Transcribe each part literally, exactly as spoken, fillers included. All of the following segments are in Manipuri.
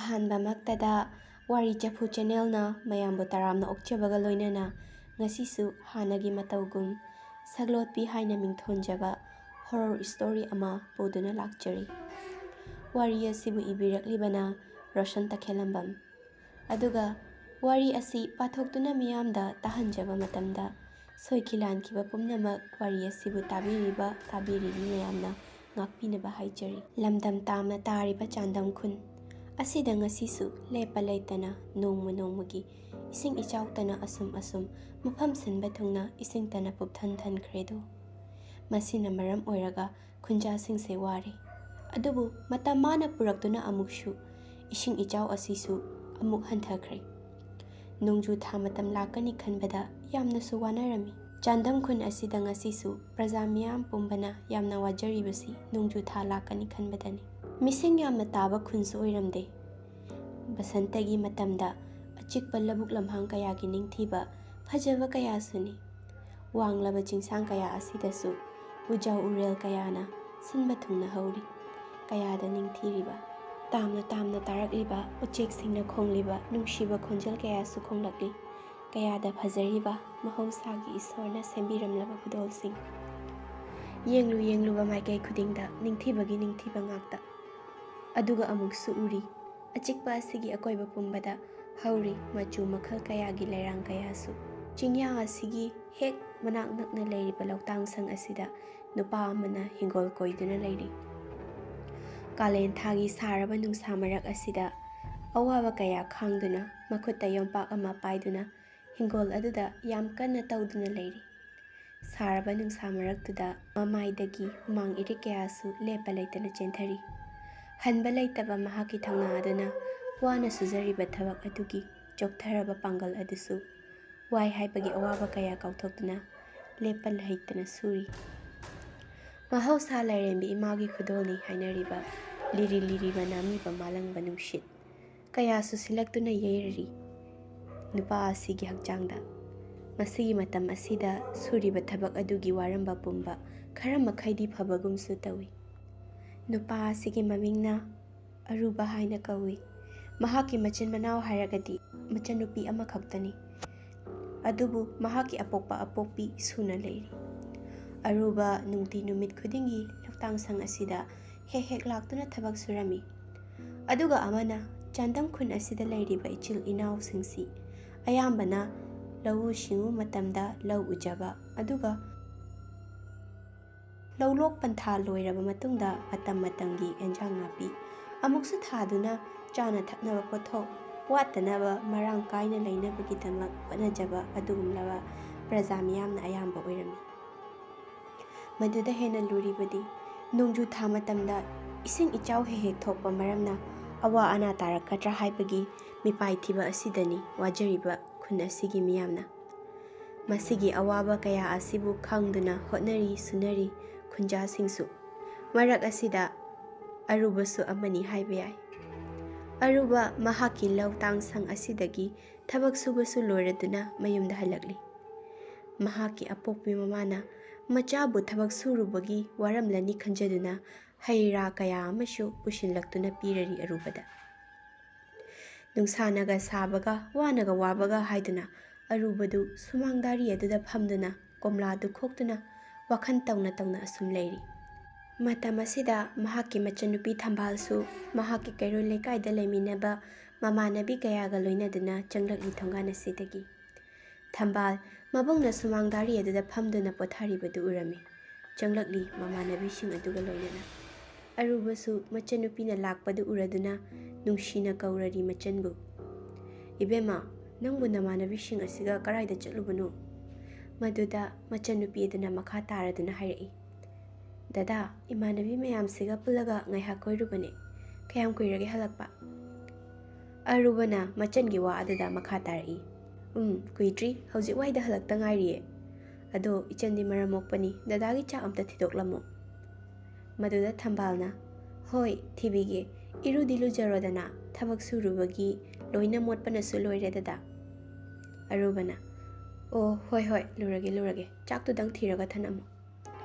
ꯑꯍꯥꯟꯕꯃꯛꯇꯗ ꯋꯥꯔꯤ ꯆꯐꯨ ꯆꯦꯅꯦꯜꯅ ꯃꯌꯥꯝꯕꯨ ꯇꯔꯥꯝꯅ ꯑꯣꯛꯆꯕꯒ ꯂꯣꯏꯅꯅ ꯉꯁꯤꯁꯨ ꯍꯥꯟꯅꯒꯤ ꯃꯇꯧꯒꯨꯝ ꯁꯛꯂꯣꯠꯄꯤ ꯍꯥꯏꯅ ꯃꯤꯡꯊꯣꯟꯖꯕ ꯍꯣꯔꯣꯔ ꯁ꯭ꯇꯣꯔꯤ ꯑꯃ ꯄꯨꯗꯨꯅ ꯂꯥꯛꯆꯔꯤ꯫ ꯋꯥꯔꯤ ꯑꯁꯤꯕꯨ ꯏꯕꯤꯔꯛꯂꯤꯕꯅ ꯔꯣꯁꯟ ꯇꯈꯦꯜꯂꯝꯕꯝ꯫ ꯑꯗꯨꯒ ꯋꯥꯔꯤ ꯑꯁꯤ ꯄꯥꯊꯣꯛꯇꯨꯅ ꯃꯤꯌꯥꯝꯗ ꯇꯥꯍꯟꯖꯕ ꯃꯇꯝꯗ ꯁꯣꯏꯈꯤ ꯂꯥꯟꯈꯤꯕ ꯄꯨꯝꯅꯃꯛ ꯋꯥꯔꯤ ꯑꯁꯤꯕꯨ ꯇꯥꯕꯤꯔꯤꯕ ꯇꯥꯕꯤꯔꯤꯕꯤ ꯃꯌꯥꯝꯅ ꯉꯥꯛꯄꯤꯅꯕ ꯍꯥꯏꯖꯔꯤ꯫ ꯂꯝꯗꯝ ꯇꯥꯝꯅ ꯇꯥꯔꯤꯕ ꯆꯥꯟꯗꯝ ꯈꯨꯟ ꯑꯁꯤꯗ ꯉꯁꯤꯁꯨ ꯂꯦꯞꯄ ꯂꯩꯇꯅ ꯅꯣꯡꯃ ꯅꯣꯡꯃꯒꯤ ꯏꯁꯤꯡ ꯏꯆꯥꯎꯇꯅ ꯑꯁꯨꯝ ꯑꯁꯨꯝ ꯃꯐꯝ ꯁꯤꯟꯕ ꯊꯨꯡꯅ ꯏꯁꯤꯡꯇꯅ ꯄꯨꯞꯊꯟ ꯊꯟꯈ꯭ꯔꯦꯗꯣ꯫ ꯃꯁꯤꯅ ꯃꯔꯝ ꯑꯣꯏꯔꯒ ꯈꯨꯟꯖꯥꯁꯤꯡꯁꯦ ꯋꯥꯔꯦ꯫ ꯑꯗꯨꯕꯨ ꯃꯇꯝ ꯃꯥꯅ ꯄꯨꯔꯛꯇꯨꯅ ꯑꯃꯨꯛꯁꯨ ꯏꯁꯤꯡ ꯏꯆꯥꯎ ꯑꯁꯤꯁꯨ ꯑꯃꯨꯛ ꯍꯟꯊꯈ꯭ꯔꯦ꯫ ꯅꯣꯡꯖꯨ ꯊꯥ ꯃꯇꯝ ꯂꯥꯛꯀꯅꯤ ꯈꯟꯕꯗ ꯌꯥꯝꯅꯁꯨ ꯋꯥꯅꯔꯝꯃꯤ꯫ ꯆꯥꯟꯗꯝ ꯈꯨꯟ ꯑꯁꯤꯗ ꯉꯁꯤꯁꯨ ꯄ꯭ꯔꯖꯥ ꯃꯤꯌꯥꯝ ꯄꯨꯝꯕꯅ ꯌꯥꯝꯅ ꯋꯥꯖꯔꯤꯕꯁꯤ ꯅꯣꯡꯖꯨ ꯊꯥ ꯂꯥꯛꯀꯅꯤ ꯈꯟꯕꯗꯅꯤ꯫ ꯃꯤꯁꯤꯡ ꯌꯥꯝꯅ ꯇꯥꯕ ꯈꯨꯟꯁꯨ ꯑꯣꯏꯔꯝꯗꯦ꯫ ꯕꯁꯟꯇꯒꯤ ꯃꯇꯝꯗ ꯑꯆꯤꯛꯄ ꯂꯧꯕꯨꯛ ꯂꯝꯍꯥꯡ ꯀꯌꯥꯒꯤ ꯅꯤꯡꯊꯤꯕ ꯐꯖꯕ ꯀꯌꯥꯁꯨꯅꯤ꯫ ꯋꯥꯡꯂꯕ ꯆꯤꯡꯁꯥꯡ ꯀꯌꯥ ꯑꯁꯤꯗꯁꯨ ꯎꯖꯥꯎ ꯎꯔꯦꯜ ꯀꯌꯥꯅ ꯁꯤꯟꯕ ꯊꯨꯡꯅ ꯍꯧꯔꯤ꯫ ꯀꯌꯥꯗ ꯅꯤꯡꯊꯤꯔꯤꯕ, ꯇꯥꯝꯅ ꯇꯥꯝꯅ ꯇꯥꯔꯛꯂꯤꯕ ꯎꯆꯦꯛꯁꯤꯡꯅ ꯈꯣꯡꯂꯤꯕ ꯅꯨꯡꯁꯤꯕ ꯈꯣꯟꯖꯦꯜ ꯀꯌꯥꯁꯨ ꯈꯣꯡꯂꯛꯂꯤ꯫ ꯀꯌꯥꯗ ꯐꯖꯔꯤꯕ ꯃꯍꯧꯁꯥꯒꯤ ꯏꯁꯣꯔꯅ ꯁꯦꯝꯕꯤꯔꯝꯂꯕ ꯈꯨꯗꯣꯜꯁꯤꯡ꯫ ꯌꯦꯡꯂꯨ ꯌꯦꯡꯂꯨꯕ ꯃꯥꯏꯀꯩ ꯈꯨꯗꯤꯡꯗ ꯅꯤꯡꯊꯤꯕꯒꯤ ꯅꯤꯡꯊꯤꯕ ꯉꯥꯛꯇ꯫ ꯑꯗꯨꯒ ꯑꯃꯨꯛꯁꯨ ꯎꯔꯤ, ꯑꯆꯤꯛꯄ ꯑꯁꯤꯒꯤ ꯑꯀꯣꯏꯕ ꯄꯨꯝꯕꯗ ꯍꯧꯔꯤ ꯃꯆꯨ ꯃꯈꯜ ꯀꯌꯥꯒꯤ ꯂꯩꯔꯥꯡ ꯀꯌꯥꯁꯨ꯫ ꯆꯤꯡꯌꯥ ꯑꯁꯤꯒꯤ ꯍꯦꯛ ꯃꯅꯥꯛ ꯅꯛꯅ ꯂꯩꯔꯤꯕ ꯂꯧꯇꯥꯡꯁꯪ ꯑꯁꯤꯗ ꯅꯨꯄꯥ ꯑꯃꯅ ꯍꯤꯡꯒꯣꯜ ꯀꯣꯏꯗꯨꯅ ꯂꯩꯔꯤ꯫ ꯀꯥꯂꯦꯟ ꯊꯥꯒꯤ ꯁꯥꯔꯕ ꯅꯨꯡꯁꯥ ꯃꯔꯛ ꯑꯁꯤꯗ ꯑꯋꯥꯕ ꯀꯌꯥ ꯈꯥꯡꯗꯨꯅ ꯃꯈꯨꯠꯇ ꯌꯣꯝꯄꯥꯛ ꯑꯃ ꯄꯥꯏꯗꯨꯅ ꯍꯤꯡꯒꯣꯜ ꯑꯗꯨꯗ ꯌꯥꯝ ꯀꯟꯅ ꯇꯧꯗꯨꯅ ꯂꯩꯔꯤ꯫ ꯁꯥꯔꯕ ꯅꯨꯡꯁꯥ ꯃꯔꯛꯇꯨꯗ ꯃꯃꯥꯏꯗꯒꯤ ꯍꯨꯃꯥꯡ ꯏꯔꯤꯛ ꯀꯌꯥꯁꯨ ꯂꯦꯞꯄ ꯂꯩꯇꯅ ꯆꯦꯟꯊꯔꯤ꯫ ꯍꯟꯕ ꯂꯩꯇꯕ ꯃꯍꯥꯛꯀꯤ ꯊꯧꯅꯥ ꯑꯗꯨꯅ ꯋꯥꯅ ꯁꯨꯖꯔꯤꯕ ꯊꯕꯛ ꯑꯗꯨꯒꯤ ꯆꯣꯛꯊꯔꯕ ꯄꯥꯡꯒꯜ ꯑꯗꯨꯁꯨ ꯋꯥꯏ ꯍꯥꯏꯕꯒꯤ ꯑꯋꯥꯕ ꯀꯌꯥ ꯀꯥꯎꯊꯣꯛꯇꯨꯅ ꯂꯦꯞꯄ ꯂꯩꯇꯅ ꯁꯨꯔꯤ꯫ ꯃꯍꯧꯁꯥ ꯂꯥꯏꯔꯦꯝꯕꯤ ꯏꯃꯥꯒꯤ ꯈꯨꯗꯣꯜꯅꯤ ꯍꯥꯏꯅꯔꯤꯕ ꯂꯤꯔꯤ ꯂꯤꯔꯤ ꯃꯅꯥꯃꯤꯕ ꯃꯥꯂꯪꯕ ꯅꯨꯡꯁꯤꯠ ꯀꯌꯥꯁꯨ ꯁꯤꯜꯂꯛꯇꯨꯅ ꯌꯩꯔꯔꯤ ꯅꯨꯄꯥ ꯑꯁꯤꯒꯤ ꯍꯛꯆꯥꯡꯗ꯫ ꯃꯁꯤꯒꯤ ꯃꯇꯝ ꯑꯁꯤꯗ ꯁꯨꯔꯤꯕ ꯊꯕꯛ ꯑꯗꯨꯒꯤ ꯋꯥꯔꯝꯕ ꯄꯨꯝꯕ ꯈꯔ ꯃꯈꯩꯗꯤ ꯐꯕꯒꯨꯝꯁꯨ ꯇꯧꯏ꯫ ꯅꯨꯄꯥ ꯑꯁꯤꯒꯤ ꯃꯃꯤꯡꯅ ꯑꯔꯨꯕ ꯍꯥꯏꯅ ꯀꯧꯏ꯫ ꯃꯍꯥꯛꯀꯤ ꯃꯆꯤꯟ ꯃꯅꯥꯎ ꯍꯥꯏꯔꯒꯗꯤ ꯃꯆꯟꯅꯨꯄꯤ ꯑꯃꯈꯛꯇꯅꯤ꯫ ꯑꯗꯨꯕꯨ ꯃꯍꯥꯛꯀꯤ ꯑꯄꯣꯛꯄ ꯑꯄꯣꯛꯄꯤ ꯁꯨꯅ ꯂꯩꯔꯤ꯫ ꯑꯔꯨꯕ ꯅꯨꯡꯇꯤ ꯅꯨꯃꯤꯠ ꯈꯨꯗꯤꯡꯒꯤ ꯂꯧꯇꯥꯡ ꯁꯪ ꯑꯁꯤꯗ ꯍꯦꯛ ꯍꯦꯛ ꯂꯥꯛꯇꯨꯅ ꯊꯕꯛ ꯁꯨꯔꯝꯃꯤ꯫ ꯑꯗꯨꯒ ꯑꯃꯅ ꯆꯥꯟꯗꯝ ꯈꯨꯟ ꯑꯁꯤꯗ ꯂꯩꯔꯤꯕ ꯏꯆꯤꯜ ꯏꯅꯥꯎꯁꯤꯡꯁꯤ ꯑꯌꯥꯝꯕꯅ ꯂꯧꯎ ꯁꯤꯡꯎ ꯃꯇꯝꯗ ꯂꯧ ꯎꯖꯕ, ꯑꯗꯨꯒ ꯂꯧꯂꯣꯛ ꯄꯟꯊꯥ ꯂꯣꯏꯔꯕ ꯃꯇꯨꯡꯗ ꯃꯇꯝ ꯃꯇꯝꯒꯤ ꯑꯦꯟꯖꯥꯡ ꯅꯥꯄꯤ ꯑꯃꯨꯛꯁꯨ ꯊꯥꯗꯨꯅ ꯆꯥꯅ ꯊꯛꯅꯕ ꯄꯣꯠꯊꯣꯛ ꯋꯥꯠꯇꯅꯕ ꯃꯔꯥꯡ ꯀꯥꯏꯅ ꯂꯩꯅꯕꯒꯤꯗꯃꯛ ꯍꯣꯠꯅꯖꯕ ꯑꯗꯨꯒꯨꯝꯂꯕ ꯄ꯭ꯔꯖꯥ ꯃꯤꯌꯥꯝꯅ ꯑꯌꯥꯝꯕ ꯑꯣꯏꯔꯝꯃꯤ꯫ ꯃꯗꯨꯗ ꯍꯦꯟꯅ ꯂꯨꯔꯤꯕꯗꯤ ꯅꯣꯡꯖꯨ ꯊꯥ ꯃꯇꯝꯗ ꯏꯁꯤꯡ ꯏꯆꯥꯎ ꯍꯦꯛ ꯍꯦꯛ ꯊꯣꯛꯄ ꯃꯔꯝꯅ ꯑꯋꯥ ꯑꯅꯥ ꯇꯥꯔꯛꯀꯗ꯭ꯔꯥ ꯍꯥꯏꯕꯒꯤ ꯃꯤꯄꯥꯏ ꯊꯤꯕ ꯑꯁꯤꯗꯅꯤ ꯋꯥꯖꯔꯤꯕ ꯈꯨꯟ ꯑꯁꯤꯒꯤ ꯃꯤꯌꯥꯝꯅ꯫ ꯃꯁꯤꯒꯤ ꯑꯋꯥꯕ ꯀꯌꯥ ꯑꯁꯤꯕꯨ ꯈꯪꯗꯨꯅ ꯍꯣꯠꯅꯔꯤ ꯁꯨꯅꯔꯤ ꯈꯨꯟꯖꯥꯁꯤꯡꯁꯨ꯫ ꯃꯔꯛ ꯑꯁꯤꯗ ꯑꯔꯨꯕꯁꯨ ꯑꯃꯅꯤ ꯍꯥꯏꯕ ꯌꯥꯏ꯫ ꯑꯔꯨꯕ ꯃꯍꯥꯛꯀꯤ ꯂꯧ ꯇꯥꯡ ꯁꯪ ꯑꯁꯤꯗꯒꯤ ꯊꯕꯛ ꯁꯨꯕꯁꯨ ꯂꯣꯏꯔꯗꯨꯅ ꯃꯌꯨꯝꯗ ꯍꯜꯂꯛꯂꯤ꯫ ꯃꯍꯥꯛꯀꯤ ꯑꯄꯣꯛꯄꯤ ꯃꯃꯥꯅ ꯃꯆꯥꯕꯨ ꯊꯕꯛ ꯁꯨꯔꯨꯕꯒꯤ ꯋꯥꯔꯝꯂꯅꯤ ꯈꯟꯖꯗꯨꯅ ꯍꯩ ꯔꯥ ꯀꯌꯥ ꯑꯃꯁꯨ ꯄꯨꯁꯤꯜꯂꯛꯇꯨꯅ ꯄꯤꯔꯔꯤ ꯑꯔꯨꯕꯗ꯫ ꯅꯨꯡꯁꯥꯅꯒ ꯁꯥꯕꯒ ꯋꯥꯅꯒ ꯋꯥꯕꯒ ꯍꯥꯏꯗꯨꯅ ꯑꯔꯨꯕꯗꯨ ꯁꯨꯃꯥꯡ ꯗꯥꯔꯤ ꯑꯗꯨꯗ ꯐꯝꯗꯨꯅ ꯀꯣꯝꯂꯥꯗꯨ ꯈꯣꯛꯇꯨꯅ ꯋꯥꯈꯜ ꯇꯧꯅ ꯇꯧꯅ ꯑꯁꯨꯝ ꯂꯩꯔꯤ꯫ ꯃꯇꯝ ꯑꯁꯤꯗ ꯃꯍꯥꯛꯀꯤ ꯃꯆꯟꯅꯨꯄꯤ ꯊꯝꯕꯥꯜꯁꯨ ꯃꯍꯥꯛꯀꯤ ꯀꯩꯔꯣꯏ ꯂꯩꯀꯥꯏꯗ ꯂꯩꯃꯤꯟꯅꯕ ꯃꯃꯥꯟꯅꯕꯤ ꯀꯌꯥꯒ ꯂꯣꯏꯅꯗꯨꯅ ꯆꯪꯂꯛꯂꯤ ꯊꯣꯡꯒꯥꯟ ꯑꯁꯤꯗꯒꯤ꯫ ꯊꯝꯕꯥꯜ ꯃꯕꯨꯡꯅ ꯁꯨꯃꯥꯡ ꯗꯥꯔꯤ ꯑꯗꯨꯗ ꯐꯝꯗꯨꯅ ꯄꯣꯊꯥꯔꯤꯕꯗꯨ ꯎꯔꯝꯃꯤ꯫ ꯆꯪꯂꯛꯂꯤ ꯃꯃꯥꯟꯅꯕꯤꯁꯤꯡ ꯑꯗꯨꯒ ꯂꯣꯏꯅꯅ꯫ ꯑꯔꯨꯕꯁꯨ ꯃꯆꯟꯅꯨꯄꯤꯅ ꯂꯥꯛꯄꯗꯨ ꯎꯔꯗꯨꯅ ꯅꯨꯡꯁꯤꯅ ꯀꯧꯔꯔꯤ ꯃꯆꯟꯕꯨ꯫ "ꯏꯕꯦꯝꯃ, ꯅꯪꯕꯨ ꯅꯃꯥꯟꯅꯕꯤꯁꯤꯡ ꯑꯁꯤꯒ ꯀꯔꯥꯏꯗ ꯆꯠꯂꯨꯕꯅꯣ?" ꯃꯗꯨꯗ ꯃꯆꯟꯅꯨꯄꯤ ꯑꯗꯨꯅ ꯃꯈꯥ ꯇꯥꯔꯗꯨꯅ ꯍꯥꯏꯔꯛꯏ, "ꯗꯗꯥ, ꯏꯃꯥꯟꯅꯕꯤ ꯃꯌꯥꯝꯁꯤꯒ ꯄꯨꯜꯂꯒ ꯉꯥꯏꯍꯥꯛ ꯀꯣꯏꯔꯨꯕꯅꯦ꯫ ꯀꯌꯥꯝ ꯀꯨꯏꯔꯒꯦ ꯍꯜꯂꯛꯄ?" ꯑꯔꯨꯕꯅ ꯃꯆꯟꯒꯤ ꯋꯥ ꯑꯗꯨꯗ ꯃꯈꯥ ꯇꯥꯔꯛꯏ, "ꯎꯝ, ꯀꯨꯏꯗ꯭ꯔꯤ, ꯍꯧꯖꯤꯛ ꯋꯥꯏꯗ ꯍꯜꯂꯛꯇ ꯉꯥꯏꯔꯤꯌꯦ꯫ ꯑꯗꯣ ꯏꯆꯟꯗꯤ ꯃꯔꯝ ꯃꯣꯛꯄꯅꯤ, ꯗꯗꯥꯒꯤ ꯆꯥꯛ ꯑꯝꯇ ꯊꯤꯗꯣꯛꯂꯝꯃꯣ꯫" ꯃꯗꯨꯗ ꯊꯝꯕꯥꯜꯅ, "ꯍꯣꯏ, ꯊꯤꯕꯤꯒꯦ꯫ ꯏꯔꯨꯗꯤ ꯂꯨꯖꯔꯣꯗꯅ, ꯊꯕꯛ ꯁꯨꯔꯨꯕꯒꯤ ꯂꯣꯏꯅ ꯃꯣꯠꯄꯅꯁꯨ ꯂꯣꯏꯔꯦ ꯗꯗꯥ꯫" ꯑꯔꯨꯕꯅ, "ꯑꯣ, ꯍꯣꯏ, ꯍꯣꯏ, ꯂꯨꯔꯒꯦ, ꯂꯨꯔꯒꯦ꯫ ꯆꯥꯛꯇꯨꯗꯪ ꯊꯤꯔꯒ ꯊꯅꯝꯃꯨ꯫"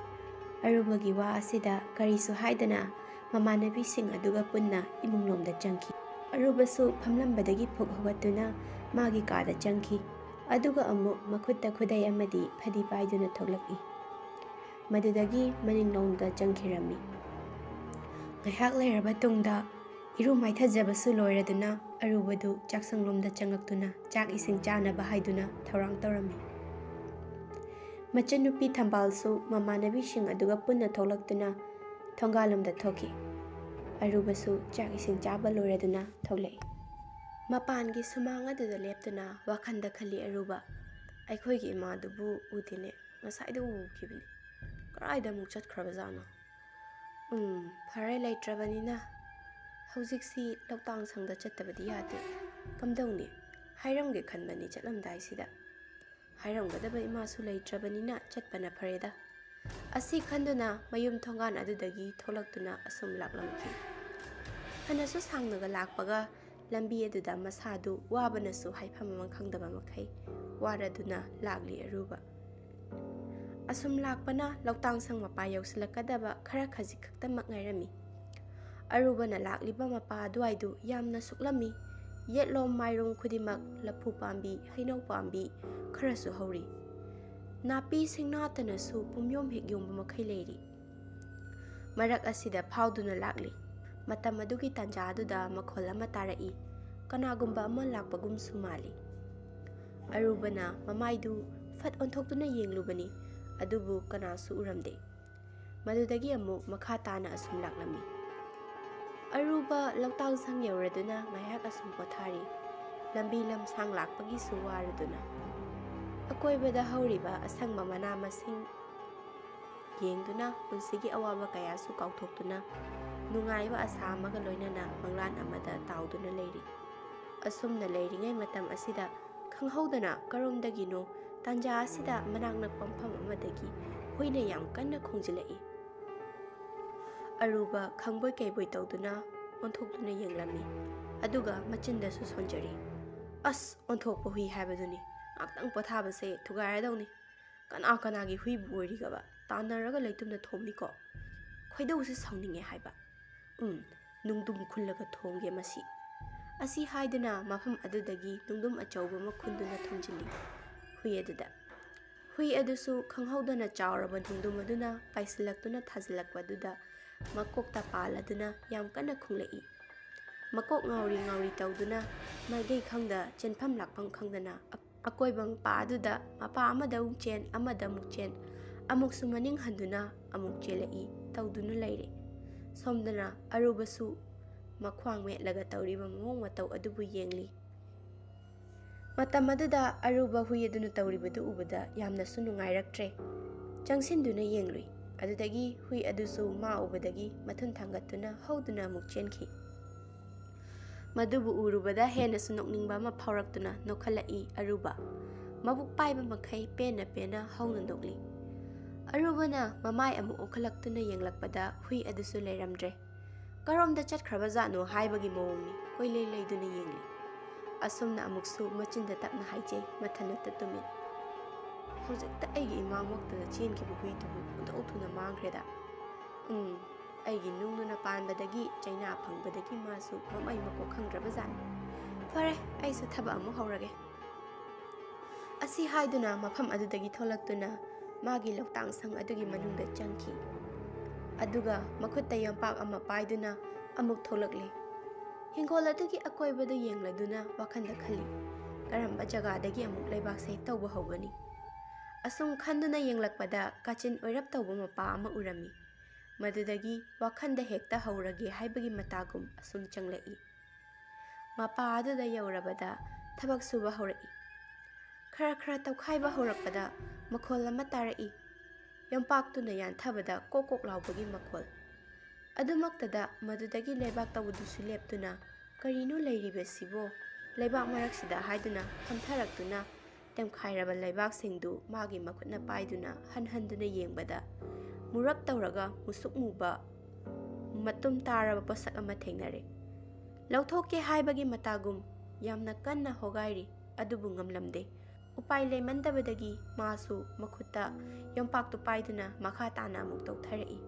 ꯑꯔꯨꯕꯒꯤ ꯋꯥ ꯑꯁꯤꯗ ꯀꯔꯤꯁꯨ ꯍꯥꯏꯗꯅ ꯃꯃꯥꯟꯅꯕꯤꯁꯤꯡ ꯑꯗꯨꯒ ꯄꯨꯟꯅ ꯏꯃꯨꯡꯂꯣꯝꯗ ꯆꯪꯈꯤ꯫ ꯑꯔꯨꯕꯁꯨ ꯐꯝꯂꯝꯕꯗꯒꯤ ꯐꯨꯛ ꯍꯧꯒꯠꯇꯨꯅ ꯃꯥꯒꯤ ꯀꯥꯗ ꯆꯪꯈꯤ꯫ ꯑꯗꯨꯒ ꯑꯃꯨꯛ ꯃꯈꯨꯠꯇ ꯈꯨꯗꯩ ꯑꯃꯗꯤ ꯐꯗꯤ ꯄꯥꯏꯗꯨꯅ ꯊꯣꯛꯂꯛꯏ꯫ ꯃꯗꯨꯗꯒꯤ ꯃꯅꯤꯡꯂꯣꯝꯗ ꯆꯪꯈꯤꯔꯝꯃꯤ꯫ ꯉꯥꯏꯍꯥꯛ ꯂꯩꯔꯕ ꯇꯨꯡꯗ ꯏꯔꯨ ꯃꯥꯏꯊꯖꯕꯁꯨ ꯂꯣꯏꯔꯗꯨꯅ ꯑꯔꯨꯕꯗꯨ ꯆꯥꯛꯁꯪꯂꯣꯝꯗ ꯆꯪꯉꯛꯇꯨꯅ ꯆꯥꯛ ꯏꯁꯤꯡ ꯆꯥꯅꯕ ꯍꯥꯏꯗꯨꯅ ꯊꯧꯔꯥꯡ ꯇꯧꯔꯝꯃꯤ꯫ ꯃꯆꯟꯅꯨꯄꯤ ꯊꯝꯕꯥꯜꯁꯨ ꯃꯃꯥꯟꯅꯕꯤꯁꯤꯡ ꯑꯗꯨꯒ ꯄꯨꯟꯅ ꯊꯣꯛꯂꯛꯇꯨꯅ ꯊꯣꯡꯒꯥꯜꯂꯣꯝꯗ ꯊꯣꯛꯈꯤ꯫ ꯑꯔꯨꯕꯁꯨ ꯆꯥꯛ ꯏꯁꯤꯡ ꯆꯥꯕ ꯂꯣꯏꯔꯗꯨꯅ ꯊꯣꯛꯂꯛꯏ꯫ ꯃꯄꯥꯟꯒꯤ ꯁꯨꯃꯥꯡ ꯑꯗꯨꯗ ꯂꯦꯞꯇꯨꯅ ꯋꯥꯈꯜꯗ ꯈꯜꯂꯤ ꯑꯔꯨꯕ, "ꯑꯩꯈꯣꯏꯒꯤ ꯏꯃꯥꯗꯨꯕꯨ ꯎꯗꯦꯅꯦ, ꯉꯁꯥꯏꯗ ꯎꯈꯤꯕꯅꯤ꯫ ꯀꯗꯥꯏꯗ ꯑꯃꯨꯛ ꯆꯠꯈ꯭ꯔꯕꯖꯥꯠꯅꯣ? ꯎꯝ, ꯐꯔꯦ, ꯂꯩꯇ꯭ꯔꯕꯅꯤꯅ ꯍꯧꯖꯤꯛꯁꯤ ꯂꯧꯇꯥꯡ ꯁꯪꯗ ꯆꯠꯇꯕꯗꯤ ꯌꯥꯗꯦ꯫ ꯀꯝꯗꯧꯅꯤ? ꯍꯥꯏꯔꯝꯒꯦ ꯈꯟꯕꯅꯤ ꯆꯠꯂꯝꯗꯥꯏꯁꯤꯗ꯫ ꯍꯥꯏꯔꯝꯒꯗꯕ ꯏꯃꯥꯁꯨ ꯂꯩꯇ꯭ꯔꯕꯅꯤꯅ ꯆꯠꯄꯅ ꯐꯔꯦꯗ"꯫ ꯑꯁꯤ ꯈꯟꯗꯨꯅ ꯃꯌꯨꯝ ꯊꯣꯡꯒꯥꯟ ꯑꯗꯨꯗꯒꯤ ꯊꯣꯛꯂꯛꯇꯨꯅ ꯑꯁꯨꯝ ꯂꯥꯛꯂꯝꯈꯤ꯫ ꯐꯅꯁꯨ ꯁꯥꯡꯅꯒ ꯂꯥꯛꯄꯒ ꯂꯝꯕꯤ ꯑꯗꯨꯗ ꯃꯁꯥꯗꯨ ꯋꯥꯕꯅꯁꯨ ꯍꯥꯏꯐꯝ ꯑꯃ ꯈꯪꯗꯕ ꯃꯈꯩ ꯋꯥꯔꯗꯨꯅ ꯂꯥꯛꯂꯤ ꯑꯔꯨꯕ꯫ ꯑꯁꯨꯝ ꯂꯥꯛꯄꯅ ꯂꯧꯇꯥꯡ ꯁꯪ ꯃꯄꯥ ꯌꯧꯁꯤꯜꯂꯛꯀꯗꯕ ꯈꯔ ꯈꯖꯤꯛ ꯈꯛꯇꯃꯛ ꯉꯥꯏꯔꯝꯃꯤ꯫ ꯑꯔꯨꯕꯅ ꯂꯥꯛꯂꯤꯕ ꯃꯄꯥ ꯑꯗꯨꯋꯥꯏꯗꯨ ꯌꯥꯝꯅ ꯁꯨꯛꯂꯝꯃꯤ꯫ ꯌꯦꯠꯂꯣꯝ ꯃꯥꯏꯔꯣꯡ ꯈꯨꯗꯤꯡꯃꯛ ꯂꯐꯨ ꯄꯥꯝꯕꯤ, ꯍꯩꯅꯧ ꯄꯥꯝꯕꯤ ꯈꯔꯁꯨ ꯍꯧꯔꯤ꯫ ꯅꯥꯄꯤ ꯁꯤꯡꯅꯥꯇꯅꯁꯨ ꯄꯨꯝꯌꯣꯝ ꯍꯦꯛ ꯌꯣꯝꯕ ꯃꯈꯩ ꯂꯩꯔꯤ꯫ ꯃꯔꯛ ꯑꯁꯤꯗ ꯐꯥꯎꯗꯨꯅ ꯂꯥꯛꯂꯤ꯫ ꯃꯇꯝ ꯑꯗꯨꯒꯤ ꯇꯥꯟꯖꯥꯗꯨꯗ ꯃꯈꯣꯜ ꯑꯃ ꯇꯥꯔꯛꯏ꯫ ꯀꯅꯥꯒꯨꯝꯕ ꯑꯃ ꯂꯥꯛꯄꯒꯨꯝꯁꯨ ꯃꯥꯜꯂꯤ꯫ ꯑꯔꯨꯕꯅ ꯃꯃꯥꯏꯗꯨ ꯐꯠ ꯑꯣꯟꯊꯣꯛꯇꯨꯅ ꯌꯦꯡꯂꯨꯕꯅꯤ, ꯑꯗꯨꯕꯨ ꯀꯅꯥꯁꯨ ꯎꯔꯝꯗꯦ꯫ ꯃꯗꯨꯗꯒꯤ ꯑꯃꯨꯛ ꯃꯈꯥ ꯇꯥꯅ ꯑꯁꯨꯝ ꯂꯥꯛꯂꯝꯃꯤ꯫ ꯑꯔꯨꯕ ꯂꯧꯇꯥꯡ ꯁꯪ ꯌꯧꯔꯗꯨꯅ ꯉꯥꯏꯍꯥꯛ ꯑꯁꯨꯝ ꯄꯣꯊꯥꯔꯤ꯫ ꯂꯝꯕꯤ ꯂꯝꯁꯥꯡ ꯂꯥꯛꯄꯒꯤꯁꯨ ꯋꯥꯔꯗꯨꯅ꯫ ꯑꯀꯣꯏꯕꯗ ꯍꯧꯔꯤꯕ ꯑꯁꯪꯕ ꯃꯅꯥ ꯃꯁꯤꯡ ꯌꯦꯡꯗꯨꯅ ꯄꯨꯟꯁꯤꯒꯤ ꯑꯋꯥꯕ ꯀꯌꯥꯁꯨ ꯀꯥꯎꯊꯣꯛꯇꯨꯅ ꯅꯨꯡꯉꯥꯏꯕ ꯑꯁꯥ ꯑꯃꯒ ꯂꯣꯏꯅꯅ ꯃꯪꯂꯥꯟ ꯑꯃꯗ ꯇꯥꯎꯗꯨꯅ ꯂꯩꯔꯤ꯫ ꯑꯁꯨꯝꯅ ꯂꯩꯔꯤꯉꯩ ꯃꯇꯝ ꯑꯁꯤꯗ ꯈꯪꯍꯧꯗꯅ ꯀꯔꯣꯝꯗꯒꯤꯅꯣ ꯇꯥꯟꯖꯥ ꯑꯁꯤꯗ ꯃꯅꯥꯛ ꯅꯛꯄ ꯃꯐꯝ ꯑꯃꯗꯒꯤ ꯍꯨꯏꯅ ꯌꯥꯝ ꯀꯟꯅ ꯈꯣꯡꯖꯤꯜꯂꯛꯏ꯫ ꯑꯔꯨꯕ ꯈꯪꯕꯣꯏ ꯀꯩꯕꯣꯏ ꯇꯧꯗꯨꯅ ꯑꯣꯟꯊꯣꯛꯇꯨꯅ ꯌꯦꯡꯂꯝꯃꯤ꯫ ꯑꯗꯨꯒ ꯃꯆꯤꯟꯗꯁꯨ ꯁꯣꯟꯖꯔꯤ꯫ "ꯑꯁ, ꯑꯣꯟꯊꯣꯛꯄ ꯍꯨꯏ ꯍꯥꯏꯕꯗꯨꯅꯤ꯫ ꯉꯥꯛꯇꯪ ꯄꯣꯊꯥꯕꯁꯦ ꯊꯨꯒꯥꯏꯔꯗꯧꯅꯤ꯫ ꯀꯅꯥ ꯀꯅꯥꯒꯤ ꯍꯨꯏꯕꯨ ꯑꯣꯏꯔꯤꯒꯕ? ꯇꯥꯟꯅꯔꯒ ꯂꯩꯇꯨꯝꯗ ꯊꯣꯝꯅꯤꯀꯣ꯫ ꯈꯣꯏꯗꯧꯁꯦ ꯁꯥꯎꯅꯤꯡꯉꯦ ꯍꯥꯏꯕ꯫ ꯎꯝ, ꯅꯨꯡꯗꯨꯝ ꯈꯨꯜꯂꯒ ꯊꯣꯝꯒꯦ ꯃꯁꯤ"꯫ ꯑꯁꯤ ꯍꯥꯏꯗꯨꯅ ꯃꯐꯝ ꯑꯗꯨꯗꯒꯤ ꯅꯨꯡꯗꯨꯝ ꯑꯆꯧꯕ ꯑꯃ ꯈꯨꯟꯗꯨꯅ ꯊꯣꯝꯖꯤꯜꯂꯤ ꯍꯨꯏ ꯑꯗꯨꯗ꯫ ꯍꯨꯏ ꯑꯗꯨꯁꯨ ꯈꯪꯍꯧꯗꯅ ꯆꯥꯎꯔꯕ ꯅꯨꯡꯗꯨꯝ ꯑꯗꯨꯅ ꯄꯥꯏꯁꯤꯜꯂꯛꯇꯨꯅ ꯊꯥꯖꯤꯜꯂꯛꯄꯗꯨꯗ ꯃꯀꯣꯛꯇ ꯄꯥꯜꯂꯗꯨꯅ ꯌꯥꯝ ꯀꯟꯅ ꯈꯣꯡꯂꯛꯏ꯫ ꯃꯀꯣꯛ ꯉꯥꯎꯔꯤ ꯉꯥꯎꯔꯤ ꯇꯧꯗꯨꯅ ꯃꯥꯏꯀꯩ ꯈꯪꯗ ꯆꯦꯟꯐꯝ ꯂꯥꯛꯐꯝ ꯈꯪꯗꯅ ꯑꯀꯣꯏꯕ ꯃꯄꯥ ꯑꯗꯨꯗ ꯃꯄꯥ ꯑꯃꯗ ꯑꯃꯨꯛ ꯆꯦꯟ, ꯑꯃꯗ ꯑꯃꯨꯛ ꯆꯦꯟ, ꯑꯃꯨꯛꯁꯨ ꯃꯅꯤꯡ ꯍꯟꯗꯨꯅ ꯑꯃꯨꯛ ꯆꯦꯜꯂꯛꯏ ꯇꯧꯗꯨꯅ ꯂꯩꯔꯦ꯫ ꯁꯣꯝꯗꯅ ꯑꯔꯨꯕꯁꯨ ꯃꯈ꯭ꯋꯥꯡ ꯃꯦꯠꯂꯒ ꯇꯧꯔꯤꯕ ꯃꯑꯣꯡ ꯃꯇꯧ ꯑꯗꯨꯕꯨ ꯌꯦꯡꯂꯤ꯫ ꯃꯇꯝ ꯑꯗꯨꯗ ꯑꯔꯨꯕ ꯍꯨꯏ ꯑꯗꯨꯅ ꯇꯧꯔꯤꯕꯗꯨ ꯎꯕꯗ ꯌꯥꯝꯅꯁꯨ ꯅꯨꯡꯉꯥꯏꯔꯛꯇ꯭ꯔꯦ꯫ ꯆꯪꯁꯤꯟꯗꯨꯅ ꯌꯦꯡꯂꯨꯏ꯫ ꯑꯗꯨꯗꯒꯤ ꯍꯨꯏ ꯑꯗꯨꯁꯨ ꯃꯥ ꯎꯕꯗꯒꯤ ꯃꯊꯨꯟ ꯊꯥꯡꯒꯠꯇꯨꯅ ꯍꯧꯗꯨꯅ ꯑꯃꯨꯛ ꯆꯦꯟꯈꯤ꯫ ꯃꯗꯨꯕꯨ ꯎꯔꯨꯕꯗ ꯍꯦꯟꯅꯁꯨ ꯅꯣꯛꯅꯤꯡꯕ ꯑꯃ ꯐꯥꯎꯔꯛꯇꯨꯅ ꯅꯣꯛꯈꯠꯂꯛꯏ ꯑꯔꯨꯕ꯫ ꯃꯕꯨꯛ ꯄꯥꯏꯕ ꯃꯈꯩ ꯄꯦꯟꯅ ꯄꯦꯟꯅ ꯍꯧꯅ ꯅꯣꯛꯂꯤ꯫ ꯑꯔꯨꯕꯅ ꯃꯃꯥꯏ ꯑꯃꯨꯛ ꯑꯣꯟꯈꯠꯂꯛꯇꯨꯅ ꯌꯦꯡꯂꯛꯄꯗ ꯍꯨꯏ ꯑꯗꯨꯁꯨ ꯂꯩꯔꯝꯗ꯭ꯔꯦ꯫ ꯀꯔꯣꯝꯗ ꯆꯠꯈ꯭ꯔꯕ ꯖꯥꯠꯅꯣ ꯍꯥꯏꯕꯒꯤ ꯃꯑꯣꯡꯅꯤ ꯀꯣꯏꯂꯩ ꯂꯩꯗꯨꯅ ꯌꯦꯡꯂꯤ꯫ ꯑꯁꯣꯝꯅ ꯑꯃꯨꯛꯁꯨ ꯃꯆꯤꯟꯗ ꯇꯞꯅ ꯍꯥꯏꯖꯩ, ꯃꯊꯟꯅꯇ ꯇꯨꯃꯤꯟ꯫ ꯍꯧꯖꯤꯛꯇ ꯑꯩꯒꯤ ꯏꯃꯥꯡꯃꯛꯇꯗ ꯆꯦꯟꯈꯤꯕ ꯍꯨꯏꯗꯨꯕꯨ ꯑꯣꯟꯊꯣꯛ ꯊꯨꯅ ꯃꯥꯡꯈ꯭ꯔꯦꯗ꯫ ꯎꯝ, ꯑꯩꯒꯤ ꯅꯨꯡꯗꯨꯅ ꯄꯥꯟꯕꯗꯒꯤ ꯆꯩꯅꯥ ꯐꯪꯕꯗꯒꯤ ꯃꯥꯁꯨ ꯃꯃꯩ ꯃꯀꯣꯛ ꯈꯪꯗ꯭ꯔꯕ ꯖꯥꯠꯅꯤ꯫ ꯐꯔꯦ, ꯑꯩꯁꯨ ꯊꯕꯛ ꯑꯃꯨꯛ ꯍꯧꯔꯒꯦ꯫ ꯑꯁꯤ ꯍꯥꯏꯗꯨꯅ ꯃꯐꯝ ꯑꯗꯨꯗꯒꯤ ꯊꯣꯛꯂꯛꯇꯨꯅ ꯃꯥꯒꯤ ꯂꯧꯇꯥꯡ ꯁꯪ ꯑꯗꯨꯒꯤ ꯃꯅꯨꯡꯗ ꯆꯪꯈꯤ꯫ ꯑꯗꯨꯒ ꯃꯈꯨꯠꯇ ꯌꯣꯝꯄꯥꯛ ꯑꯃ ꯄꯥꯏꯗꯨꯅ ꯑꯃꯨꯛ ꯊꯣꯛꯂꯛꯂꯦ꯫ ꯍꯤꯡꯒꯣꯜ ꯑꯗꯨꯒꯤ ꯑꯀꯣꯏꯕꯗꯨ ꯌꯦꯡꯂꯗꯨꯅ ꯋꯥꯈꯜꯗ ꯈꯜꯂꯤ, "ꯀꯔꯝꯕ ꯖꯒꯥꯗꯒꯤ ꯑꯃꯨꯛ ꯂꯩꯕꯥꯛꯁꯦ ꯇꯧꯕ ꯍꯧꯒꯅꯤ?" ꯑꯁꯨꯝ ꯈꯟꯗꯨꯅ ꯌꯦꯡꯂꯛꯄꯗ ꯀꯥꯆꯤꯟ ꯑꯣꯏꯔꯞ ꯇꯧꯕ ꯃꯄꯥ ꯑꯃ ꯎꯔꯝꯃꯤ꯫ ꯃꯗꯨꯗꯒꯤ ꯋꯥꯈꯜꯗ ꯍꯦꯛꯇ ꯍꯧꯔꯒꯦ ꯍꯥꯏꯕꯒꯤ ꯃꯇꯥꯒꯨꯝ ꯑꯁꯨꯝ ꯆꯪꯂꯛꯏ꯫ ꯃꯄꯥ ꯑꯗꯨꯗ ꯌꯧꯔꯕꯗ ꯊꯕꯛ ꯁꯨꯕ ꯍꯧꯔꯛꯏ꯫ ꯈꯔ ꯈꯔ ꯇꯧꯈꯥꯏꯕ ꯍꯧꯔꯛꯄꯗ ꯃꯈꯣꯜ ꯑꯃ ꯇꯥꯔꯛꯏ꯫ ꯌꯣꯝꯄꯥꯛꯇꯨꯅ ꯌꯥꯟꯊꯕꯗ ꯀꯣꯛ ꯀꯣꯛ ꯂꯥꯎꯕꯒꯤ ꯃꯈꯣꯜ꯫ ꯑꯗꯨꯃꯛꯇꯗ ꯃꯗꯨꯗꯒꯤ ꯂꯩꯕꯥꯛ ꯇꯧꯕꯗꯨꯁꯨ ꯂꯦꯞꯇꯨꯅ, "ꯀꯔꯤꯅꯣ ꯂꯩꯔꯤꯕꯁꯤꯕꯣ? ꯂꯩꯕꯥꯛ ꯃꯔꯛꯁꯤꯗ" ꯍꯥꯏꯗꯨꯅ ꯐꯝꯊꯔꯛꯇꯨꯅ ꯇꯦꯝꯈꯥꯏꯔꯕ ꯂꯩꯕꯥꯛꯁꯤꯡꯗꯨ ꯃꯥꯒꯤ ꯃꯈꯨꯠꯅ ꯄꯥꯏꯗꯨꯅ ꯍꯟ ꯍꯟꯗꯨꯅ ꯌꯦꯡꯕꯗ ꯃꯨꯔꯞ ꯇꯧꯔꯒ ꯃꯨꯁꯨꯛ ꯃꯨꯕ ꯃꯇꯨꯝ ꯇꯥꯔꯕ ꯄꯣꯠꯁꯛ ꯑꯃ ꯊꯦꯡꯅꯔꯦ꯫ ꯂꯧꯊꯣꯛꯀꯦ ꯍꯥꯏꯕꯒꯤ ꯃꯇꯥꯒꯨꯝ ꯌꯥꯝꯅ ꯀꯟꯅ ꯍꯣꯒꯥꯏꯔꯤ, ꯑꯗꯨꯕꯨ ꯉꯝꯂꯝꯗꯦ꯫ ꯎꯄꯥꯏ ꯂꯩꯃꯟꯗꯕꯗꯒꯤ ꯃꯥꯁꯨ ꯃꯈꯨꯠꯇ ꯌꯣꯝꯄꯥꯛꯇꯨ ꯄꯥꯏꯗꯨꯅ ꯃꯈꯥ ꯇꯥꯅ ꯑꯃꯨꯛ ꯇꯧꯊꯔꯛꯏ꯫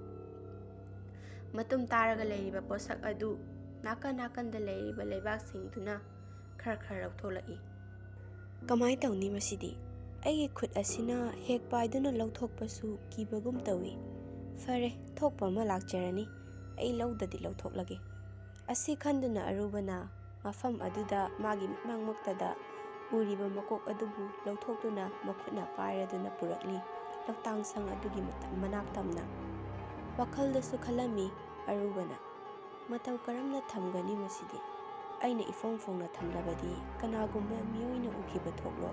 ꯃꯇꯨꯝ ꯇꯥꯔꯒ ꯂꯩꯔꯤꯕ ꯄꯣꯠꯁꯛ ꯑꯗꯨ ꯅꯥꯀꯟ ꯅꯥꯀꯟꯗ ꯂꯩꯔꯤꯕ ꯂꯩꯕꯥꯛꯁꯤꯡꯗꯨꯅ ꯈꯔ ꯈꯔ ꯂꯧꯊꯣꯛꯂꯛꯏ꯫ "ꯀꯃꯥꯏ ꯇꯧꯅꯤ ꯃꯁꯤꯗꯤ? ꯑꯩꯒꯤ ꯈꯨꯠ ꯑꯁꯤꯅ ꯍꯦꯛ ꯄꯥꯏꯗꯨꯅ ꯂꯧꯊꯣꯛꯄꯁꯨ ꯀꯤꯕꯒꯨꯝ ꯇꯧꯏ꯫ ꯐꯔꯦ, ꯊꯣꯛꯄ ꯑꯃ ꯂꯥꯛꯆꯔꯅꯤ, ꯑꯩ ꯂꯧꯗꯗꯤ ꯂꯧꯊꯣꯛꯂꯒꯦ꯫" ꯑꯁꯤ ꯈꯟꯗꯨꯅ ꯑꯔꯨꯕꯅ ꯃꯐꯝ ꯑꯗꯨꯗ ꯃꯥꯒꯤ ꯃꯤꯠꯃꯥꯡꯃꯛꯇꯗ ꯎꯔꯤꯕ ꯃꯀꯣꯛ ꯑꯗꯨꯕꯨ ꯂꯧꯊꯣꯛꯇꯨꯅ ꯃꯈꯨꯠꯅ ꯄꯥꯏꯔꯗꯨꯅ ꯄꯨꯔꯛꯂꯤ ꯂꯧꯇꯥꯡ ꯁꯪ ꯑꯗꯨꯒꯤ ꯃꯇ-, ꯃꯅꯥꯛ ꯇꯝꯅ꯫ ꯋꯥꯈꯜꯗꯁꯨ ꯈꯜꯂꯝꯃꯤ ꯑꯔꯨꯕꯅ, "ꯃꯇꯧ ꯀꯔꯝꯅ ꯊꯝꯒꯅꯤ ꯃꯁꯤꯗꯤ? ꯑꯩꯅ ꯏꯐꯣꯡ ꯐꯣꯡꯅ ꯊꯝꯂꯕꯗꯤ ꯀꯅꯥꯒꯨꯝꯕ ꯃꯤꯑꯣꯏꯅ ꯎꯈꯤꯕ ꯊꯣꯛꯂꯣ,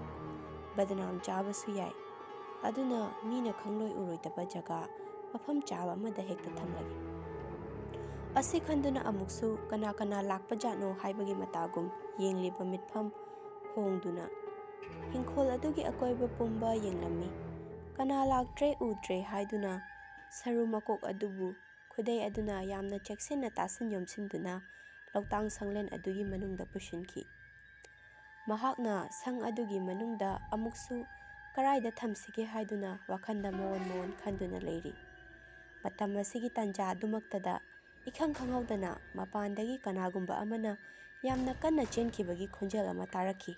ꯕꯗꯅꯥꯝ ꯆꯥꯕꯁꯨ ꯌꯥꯏ꯫ ꯑꯗꯨꯅ ꯃꯤꯅ ꯈꯪꯂꯣꯏ ꯎꯔꯣꯏꯗꯕ ꯖꯒꯥ ꯃꯐꯝ ꯆꯥꯕ ꯑꯃꯗ ꯍꯦꯛꯇ ꯊꯝꯂꯒꯦ꯫" ꯑꯁꯤ ꯈꯟꯗꯨꯅ ꯑꯃꯨꯛꯁꯨ ꯀꯅꯥ ꯀꯅꯥ ꯂꯥꯛꯄ ꯖꯥꯠꯅꯣ ꯍꯥꯏꯕꯒꯤ ꯃꯇꯥꯒꯨꯝ ꯌꯦꯡꯂꯤꯕ ꯃꯤꯠꯐꯝ ꯍꯣꯡꯗꯨꯅ ꯏꯪꯈꯣꯜ ꯑꯗꯨꯒꯤ ꯑꯀꯣꯏꯕ ꯄꯨꯝꯕ ꯌꯦꯡꯂꯝꯃꯤ꯫ ꯀꯅꯥ ꯂꯥꯛꯇ꯭ꯔꯦ ꯎꯗ꯭ꯔꯦ ꯍꯥꯏꯗꯨꯅ ꯁꯔꯨ ꯃꯀꯣꯛ ꯑꯗꯨꯕꯨ ꯈꯨꯗꯩ ꯑꯗꯨꯅ ꯌꯥꯝꯅ ꯆꯦꯛꯁꯤꯟꯅ ꯇꯥꯁꯤꯟ ꯌꯣꯝꯁꯤꯟꯗꯨꯅ ꯂꯧꯇꯥꯡ ꯁꯪꯂꯦꯟ ꯑꯗꯨꯒꯤ ꯃꯅꯨꯡꯗ ꯄꯨꯁꯤꯟꯈꯤ꯫ ꯃꯍꯥꯛꯅ ꯁꯪ ꯑꯗꯨꯒꯤ ꯃꯅꯨꯡꯗ ꯑꯃꯨꯛꯁꯨ ꯀꯔꯥꯏꯗ ꯊꯝꯁꯤꯒꯦ ꯍꯥꯏꯗꯨꯅ ꯋꯥꯈꯜꯗ ꯃꯑꯣꯟ ꯃꯑꯣꯟ ꯈꯟꯗꯨꯅ ꯂꯩꯔꯤ꯫ ꯃꯇꯝ ꯑꯁꯤꯒꯤ ꯇꯥꯟꯖꯥ ꯑꯗꯨꯃꯛꯇꯗ ꯏꯈꯪ ꯈꯪꯍꯧꯗꯅ ꯃꯄꯥꯟꯗꯒꯤ ꯀꯅꯥꯒꯨꯝꯕ ꯑꯃꯅ ꯌꯥꯝꯅ ꯀꯟꯅ ꯆꯦꯟꯈꯤꯕꯒꯤ ꯈꯣꯟꯖꯦꯜ ꯑꯃ ꯇꯥꯔꯛꯈꯤ꯫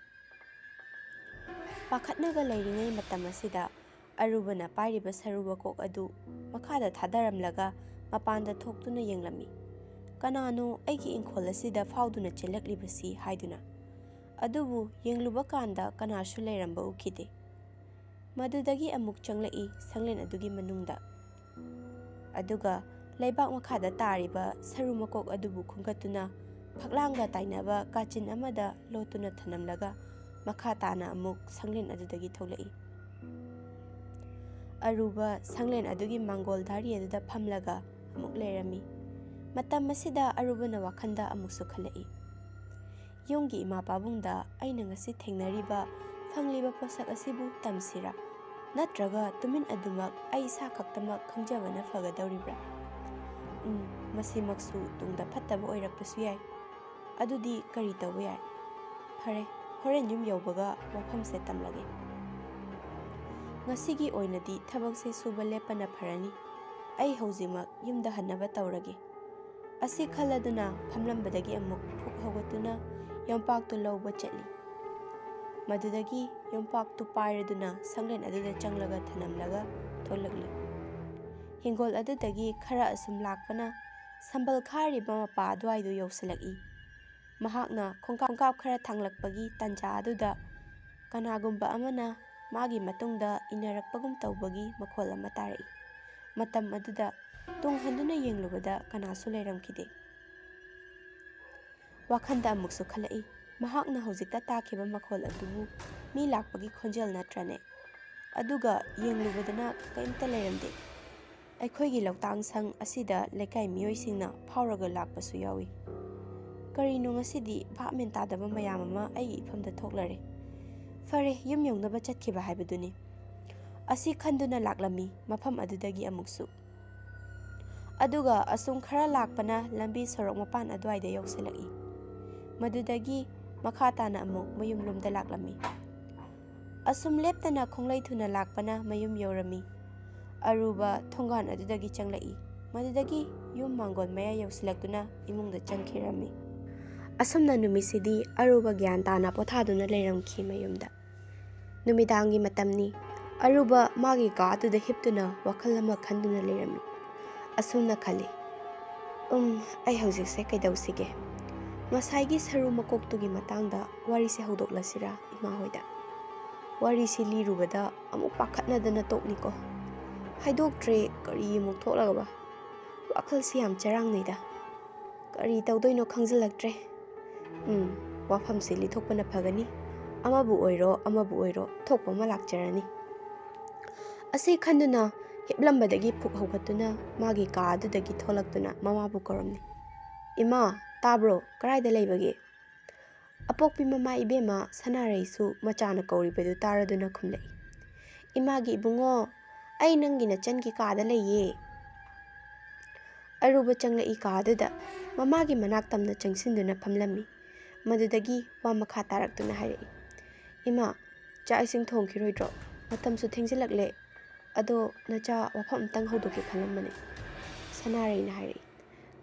ꯄꯥꯈꯠꯅꯒ ꯂꯩꯔꯤꯉꯩ ꯃꯇꯝ ꯑꯁꯤꯗ ꯑꯔꯨꯕꯅ ꯄꯥꯏꯔꯤꯕ ꯁꯔꯨ ꯃꯀꯣꯛ ꯑꯗꯨ ꯃꯈꯥꯗ ꯊꯥꯗꯔꯝꯂꯒ ꯃꯄꯥꯟꯗ ꯊꯣꯛꯇꯨꯅ ꯌꯦꯡꯂꯝꯃꯤ꯫ "ꯀꯅꯥꯅꯣ ꯑꯩꯒꯤ ꯏꯪꯈꯣꯜ ꯑꯁꯤꯗ ꯐꯥꯎꯗꯨꯅ ꯆꯦꯜꯂꯛꯂꯤꯕꯁꯤ?" ꯍꯥꯏꯗꯨꯅ꯫ ꯑꯗꯨꯕꯨ ꯌꯦꯡꯂꯨꯕ ꯀꯥꯟꯗ ꯀꯅꯥꯁꯨ ꯂꯩꯔꯝꯕ ꯎꯈꯤꯗꯦ꯫ ꯃꯗꯨꯗꯒꯤ ꯑꯃꯨꯛ ꯆꯪꯂꯛꯏ ꯁꯪꯂꯦꯟ ꯑꯗꯨꯒꯤ ꯃꯅꯨꯡꯗ꯫ ꯑꯗꯨꯒ ꯂꯩꯕꯥꯛ ꯃꯈꯥꯗ ꯇꯥꯔꯤꯕ ꯁꯔꯨ ꯃꯀꯣꯛ ꯑꯗꯨꯕꯨ ꯈꯨꯝꯒꯠꯇꯨꯅ ꯐꯛꯂꯥꯡꯒ ꯇꯥꯏꯅꯕ ꯀꯥꯆꯤꯟ ꯑꯃꯗ ꯂꯣꯠꯇꯨꯅ ꯊꯅꯝꯂꯒ ꯃꯈꯥ ꯇꯥꯅ ꯑꯃꯨꯛ ꯁꯪꯂꯦꯟ ꯑꯗꯨꯗꯒꯤ ꯊꯣꯛꯂꯛꯏ꯫ ꯑꯔꯨꯕ ꯁꯪꯂꯦꯟ ꯑꯗꯨꯒꯤ ꯃꯥꯡꯒꯣꯜ ꯙꯥꯔꯤ ꯑꯗꯨꯗ ꯐꯝꯂꯒ ꯑꯃꯨꯛ ꯂꯩꯔꯝꯃꯤ꯫ ꯃꯇꯝ ꯑꯁꯤꯗ ꯑꯔꯨꯕꯅ ꯋꯥꯈꯜꯗ ꯑꯃꯨꯛꯁꯨ ꯈꯜꯂꯛꯏ, "ꯌꯨꯝꯒꯤ ꯏꯃꯥ ꯄꯥꯕꯨꯡꯗ ꯑꯩꯅ ꯉꯁꯤ ꯊꯦꯡꯅꯔꯤꯕ, ꯐꯪꯂꯤꯕ ꯄꯣꯠꯁꯛ ꯑꯁꯤꯕꯨ ꯇꯝꯁꯤꯔꯥ? ꯅꯠꯇ꯭ꯔꯒ ꯇꯨꯃꯤꯟ ꯑꯗꯨꯃꯛ ꯑꯩ ꯏꯁꯥ ꯈꯛꯇꯃꯛ ꯈꯪꯖꯕꯅ ꯐꯒꯗꯧꯔꯤꯕ꯭ꯔꯥ? ꯎꯝ, ꯃꯁꯤꯃꯛꯁꯨ ꯇꯨꯡꯗ ꯐꯠꯇꯕ ꯑꯣꯏꯔꯛꯄꯁꯨ ꯌꯥꯏ꯫ ꯑꯗꯨꯗꯤ ꯀꯔꯤ ꯇꯧꯕ ꯌꯥꯏ? ꯐꯔꯦ, ꯍꯣꯔꯦꯟ ꯌꯨꯝ ꯌꯧꯕꯒ ꯋꯥꯐꯝꯁꯦ ꯇꯝꯂꯒꯦ꯫ ꯉꯁꯤꯒꯤ ꯑꯣꯏꯅꯗꯤ ꯊꯕꯛꯁꯦ ꯁꯨꯕ ꯂꯦꯞꯄꯅ ꯐꯔꯅꯤ꯫ ꯑꯩ ꯍꯧꯖꯤꯛꯃꯛ ꯌꯨꯝꯗ ꯍꯟꯅꯕ ꯇꯧꯔꯒꯦ꯫" ꯑꯁꯤ ꯈꯜꯂꯗꯨꯅ ꯐꯝꯂꯝꯕꯗꯒꯤ ꯑꯃꯨꯛ ꯐꯨꯛ ꯍꯧꯒꯠꯇꯨꯅ ꯌꯣꯝꯄꯥꯛꯇꯨ ꯂꯧꯕ ꯆꯠꯂꯤ꯫ ꯃꯗꯨꯗꯒꯤ ꯌꯣꯝꯄꯥꯛꯇꯨ ꯄꯥꯏꯔꯗꯨꯅ ꯁꯪꯂꯦꯟ ꯑꯗꯨꯗ ꯆꯪꯂꯒ ꯊꯅꯝꯂꯒ ꯊꯣꯛꯂꯛꯂꯤ꯫ ꯍꯤꯡꯒꯣꯜ ꯑꯗꯨꯗꯒꯤ ꯈꯔ ꯑꯁꯨꯝ ꯂꯥꯛꯄꯅ ꯁꯝꯕꯜ ꯈꯥꯔꯤꯕ ꯃꯄꯥ ꯑꯗꯨꯋꯥꯏꯗꯨ ꯌꯧꯁꯤꯜꯂꯛꯏ꯫ ꯃꯍꯥꯛꯅ ꯈꯣꯡꯀꯥꯞ, ꯈꯣꯡꯀꯥꯞ ꯈꯔ ꯊꯥꯡꯂꯛꯄꯒꯤ ꯇꯥꯟꯖꯥ ꯑꯗꯨꯗ ꯀꯅꯥꯒꯨꯝꯕ ꯑꯃꯅ ꯃꯥꯒꯤ ꯃꯇꯨꯡꯗ ꯏꯟꯅꯔꯛꯄꯒꯨꯝ ꯇꯧꯕꯒꯤ ꯃꯈꯣꯜ ꯑꯃ ꯇꯥꯔꯛꯏ꯫ ꯃꯇꯝ ꯑꯗꯨꯗ ꯇꯨꯡ ꯍꯟꯗꯨꯅ ꯌꯦꯡꯂꯨꯕꯗ ꯀꯅꯥꯁꯨ ꯂꯩꯔꯝꯈꯤꯗꯦ꯫ ꯋꯥꯈꯜꯗ ꯑꯃꯨꯛꯁꯨ ꯈꯜꯂꯛꯏ, ꯃꯍꯥꯛꯅ ꯍꯧꯖꯤꯛꯇ ꯇꯥꯈꯤꯕ ꯃꯈꯣꯜ ꯑꯗꯨꯕꯨ ꯃꯤ ꯂꯥꯛꯄꯒꯤ ꯈꯣꯟꯖꯦꯜ ꯅꯠꯇ꯭ꯔꯅꯦ? ꯑꯗꯨꯒ ꯌꯦꯡꯂꯨꯕꯗꯅ ꯀꯔꯤꯝꯇ ꯂꯩꯔꯝꯗꯦ꯫ ꯑꯩꯈꯣꯏꯒꯤ ꯂꯧꯇꯥꯡ ꯁꯪ ꯑꯁꯤꯗ ꯂꯩꯀꯥꯏ ꯃꯤꯑꯣꯏꯁꯤꯡꯅ ꯐꯥꯎꯔꯒ ꯂꯥꯛꯄꯁꯨ ꯌꯥꯎꯏ꯫ ꯀꯔꯤꯅꯣ ꯉꯁꯤꯗꯤ ꯚꯥꯞ ꯃꯦꯟ ꯇꯥꯗꯕ ꯃꯌꯥꯝ ꯑꯃ ꯑꯩꯒꯤ ꯏꯐꯝꯗ ꯊꯣꯛꯂꯔꯦ꯫ ꯐꯔꯦ, ꯌꯨꯝ ꯌꯧꯅꯕ ꯆꯠꯈꯤꯕ ꯍꯥꯏꯕꯗꯨꯅꯤ꯫ ꯑꯁꯤ ꯈꯟꯗꯨꯅ ꯂꯥꯛꯂꯝꯃꯤ ꯃꯐꯝ ꯑꯗꯨꯗꯒꯤ ꯑꯃꯨꯛꯁꯨ꯫ ꯑꯗꯨꯒ ꯑꯁꯨꯝ ꯈꯔ ꯂꯥꯛꯄꯅ ꯂꯝꯕꯤ ꯁꯣꯔꯣꯛ ꯃꯄꯥꯟ ꯑꯗꯨꯋꯥꯏꯗ ꯌꯧꯁꯤꯜꯂꯛꯏ꯫ ꯃꯗꯨꯗꯒꯤ ꯃꯈꯥ ꯇꯥꯅ ꯑꯃꯨꯛ ꯃꯌꯨꯝꯂꯣꯝꯗ ꯂꯥꯛꯂꯝꯃꯤ꯫ ꯑꯁꯨꯝ ꯂꯦꯞꯇꯅ ꯈꯣꯡꯂꯩ ꯊꯨꯅ ꯂꯥꯛꯄꯅ ꯃꯌꯨꯝ ꯌꯧꯔꯝꯃꯤ꯫ ꯑꯔꯨꯕ ꯊꯣꯡꯒꯥꯟ ꯑꯗꯨꯗꯒꯤ ꯆꯪꯂꯛꯏ꯫ ꯃꯗꯨꯗꯒꯤ ꯌꯨꯝ ꯃꯥꯡꯒꯣꯜ ꯃꯌꯥ ꯌꯧꯁꯤꯜꯂꯛꯇꯨꯅ ꯏꯃꯨꯡꯗ ꯆꯪꯈꯤꯔꯝꯃꯤ꯫ ꯑꯁꯨꯝꯅ ꯅꯨꯃꯤꯠꯁꯤꯗꯤ ꯑꯔꯨꯕ ꯒ꯭ꯌꯥꯟ ꯇꯥꯅ ꯄꯣꯊꯥꯗꯨꯅ ꯂꯩꯔꯝꯈꯤ ꯃꯌꯨꯝꯗ꯫ ꯅꯨꯃꯤꯗꯥꯡꯒꯤ ꯃꯇꯝꯅꯤ꯫ ꯑꯔꯨꯕ ꯃꯥꯒꯤ ꯀꯥ ꯑꯗꯨꯗ ꯍꯤꯞꯇꯨꯅ ꯋꯥꯈꯜ ꯑꯃ ꯈꯟꯗꯨꯅ ꯂꯩꯔꯝꯃꯤ꯫ ꯑꯁꯨꯝꯅ ꯈꯜꯂꯤ, "ꯎꯝ, ꯑꯩ ꯍꯧꯖꯤꯛꯁꯦ ꯀꯩꯗꯧꯁꯤꯒꯦ? ꯉꯁꯥꯏꯒꯤ ꯁꯔꯨ ꯃꯀꯣꯛꯇꯨꯒꯤ ꯃꯇꯥꯡꯗ ꯋꯥꯔꯤꯁꯦ ꯍꯧꯗꯣꯛꯂꯁꯤꯔꯥ ꯏꯃꯥ ꯍꯣꯏꯗ? ꯋꯥꯔꯤꯁꯤ ꯂꯤꯔꯨꯕꯗ ꯑꯃꯨꯛ ꯄꯥꯈꯠꯅꯗꯅ ꯇꯣꯛꯅꯤꯀꯣ꯫ ꯍꯥꯏꯗꯣꯛꯇ꯭ꯔꯦ ꯀꯔꯤ ꯑꯃꯨꯛ ꯊꯣꯛꯂꯒꯕ? ꯋꯥꯈꯜꯁꯤ ꯌꯥꯝ ꯆꯔꯥꯡꯅꯩꯗ꯫ ꯀꯔꯤ ꯇꯧꯗꯣꯏꯅꯣ ꯈꯪꯖꯤꯜꯂꯛꯇ꯭ꯔꯦ꯫ ꯎꯝ, ꯋꯥꯐꯝꯁꯤ ꯂꯤꯊꯣꯛꯄꯅ ꯐꯒꯅꯤ꯫ ꯑꯃꯕꯨ ꯑꯣꯏꯔꯣ, ꯑꯃꯕꯨ ꯑꯣꯏꯔꯣ, ꯊꯣꯛꯄ ꯑꯃ ꯂꯥꯛꯆꯔꯅꯤ꯫" ꯑꯁꯤ ꯈꯟꯗꯨꯅ ꯍꯤꯞꯂꯝꯕꯗꯒꯤ ꯐꯨꯛ ꯍꯧꯒꯠꯇꯨꯅ ꯃꯥꯒꯤ ꯀꯥ ꯑꯗꯨꯗꯒꯤ ꯊꯣꯛꯂꯛꯇꯨꯅ ꯃꯃꯥꯕꯨ ꯀꯧꯔꯝꯃꯤ꯫ "ꯏꯃꯥ, ꯇꯥꯕ꯭ꯔꯣ? ꯀꯗꯥꯏꯗ ꯂꯩꯕꯒꯦ?" ꯑꯄꯣꯛꯄꯤ ꯃꯃꯥ ꯏꯕꯦꯝꯃ ꯁꯅꯥꯔꯩꯁꯨ ꯃꯆꯥꯅ ꯀꯧꯔꯤꯕꯗꯨ ꯇꯥꯔꯗꯨꯅ ꯈꯨꯝꯂꯛꯏ꯫ "ꯏꯃꯥꯒꯤ ꯏꯕꯨꯡꯉꯣ, ꯑꯩ ꯅꯪꯒꯤ ꯅꯆꯟꯒꯤ ꯀꯥꯗ ꯂꯩꯌꯦ꯫" ꯑꯔꯨꯕ ꯆꯪꯂꯛꯏ ꯀꯥ ꯑꯗꯨꯗ ꯃꯃꯥꯒꯤ ꯃꯅꯥꯛ ꯇꯝꯅ ꯆꯪꯁꯤꯟꯗꯨꯅ ꯐꯝꯂꯝꯃꯤ꯫ ꯃꯗꯨꯗꯒꯤ ꯋꯥ ꯃꯈꯥ ꯇꯥꯔꯛꯇꯨꯅ ꯍꯥꯏꯔꯛꯏ, "ꯏꯃꯥ, ꯆꯥꯛ ꯏꯁꯤꯡ ꯊꯣꯡꯈꯤꯔꯣꯏꯗ꯭ꯔꯣ? ꯃꯇꯝꯁꯨ ꯊꯦꯡꯖꯤꯜꯂꯛꯂꯦ꯫ ꯑꯗꯣ ꯅꯆꯥ ꯋꯥꯐꯝ ꯑꯝꯇꯪ ꯍꯧꯗꯣꯛꯀꯦ ꯈꯜꯂꯝꯕꯅꯦ꯫" ꯁꯅꯥꯔꯩꯅ ꯍꯥꯏꯔꯛꯏ꯫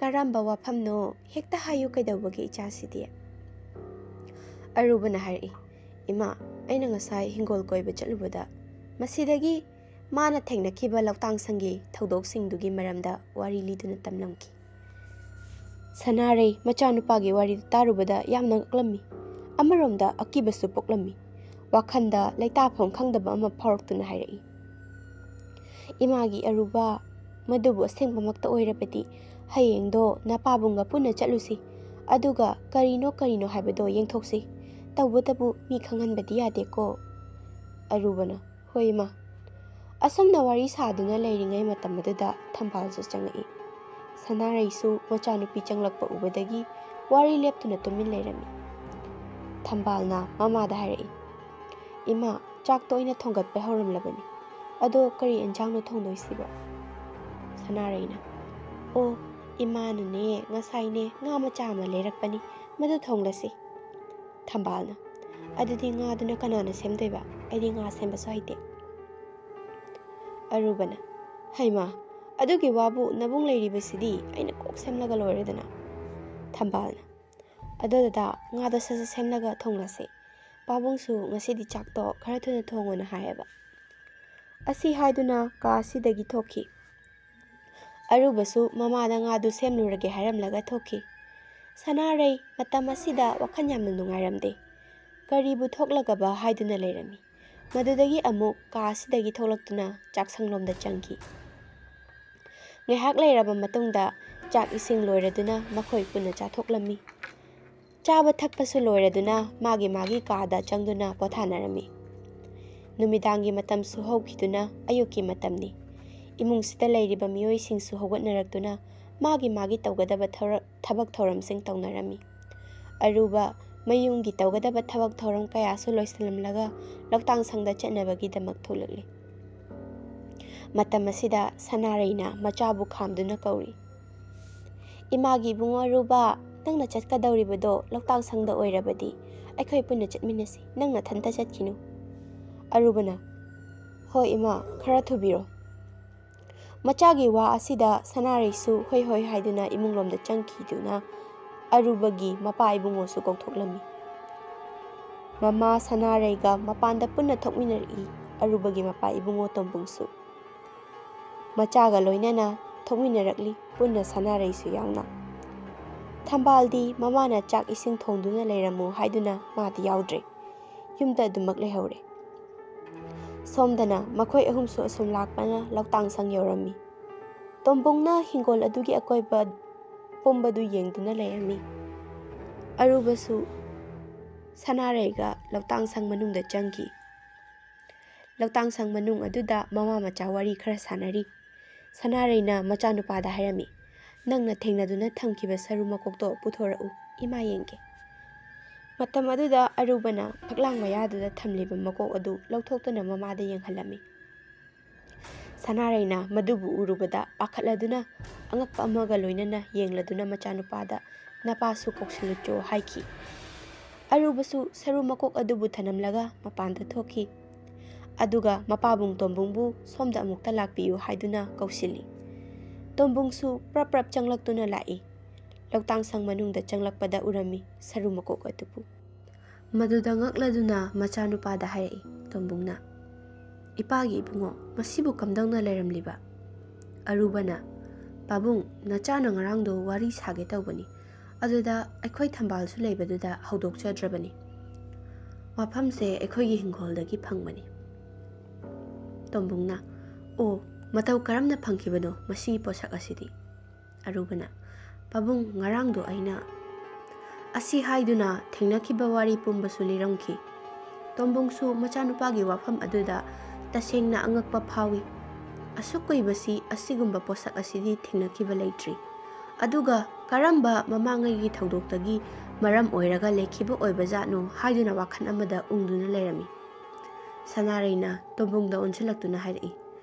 "ꯀꯔꯝꯕ ꯋꯥꯐꯝꯅꯣ? ꯍꯦꯛꯇ ꯍꯥꯏꯌꯨ, ꯀꯩꯗꯧꯕꯒꯦ ꯏꯆꯥꯁꯤꯗꯤ?" ꯑꯔꯨꯕꯅ ꯍꯥꯏꯔꯛꯏ, "ꯏꯃꯥ, ꯑꯩꯅ ꯉꯁꯥꯏ ꯍꯤꯡꯒꯣꯜ ꯀꯣꯏꯕ ꯆꯠꯂꯨꯕꯗ ꯃꯁꯤꯗꯒꯤ ꯃꯥꯅ ꯊꯦꯡꯅꯈꯤꯕ ꯂꯧꯇꯥꯡ ꯁꯪꯒꯤ ꯊꯧꯗꯣꯛꯁꯤꯡꯗꯨꯒꯤ ꯃꯔꯝꯗ ꯋꯥꯔꯤ ꯂꯤꯗꯨꯅ ꯇꯝꯂꯝꯈꯤ꯫" ꯁꯅꯥꯔꯩ ꯃꯆꯥꯅꯨꯄꯥꯒꯤ ꯋꯥꯔꯤꯗꯨ ꯇꯥꯔꯨꯕꯗ ꯌꯥꯝꯅ ꯉꯛꯂꯝꯃꯤ꯫ ꯑꯃꯔꯣꯝꯗ ꯑꯀꯤꯕꯁꯨ ꯄꯣꯛꯂꯝꯃꯤ꯫ ꯋꯥꯈꯜꯗ ꯂꯩꯇꯥꯐꯝ ꯈꯪꯗꯕ ꯑꯃ ꯐꯥꯎꯔꯛꯇꯨꯅ ꯍꯥꯏꯔꯛꯏ, "ꯏꯃꯥꯒꯤ ꯑꯔꯨꯕ, ꯃꯗꯨꯕꯨ ꯑꯁꯦꯡꯕꯃꯛꯇ ꯑꯣꯏꯔꯕꯗꯤ ꯍꯌꯦꯡꯗꯣ ꯅꯄꯥꯕꯨꯡꯒ ꯄꯨꯟꯅ ꯆꯠꯂꯨꯁꯤ꯫ ꯑꯗꯨꯒ ꯀꯔꯤꯅꯣ ꯀꯔꯤꯅꯣ ꯍꯥꯏꯕꯗꯣ ꯌꯦꯡꯊꯣꯛꯁꯤ꯫ ꯇꯧꯕꯇꯕꯨ ꯃꯤ ꯈꯪꯍꯟꯕꯗꯤ ꯌꯥꯗꯦꯀꯣ꯫" ꯑꯔꯨꯕꯅ, "ꯍꯣꯏ ꯏꯃꯥ꯫" ꯑꯁꯨꯝꯅ ꯋꯥꯔꯤ ꯁꯥꯗꯨꯅ ꯂꯩꯔꯤꯉꯩ ꯃꯇꯝ ꯑꯗꯨꯗ ꯊꯝꯕꯥꯜꯁꯨ ꯆꯪꯉꯛꯏ꯫ ꯁꯅꯥꯔꯩꯁꯨ ꯃꯆꯥꯅꯨꯄꯤ ꯆꯪꯂꯛꯄ ꯎꯕꯗꯒꯤ ꯋꯥꯔꯤ ꯂꯦꯞꯇꯨꯅ ꯇꯨꯃꯤꯟ ꯂꯩꯔꯝꯃꯤ꯫ ꯊꯝꯕꯥꯜꯅ ꯃꯃꯥꯗ ꯍꯥꯏꯔꯛꯏ, "ꯏꯃꯥ, ꯆꯥꯛꯇꯣ ꯑꯩꯅ ꯊꯣꯡꯒꯠꯄ ꯍꯧꯔꯝꯂꯕꯅꯤ꯫ ꯑꯗꯣ ꯀꯔꯤ ꯑꯦꯟꯁꯥꯡꯅꯣ ꯊꯣꯡꯗꯣꯏꯁꯤꯕꯣ?" ꯁꯅꯥꯔꯩꯅ, "ꯑꯣ, ꯏꯃꯥꯅꯅꯦ ꯉꯁꯥꯏꯅꯦ ꯉꯥ ꯃꯆꯥ ꯑꯃ ꯂꯩꯔꯛꯄꯅꯤ, ꯃꯗꯨ ꯊꯣꯡꯂꯁꯤ꯫" ꯊꯝꯕꯥꯜꯅ, "ꯑꯗꯨꯗꯤ ꯉꯥꯗꯨꯅ ꯀꯅꯥꯅ ꯁꯦꯝꯗꯣꯏꯕ? ꯑꯩꯗꯤ ꯉꯥ ꯁꯦꯝꯕꯁꯨ ꯍꯩꯇꯦ꯫" ꯑꯔꯨꯕꯅ, "ꯍꯩꯃꯥ, ꯑꯗꯨꯒꯤ ꯋꯥꯕꯨ ꯅꯕꯨꯡ ꯂꯩꯔꯤꯕꯁꯤꯗꯤ, ꯑꯩꯅ ꯀꯣꯛ ꯁꯦꯝꯂꯒ ꯂꯣꯏꯔꯦꯗꯅ꯫" ꯊꯝꯕꯥꯜꯅ, "ꯑꯗꯣ ꯗꯗꯥ, ꯉꯥꯗꯣ ꯁꯠ ꯁꯠ ꯁꯦꯝꯂꯒ ꯊꯣꯡꯂꯁꯤ꯫ ꯄꯥꯕꯨꯡꯁꯨ ꯉꯁꯤꯗꯤ ꯆꯥꯛꯇꯣ ꯈꯔ ꯊꯨꯅ ꯊꯣꯡꯉꯣꯅ ꯍꯥꯏꯌꯦꯕ꯫" ꯑꯁꯤ ꯍꯥꯏꯗꯨꯅ ꯀꯥ ꯑꯁꯤꯗꯒꯤ ꯊꯣꯛꯈꯤ꯫ ꯑꯔꯨꯕꯁꯨ ꯃꯃꯥꯗ ꯉꯥꯗꯨ ꯁꯦꯝꯂꯨꯔꯒꯦ ꯍꯥꯏꯔꯝꯂꯒ ꯊꯣꯛꯈꯤ꯫ ꯁꯅꯥꯔꯩ ꯃꯇꯝ ꯑꯁꯤꯗ ꯋꯥꯈꯜ ꯌꯥꯝꯅ ꯅꯨꯡꯉꯥꯏꯔꯝꯗꯦ꯫ ꯀꯔꯤꯕꯨ ꯊꯣꯛꯂꯒꯕ ꯍꯥꯏꯗꯨꯅ ꯂꯩꯔꯝꯃꯤ꯫ ꯃꯗꯨꯗꯒꯤ ꯑꯃꯨꯛ ꯀꯥ ꯑꯁꯤꯗꯒꯤ ꯊꯣꯛꯂꯛꯇꯨꯅ ꯆꯥꯛꯁꯪꯂꯣꯝꯗ ꯆꯪꯈꯤ꯫ ꯉꯥꯏꯍꯥꯛ ꯂꯩꯔꯕ ꯃꯇꯨꯡꯗ ꯆꯥꯛ ꯏꯁꯤꯡ ꯂꯣꯏꯔꯗꯨꯅ ꯃꯈꯣꯏ ꯄꯨꯟꯅ ꯆꯥꯊꯣꯛꯂꯝꯃꯤ꯫ ꯆꯥꯕ ꯊꯛꯄꯁꯨ ꯂꯣꯏꯔꯗꯨꯅ ꯃꯥꯒꯤ ꯃꯥꯒꯤ ꯀꯥꯗ ꯆꯪꯗꯨꯅ ꯄꯣꯊꯥꯅꯔꯝꯃꯤ꯫ ꯅꯨꯃꯤꯗꯥꯡꯒꯤ ꯃꯇꯝꯁꯨ ꯍꯧꯈꯤꯗꯨꯅ ꯑꯌꯨꯛꯀꯤ ꯃꯇꯝꯅꯤ꯫ ꯏꯃꯨꯡꯁꯤꯗ ꯂꯩꯔꯤꯕ ꯃꯤꯑꯣꯏꯁꯤꯡꯁꯨ ꯍꯧꯒꯠꯅꯔꯛꯇꯨꯅ ꯃꯥꯒꯤ ꯃꯥꯒꯤ ꯇꯧꯒꯗꯕ ꯊꯧꯔ-, ꯊꯕꯛ ꯊꯧꯔꯝꯁꯤꯡ ꯇꯧꯅꯔꯝꯃꯤ꯫ ꯑꯔꯨꯕ ꯃꯌꯨꯝꯒꯤ ꯇꯧꯒꯗꯕ ꯊꯕꯛ ꯊꯧꯔꯝ ꯀꯌꯥꯁꯨ ꯂꯣꯏꯁꯤꯜꯂꯝꯂꯒ ꯂꯧꯇꯥꯡ ꯁꯪꯗ ꯆꯠꯅꯕꯒꯤꯗꯃꯛ ꯊꯣꯛꯂꯛꯂꯤ꯫ ꯃꯇꯝ ꯑꯁꯤꯗ ꯁꯅꯥꯔꯩꯅ ꯃꯆꯥꯕꯨ ꯈꯥꯝꯗꯨꯅ ꯀꯧꯔꯤ꯫ "ꯏꯃꯥꯒꯤ ꯏꯕꯨꯡꯉꯣ ꯑꯔꯨꯕ, ꯅꯪꯅ ꯆꯠꯀꯗꯧꯔꯤꯕꯗꯣ ꯂꯧꯇꯥꯡ ꯁꯪꯗ ꯑꯣꯏꯔꯕꯗꯤ ꯑꯩꯈꯣꯏ ꯄꯨꯟꯅ ꯆꯠꯃꯤꯟꯅꯁꯤ, ꯅꯪ ꯅꯊꯟꯇ ꯆꯠꯈꯤꯅꯨ꯫" ꯑꯔꯨꯕꯅ, "ꯍꯣꯏ ꯏꯃꯥ, ꯈꯔ ꯊꯨꯕꯤꯔꯣ꯫" ꯃꯆꯥꯒꯤ ꯋꯥ ꯑꯁꯤꯗ ꯁꯅꯥꯔꯩꯁꯨ ꯍꯣꯏ ꯍꯣꯏ ꯍꯥꯏꯗꯨꯅ ꯏꯃꯨꯡꯂꯣꯝꯗ ꯆꯪꯈꯤꯗꯨꯅ ꯑꯔꯨꯕꯒꯤ ꯃꯄꯥ ꯏꯕꯨꯡꯉꯣꯁꯨ ꯀꯧꯊꯣꯛꯂꯝꯃꯤ꯫ ꯃꯃꯥ ꯁꯅꯥꯔꯩꯒ ꯃꯄꯥꯟꯗ ꯄꯨꯟꯅ ꯊꯣꯛꯃꯤꯟꯅꯔꯛꯏ꯫ ꯑꯔꯨꯕꯒꯤ ꯃꯄꯥ ꯏꯕꯨꯡꯉꯣ ꯇꯣꯝꯕꯨꯡꯁꯨ ꯃꯆꯥꯒ ꯂꯣꯏꯅꯅ ꯊꯣꯛꯃꯤꯟꯅꯔꯛꯂꯤ, ꯄꯨꯟꯅ ꯁꯅꯥꯔꯩꯁꯨ ꯌꯥꯎꯅ꯫ ꯊꯝꯕꯥꯜꯗꯤ ꯃꯃꯥꯅ ꯆꯥꯛ ꯏꯁꯤꯡ ꯊꯣꯡꯗꯨꯅ ꯂꯩꯔꯝꯃꯨ ꯍꯥꯏꯗꯨꯅ ꯃꯥꯗꯤ ꯌꯥꯎꯗ꯭ꯔꯦ, ꯌꯨꯝꯗ ꯑꯗꯨꯃꯛ ꯂꯩꯍꯧꯔꯦ꯫ ꯁꯣꯝꯗꯅ ꯃꯈꯣꯏ ꯑꯍꯨꯝꯁꯨ ꯑꯁꯨꯝ ꯂꯥꯛꯄꯅ ꯂꯧꯇꯥꯡ ꯁꯪ ꯌꯧꯔꯝꯃꯤ꯫ ꯇꯣꯝꯕꯨꯡꯅ ꯍꯤꯡꯒꯣꯜ ꯑꯗꯨꯒꯤ ꯑꯀꯣꯏꯕ ꯄꯨꯝꯕꯗꯨ ꯌꯦꯡꯗꯨꯅ ꯂꯩꯔꯝꯃꯤ꯫ ꯑꯔꯨꯕꯁꯨ ꯁꯅꯥꯔꯩꯒ ꯂꯧꯇꯥꯡ ꯁꯪ ꯃꯅꯨꯡꯗ ꯆꯪꯈꯤ꯫ ꯂꯧꯇꯥꯡ ꯁꯪ ꯃꯅꯨꯡ ꯑꯗꯨꯗ ꯃꯃꯥ ꯃꯆꯥ ꯋꯥꯔꯤ ꯈꯔ ꯁꯥꯟꯅꯔꯤ꯫ ꯁꯅꯥꯔꯩꯅ ꯃꯆꯥꯅꯨꯄꯥꯗ ꯍꯥꯏꯔꯝꯃꯤ, "ꯅꯪꯅ ꯊꯦꯡꯅꯗꯨꯅ ꯊꯝꯈꯤꯕ ꯁꯔꯨ ꯃꯀꯣꯛꯇꯣ ꯄꯨꯊꯣꯔꯛꯎ, ꯏꯃꯥ ꯌꯦꯡꯒꯦ꯫" ꯃꯇꯝ ꯑꯗꯨꯗ ꯑꯔꯨꯕꯅ ꯐꯛꯂꯥꯡ ꯃꯌꯥꯗꯨꯗ ꯊꯝꯂꯤꯕ ꯃꯀꯣꯛ ꯑꯗꯨ ꯂꯧꯊꯣꯛꯇꯨꯅ ꯃꯃꯥꯗ ꯌꯦꯡꯍꯜꯂꯝꯃꯤ꯫ ꯁꯅꯥꯔꯩꯅ ꯃꯗꯨꯕꯨ ꯎꯔꯨꯕꯗ ꯄꯥꯈꯠꯂꯗꯨꯅ ꯑꯉꯛꯄ ꯑꯃꯒ ꯂꯣꯏꯅꯅ ꯌꯦꯡꯂꯗꯨꯅ ꯃꯆꯥꯅꯨꯄꯥꯗ, "ꯅꯄꯥꯁꯨ ꯀꯧꯁꯤꯜꯂꯨꯆꯣ" ꯍꯥꯏꯈꯤ꯫ ꯑꯔꯨꯕꯁꯨ ꯁꯔꯨ ꯃꯀꯣꯛ ꯑꯗꯨꯕꯨ ꯊꯅꯝꯂꯒ ꯃꯄꯥꯟꯗ ꯊꯣꯛꯈꯤ꯫ ꯑꯗꯨꯒ ꯃꯄꯥꯕꯨꯡ ꯇꯣꯝꯕꯨꯡꯕꯨ ꯁꯣꯝꯗ ꯑꯃꯨꯛꯇ ꯂꯥꯛꯄꯤꯌꯨ ꯍꯥꯏꯗꯨꯅ ꯀꯧꯁꯤꯜꯂꯤ꯫ ꯇꯣꯝꯕꯨꯡꯁꯨ ꯄ꯭ꯔꯞ ꯄ꯭ꯔꯞ ꯆꯪꯂꯛꯇꯨꯅ ꯂꯥꯛꯏ꯫ ꯂꯧꯇꯥꯡ ꯁꯪ ꯃꯅꯨꯡꯗ ꯆꯪꯂꯛꯄꯗ ꯎꯔꯝꯃꯤ ꯁꯔꯨ ꯃꯀꯣꯛ ꯑꯗꯨꯕꯨ꯫ ꯃꯗꯨꯗ ꯉꯛꯂꯗꯨꯅ ꯃꯆꯥꯅꯨꯄꯥꯗ ꯍꯥꯏꯔꯛꯏ ꯇꯣꯝꯕꯨꯡꯅ, "ꯏꯄꯥꯒꯤ ꯏꯕꯨꯡꯉꯣ, ꯃꯁꯤꯕꯨ ꯀꯝꯗꯧꯅ ꯂꯩꯔꯝꯂꯤꯕ?" ꯑꯔꯨꯕꯅ, "ꯄꯥꯕꯨꯡ, ꯅꯆꯥꯅ ꯉꯔꯥꯡꯗꯣ ꯋꯥꯔꯤ ꯁꯥꯒꯦ ꯇꯧꯕꯅꯤ, ꯑꯗꯨꯗ ꯑꯩꯈꯣꯏ ꯊꯝꯕꯥꯜꯁꯨ ꯂꯩꯕꯗꯨꯗ ꯍꯧꯗꯣꯛꯆꯗ꯭ꯔꯕꯅꯤ꯫ ꯋꯥꯐꯝꯁꯦ ꯑꯩꯈꯣꯏꯒꯤ ꯍꯤꯡꯒꯣꯜꯗꯒꯤ ꯐꯪꯕꯅꯤ꯫" ꯇꯣꯝꯕꯨꯡꯅ, "ꯑꯣ, ꯃꯇꯧ ꯀꯔꯝꯅ ꯐꯪꯈꯤꯕꯅꯣ ꯃꯁꯤꯒꯤ ꯄꯣꯠꯁꯛ ꯑꯁꯤꯗꯤ?" ꯑꯔꯨꯕꯅ, "ꯄꯥꯕꯨꯡ, ꯉꯔꯥꯡꯗꯣ ꯑꯩꯅ" ꯑꯁꯤ ꯍꯥꯏꯗꯨꯅ ꯊꯦꯡꯅꯈꯤꯕ ꯋꯥꯔꯤ ꯄꯨꯝꯕꯁꯨ ꯂꯤꯔꯝꯈꯤ꯫ ꯇꯣꯝꯕꯨꯡꯁꯨ ꯃꯆꯥꯅꯨꯄꯥꯒꯤ ꯋꯥꯐꯝ ꯑꯗꯨꯗ ꯇꯁꯦꯡꯅ ꯑꯉꯛꯄ ꯐꯥꯎꯏ꯫ ꯑꯁꯨꯛ ꯀꯨꯏꯕꯁꯤ ꯑꯁꯤꯒꯨꯝꯕ ꯄꯣꯠꯁꯛ ꯑꯁꯤꯗꯤ ꯊꯦꯡꯅꯈꯤꯕ ꯂꯩꯇ꯭ꯔꯤ꯫ ꯑꯗꯨꯒ ꯀꯔꯝꯕ ꯃꯃꯥꯡꯉꯩꯒꯤ ꯊꯧꯗꯣꯛꯇꯒꯤ ꯃꯔꯝ ꯑꯣꯏꯔꯒ ꯂꯩꯈꯤꯕ ꯑꯣꯏꯕꯖꯥꯠꯅꯣ ꯍꯥꯏꯗꯨꯅ ꯋꯥꯈꯜ ꯑꯃꯗ ꯎꯪꯗꯨꯅ ꯂꯩꯔꯝꯃꯤ꯫ ꯁꯅꯥꯔꯩꯅ ꯇꯣꯝꯕꯨꯡꯗ ꯑꯣꯟꯁꯤꯜꯂꯛꯇꯨꯅ ꯍꯥꯏꯔꯛꯏ,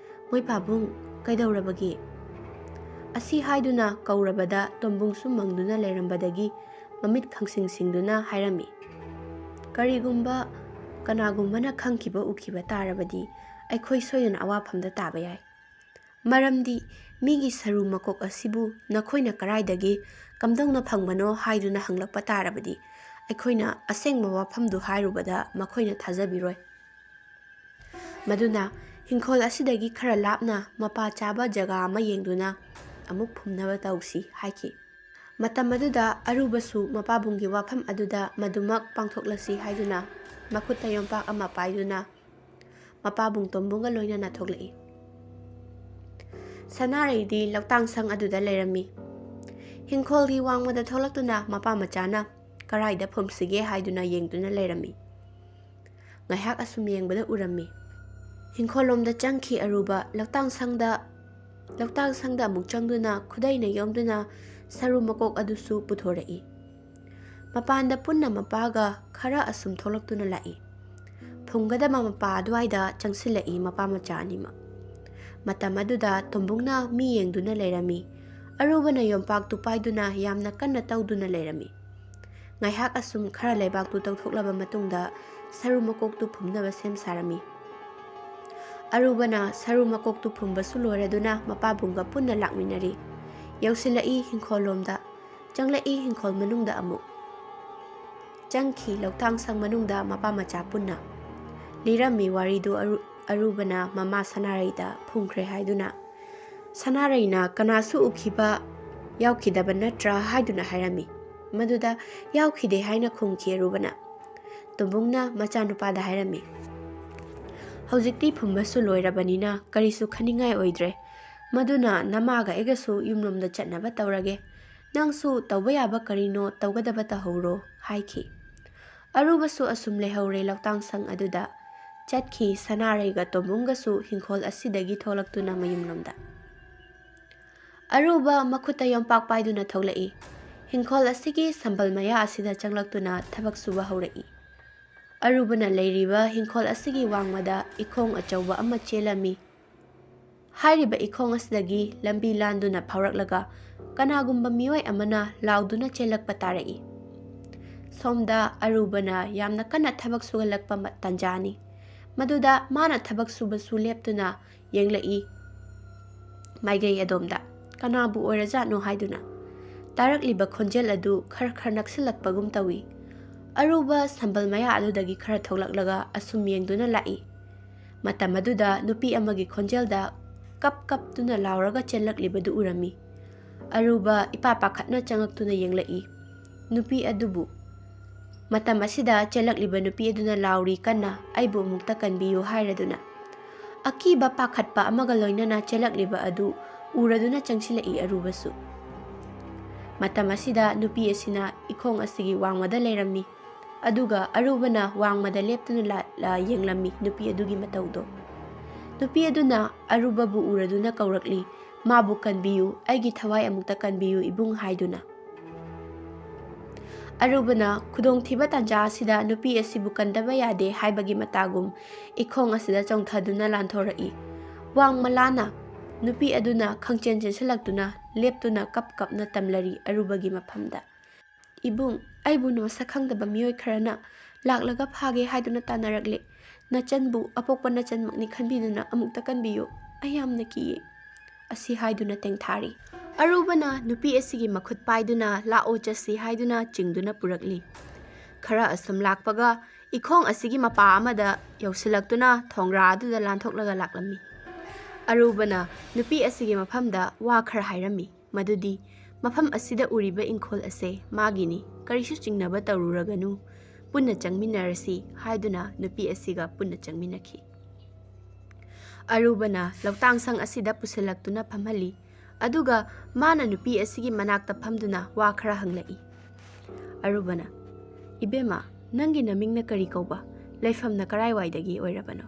"ꯃꯣꯏ ꯄꯥꯕꯨꯡ, ꯀꯩꯗꯧꯔꯕꯒꯦ?" ꯑꯁꯤ ꯍꯥꯏꯗꯨꯅ ꯀꯧꯔꯕꯗ ꯇꯣꯝꯕꯨꯡꯁꯨ ꯃꯪꯗꯨꯅ ꯂꯩꯔꯝꯕꯗꯒꯤ ꯃꯃꯤꯠ ꯈꯪꯁꯤꯡ ꯁꯤꯡꯗꯨꯅ ꯍꯥꯏꯔꯝꯃꯤ, "ꯀꯔꯤꯒꯨꯝꯕ ꯀꯅꯥꯒꯨꯝꯕꯅ ꯈꯪꯈꯤꯕ ꯎꯈꯤꯕ ꯇꯥꯔꯕꯗꯤ ꯑꯩꯈꯣꯏ ꯁꯣꯏꯗꯅ ꯑꯋꯥꯐꯝꯗ ꯇꯥꯕ ꯌꯥꯏ꯫ ꯃꯔꯝꯗꯤ ꯃꯤꯒꯤ ꯁꯔꯨ ꯃꯀꯣꯛ ꯑꯁꯤꯕꯨ ꯅꯈꯣꯏꯅ ꯀꯔꯥꯏꯗꯒꯤ, ꯀꯝꯗꯧꯅ ꯐꯪꯕꯅꯣ ꯍꯥꯏꯗꯨꯅ ꯍꯪꯂꯛꯄ ꯇꯥꯔꯕꯗꯤ, ꯑꯩꯈꯣꯏꯅ ꯑꯁꯦꯡꯕ ꯋꯥꯐꯝꯗꯨ ꯍꯥꯏꯔꯨꯕꯗ ꯃꯈꯣꯏꯅ ꯊꯥꯖꯕꯤꯔꯣꯏ꯫ ꯃꯗꯨꯅ ꯍꯤꯡꯈꯣꯜ ꯑꯁꯤꯗꯒꯤ ꯈꯔ ꯂꯥꯞꯅ ꯃꯄꯥ ꯆꯥꯕ ꯖꯒꯥ ꯑꯃ ꯌꯦꯡꯗꯨꯅ ꯑꯃꯨꯛ ꯐꯨꯝꯅꯕ ꯇꯧꯁꯤ ꯍꯥꯏꯈꯤ꯫ ꯃꯇꯝ ꯑꯗꯨꯗ ꯑꯔꯨꯕꯁꯨ ꯃꯄꯥꯕꯨꯡꯒꯤ ꯋꯥꯐꯝ ꯑꯗꯨꯗ ꯃꯗꯨꯃꯛ ꯄꯥꯡꯊꯣꯛꯂꯁꯤ ꯍꯥꯏꯗꯨꯅ ꯃꯈꯨꯠꯇ ꯌꯣꯝꯄꯥꯛ ꯑꯃ ꯄꯥꯏꯗꯨꯅ ꯃꯄꯥꯕꯨꯡ ꯇꯣꯝꯕꯨꯡꯒ ꯂꯣꯏꯅꯅ ꯊꯣꯛꯂꯛꯏ꯫ ꯁꯅꯥꯔꯩꯗꯤ ꯂꯧꯇꯥꯡ ꯁꯪ ꯑꯗꯨꯗ ꯂꯩꯔꯝꯃꯤ꯫ ꯍꯤꯡꯈꯣꯜꯒꯤ ꯋꯥꯡꯃꯗ ꯊꯣꯛꯂꯛꯇꯨꯅ ꯃꯄꯥ ꯃꯆꯥꯅ ꯀꯔꯥꯏꯗ ꯐꯨꯝꯁꯤꯒꯦ ꯍꯥꯏꯗꯨꯅ ꯌꯦꯡꯗꯨꯅ ꯂꯩꯔꯝꯃꯤ꯫ ꯉꯥꯏꯍꯥꯛ ꯑꯁꯨꯝ ꯌꯦꯡꯕꯗ ꯎꯔꯝꯃꯤ꯫ ꯍꯤꯡꯈꯣꯜꯂꯣꯝꯗ ꯆꯪꯈꯤ ꯑꯔꯨꯕ꯫ ꯂꯧꯇꯥꯡ ꯁꯪꯗ, ꯂꯧꯇꯥꯡ ꯁꯪꯗ ꯑꯃꯨꯛ ꯆꯪꯗꯨꯅ ꯈꯨꯗꯩꯅ ꯌꯣꯝꯗꯨꯅ ꯁꯔꯨ ꯃꯀꯣꯛ ꯑꯗꯨꯁꯨ ꯄꯨꯊꯣꯔꯛꯏ꯫ ꯃꯄꯥꯟꯗ ꯄꯨꯟꯅ ꯃꯄꯥꯒ ꯈꯔ ꯑꯁꯨꯝ ꯊꯣꯛꯂꯛꯇꯨꯅ ꯂꯥꯛꯏ꯫ ꯐꯨꯝꯒꯗꯕ ꯃꯄꯥ ꯑꯗꯨꯋꯥꯏꯗ ꯆꯪꯁꯤꯜꯂꯛꯏ ꯃꯄꯥ ꯃꯆꯥ ꯑꯅꯤꯃꯛ꯫ ꯃꯇꯝ ꯑꯗꯨꯗ ꯇꯣꯝꯕꯨꯡꯅ ꯃꯤ ꯌꯦꯡꯗꯨꯅ ꯂꯩꯔꯝꯃꯤ꯫ ꯑꯔꯨꯕꯅ ꯌꯣꯝꯄꯥꯛꯇꯨ ꯄꯥꯏꯗꯨꯅ ꯌꯥꯝꯅ ꯀꯟꯅ ꯇꯧꯗꯨꯅ ꯂꯩꯔꯝꯃꯤ꯫ ꯉꯥꯏꯍꯥꯛ ꯑꯁꯨꯝ ꯈꯔ ꯂꯩꯕꯥꯛꯇꯨ ꯇꯧꯊꯣꯛꯂꯕ ꯃꯇꯨꯡꯗ ꯁꯔꯨ ꯃꯀꯣꯛꯇꯨ ꯐꯨꯝꯅꯕ ꯁꯦꯝ ꯁꯥꯔꯝꯃꯤ꯫ ꯑꯔꯨꯕꯅ ꯁꯔꯨ ꯃꯀꯣꯛꯇꯨ ꯐꯨꯝꯕꯁꯨ ꯂꯣꯏꯔꯗꯨꯅ ꯃꯄꯥꯕꯨꯡꯒ ꯄꯨꯟꯅ ꯂꯥꯛꯃꯤꯟꯅꯔꯤ꯫ ꯌꯧꯁꯤꯜꯂꯛꯏ ꯍꯤꯡꯈꯣꯜꯂꯣꯝꯗ꯫ ꯆꯪꯂꯛꯏ ꯍꯤꯡꯈꯣꯜ ꯃꯅꯨꯡꯗ ꯑꯃꯨꯛ꯫ ꯆꯪꯈꯤ ꯂꯧꯇꯥꯡ ꯁꯪ ꯃꯅꯨꯡꯗ ꯃꯄꯥ ꯃꯆꯥ ꯄꯨꯟꯅ꯫ ꯂꯤꯔꯝꯃꯤ ꯋꯥꯔꯤꯗꯨ ꯑꯔꯨ-, ꯑꯔꯨꯕꯅ ꯃꯃꯥ ꯁꯅꯥꯔꯩꯗ ꯐꯨꯝꯈ꯭ꯔꯦ ꯍꯥꯏꯗꯨꯅ꯫ ꯁꯅꯥꯔꯩꯅ "ꯀꯅꯥꯁꯨ ꯎꯈꯤꯕ ꯌꯥꯎꯈꯤꯗꯕ ꯅꯠꯇ꯭ꯔꯥ?" ꯍꯥꯏꯗꯨꯅ ꯍꯥꯏꯔꯝꯃꯤ꯫ ꯃꯗꯨꯗ "ꯌꯥꯎꯈꯤꯗꯦ" ꯍꯥꯏꯅ ꯈꯨꯝꯈꯤ ꯑꯔꯨꯕꯅ꯫ ꯇꯣꯝꯕꯨꯡꯅ ꯃꯆꯥꯅꯨꯄꯥꯗ ꯍꯥꯏꯔꯝꯃꯤ, "ꯍꯧꯖꯤꯛꯇꯤ ꯐꯨꯝꯕꯁꯨ ꯂꯣꯏꯔꯕꯅꯤꯅ ꯀꯔꯤꯁꯨ ꯈꯟꯅꯤꯡꯉꯥꯏ ꯑꯣꯏꯗ꯭ꯔꯦ꯫ ꯃꯗꯨꯅ ꯅꯃꯥꯒ ꯑꯩꯒꯁꯨ ꯌꯨꯝꯂꯣꯝꯗ ꯆꯠꯅꯕ ꯇꯧꯔꯒꯦ꯫ ꯅꯪꯁꯨ ꯇꯧꯕ ꯌꯥꯕ ꯀꯔꯤꯅꯣ ꯇꯧꯒꯗꯕ ꯇꯧꯍꯧꯔꯣ" ꯍꯥꯏꯈꯤ꯫ ꯑꯔꯨꯕꯁꯨ ꯑꯁꯨꯝ ꯂꯩꯍꯧꯔꯦ ꯂꯧꯇꯥꯡ ꯁꯪ ꯑꯗꯨꯗ꯫ ꯆꯠꯈꯤ ꯁꯅꯥꯔꯩꯒ ꯇꯣꯝꯕꯨꯡꯒꯁꯨ ꯍꯤꯡꯈꯣꯜ ꯑꯁꯤꯗꯒꯤ ꯊꯣꯛꯂꯛꯇꯨꯅ ꯃꯌꯨꯝꯂꯣꯝꯗ꯫ ꯑꯔꯨꯕ ꯃꯈꯨꯠꯇ ꯌꯣꯝꯄꯥꯛ ꯄꯥꯏꯗꯨꯅ ꯊꯣꯛꯂꯛꯏ꯫ ꯍꯤꯡꯈꯣꯜ ꯑꯁꯤꯒꯤ ꯁꯝꯕꯜ ꯃꯌꯥ ꯑꯁꯤꯗ ꯆꯪꯂꯛꯇꯨꯅ ꯊꯕꯛ ꯁꯨꯕ ꯍꯧꯔꯛꯏ꯫ ꯑꯔꯨꯕꯅ ꯂꯩꯔꯤꯕ ꯍꯤꯡꯈꯣꯜ ꯑꯁꯤꯒꯤ ꯋꯥꯡꯃꯗ ꯏꯈꯣꯡ ꯑꯆꯧꯕ ꯑꯃ ꯆꯦꯜꯂꯝꯃꯤ꯫ ꯍꯥꯏꯔꯤꯕ ꯏꯈꯣꯡ ꯑꯁꯤꯗꯒꯤ ꯂꯝꯕꯤ ꯂꯥꯟꯗꯨꯅ ꯐꯥꯎꯔꯛꯂꯒ ꯀꯅꯥꯒꯨꯝꯕ ꯃꯤꯑꯣꯏ ꯑꯃꯅ ꯂꯥꯎꯗꯨꯅ ꯆꯦꯜꯂꯛꯄ ꯇꯥꯔꯛꯏ꯫ ꯁꯣꯝꯗ ꯑꯔꯨꯕꯅ ꯌꯥꯝꯅ ꯀꯟꯅ ꯊꯕꯛ ꯁꯨꯒꯠꯂꯛꯄ ꯃ-, ꯇꯥꯟꯖꯥꯅꯤ꯫ ꯃꯗꯨꯗ ꯃꯥꯅ ꯊꯕꯛ ꯁꯨꯕꯁꯨ ꯂꯦꯞꯇꯨꯅ ꯌꯦꯡꯂꯛꯏ꯫ ꯃꯥꯏꯀꯩ ꯑꯗꯣꯝꯗ꯫ "ꯀꯅꯥꯕꯨ ꯑꯣꯏꯔꯖꯥꯠꯅꯣ?" ꯍꯥꯏꯗꯨꯅ꯫ ꯇꯥꯔꯛꯂꯤꯕ ꯈꯣꯟꯖꯦꯜ ꯑꯗꯨ ꯈꯔ ꯈꯔ ꯅꯛꯁꯤꯜꯂꯛꯄꯒꯨꯝ ꯇꯧꯏ꯫ ꯑꯔꯨꯕ ꯁꯝꯕꯜ ꯃꯌꯥ ꯑꯗꯨꯗꯒꯤ ꯈꯔ ꯊꯣꯛꯂꯛꯂꯒ ꯑꯁꯨꯝ ꯌꯦꯡꯗꯨꯅ ꯂꯥꯛꯏ꯫ ꯃꯇꯝ ꯑꯗꯨꯗ ꯅꯨꯄꯤ ꯑꯃꯒꯤ ꯈꯣꯟꯖꯦꯜꯗ ꯀꯞ ꯀꯞꯇꯨꯅ ꯂꯥꯎꯔꯒ ꯆꯦꯜꯂꯛꯂꯤꯕꯗꯨ ꯎꯔꯝꯃꯤ꯫ ꯑꯔꯨꯕ ꯏꯄꯥ ꯄꯥꯈꯠꯅ ꯆꯪꯉꯛꯇꯨꯅ ꯌꯦꯡꯂꯛꯏ꯫ ꯅꯨꯄꯤ ꯑꯗꯨꯕꯨ꯫ ꯃꯇꯝ ꯑꯁꯤꯗ ꯆꯦꯜꯂꯛꯂꯤꯕ ꯅꯨꯄꯤ ꯑꯗꯨꯅ ꯂꯥꯎꯔꯤ ꯀꯟꯅ, "ꯑꯩꯕꯨ ꯑꯃꯨꯛꯇ ꯀꯟꯕꯤꯌꯨ" ꯍꯥꯏꯔꯗꯨꯅ꯫ ꯑꯀꯤꯕ ꯄꯥꯈꯠꯄ ꯑꯃꯒ ꯂꯣꯏꯅꯅ ꯆꯦꯜꯂꯛꯂꯤꯕ ꯑꯗꯨ ꯎꯔꯗꯨꯅ ꯆꯪꯁꯤꯜꯂꯛꯏ ꯑꯔꯨꯕꯁꯨ꯫ ꯃꯇꯝ ꯑꯁꯤꯗ ꯅꯨꯄꯤ ꯑꯁꯤꯅ ꯏꯈꯣꯡ ꯑꯁꯤꯒꯤ ꯋꯥꯡꯃꯗ ꯂꯩꯔꯝꯃꯤ꯫ ꯑꯗꯨꯒ ꯑꯔꯨꯕꯅ ꯋꯥꯡꯃꯗ ꯂꯦꯞꯇꯨꯅ ꯂꯥ-, ꯂꯥ-, ꯌꯦꯡꯂꯝꯃꯤ ꯅꯨꯄꯤ ꯑꯗꯨꯒꯤ ꯃꯇꯧꯗꯣ꯫ ꯅꯨꯄꯤ ꯑꯗꯨꯅ ꯑꯔꯨꯕꯕꯨ ꯎꯔꯗꯨꯅ ꯀꯧꯔꯛꯂꯤ, "ꯃꯥꯕꯨ ꯀꯟꯕꯤꯌꯨ, ꯑꯩꯒꯤ ꯊꯋꯥꯏ ꯑꯃꯨꯛꯇ ꯀꯟꯕꯤꯌꯨ ꯏꯕꯨꯡ" ꯍꯥꯏꯗꯨꯅ꯫ ꯑꯔꯨꯕꯅ ꯈꯨꯗꯣꯡꯊꯤꯕ ꯇꯥꯟꯖꯥ ꯑꯁꯤꯗ ꯅꯨꯄꯤ ꯑꯁꯤꯕꯨ ꯀꯟꯗꯕ ꯌꯥꯗꯦ ꯍꯥꯏꯕꯒꯤ ꯃꯇꯥꯒꯨꯝ ꯏꯈꯣꯡ ꯑꯁꯤꯗ ꯆꯣꯡꯊꯗꯨꯅ ꯂꯥꯟꯊꯣꯔꯛꯏ꯫ ꯋꯥꯡꯃ ꯂꯥꯅ ꯅꯨꯄꯤ ꯑꯗꯨꯅ ꯈꯪꯆꯦꯟ ꯆꯦꯟꯁꯤꯜꯂꯛꯇꯨꯅ ꯂꯦꯞꯇꯨꯅ ꯀꯞ ꯀꯞꯅ ꯇꯝꯂꯔꯤ ꯑꯔꯨꯕꯒꯤ ꯃꯐꯝꯗ꯫ "ꯏꯕꯨꯡ, ꯑꯩꯕꯨ ꯃꯁꯛ ꯈꯪꯗꯕ ꯃꯤꯑꯣꯏ ꯈꯔꯅ ꯂꯥꯛꯂꯒ ꯐꯥꯒꯦ ꯍꯥꯏꯗꯨꯅ ꯇꯥꯟꯅꯔꯛꯂꯦ꯫ ꯅꯆꯟꯕꯨ ꯑꯄꯣꯛꯄ ꯅꯆꯟꯃꯛꯅꯤ ꯈꯟꯕꯤꯗꯨꯅ ꯑꯃꯨꯛꯇ ꯀꯟꯕꯤꯌꯨ꯫ ꯑꯩ ꯌꯥꯝꯅ ꯀꯤꯌꯦ", ꯑꯁꯤ ꯍꯥꯏꯗꯨꯅ ꯇꯦꯡꯊꯥꯔꯤ꯫ ꯑꯔꯨꯕꯅ ꯅꯨꯄꯤ ꯑꯁꯤꯒꯤ ꯃꯈꯨꯠ ꯄꯥꯏꯗꯨꯅ "ꯂꯥꯛꯑꯣ ꯆꯠꯁꯤ" ꯍꯥꯏꯗꯨꯅ ꯆꯤꯡꯗꯨꯅ ꯄꯨꯔꯛꯂꯤ꯫ ꯈꯔ ꯑꯁꯨꯝ ꯂꯥꯛꯄꯒ ꯏꯈꯣꯡ ꯑꯁꯤꯒꯤ ꯃꯄꯥ ꯑꯃꯗ ꯌꯧꯁꯤꯜꯂꯛꯇꯨꯅ ꯊꯣꯡꯒ꯭ꯔꯥ ꯑꯗꯨꯗ ꯂꯥꯟꯊꯣꯛꯂꯒ ꯂꯥꯛꯂꯝꯃꯤ꯫ ꯑꯔꯨꯕꯅ ꯅꯨꯄꯤ ꯑꯁꯤꯒꯤ ꯃꯐꯝꯗ ꯋꯥ ꯈꯔ ꯍꯥꯏꯔꯝꯃꯤ, ꯃꯗꯨꯗꯤ, "ꯃꯐꯝ ꯑꯁꯤꯗ ꯎꯔꯤꯕ ꯏꯪꯈꯣꯜ ꯑꯁꯦ ꯃꯥꯒꯤꯅꯤ, ꯀꯔꯤꯁꯨ ꯆꯤꯡꯅꯕ ꯇꯧꯔꯨꯔꯒꯅꯨ, ꯄꯨꯟꯅ ꯆꯪꯃꯤꯟꯅꯔꯁꯤ" ꯍꯥꯏꯗꯨꯅ ꯅꯨꯄꯤ ꯑꯁꯤꯒ ꯄꯨꯟꯅ ꯆꯪꯃꯤꯟꯅꯈꯤ꯫ ꯑꯔꯨꯕꯅ ꯂꯧꯇꯥꯡ ꯁꯪ ꯑꯁꯤꯗ ꯄꯨꯁꯤꯜꯂꯛꯇꯨꯅ ꯐꯝꯍꯜꯂꯤ, ꯑꯗꯨꯒ ꯃꯥꯅ ꯅꯨꯄꯤ ꯑꯁꯤꯒꯤ ꯃꯅꯥꯛꯇ ꯐꯝꯗꯨꯅ ꯋꯥ ꯈꯔ ꯍꯪꯂꯛꯏ꯫ ꯑꯔꯨꯕꯅ, "ꯏꯕꯦꯝꯃ, ꯅꯪꯒꯤ ꯅꯃꯤꯡꯅ ꯀꯔꯤ ꯀꯧꯕ? ꯂꯩꯐꯝꯅ ꯀꯔꯥꯏꯋꯥꯏꯗꯒꯤ ꯑꯣꯏꯔꯕꯅꯣ?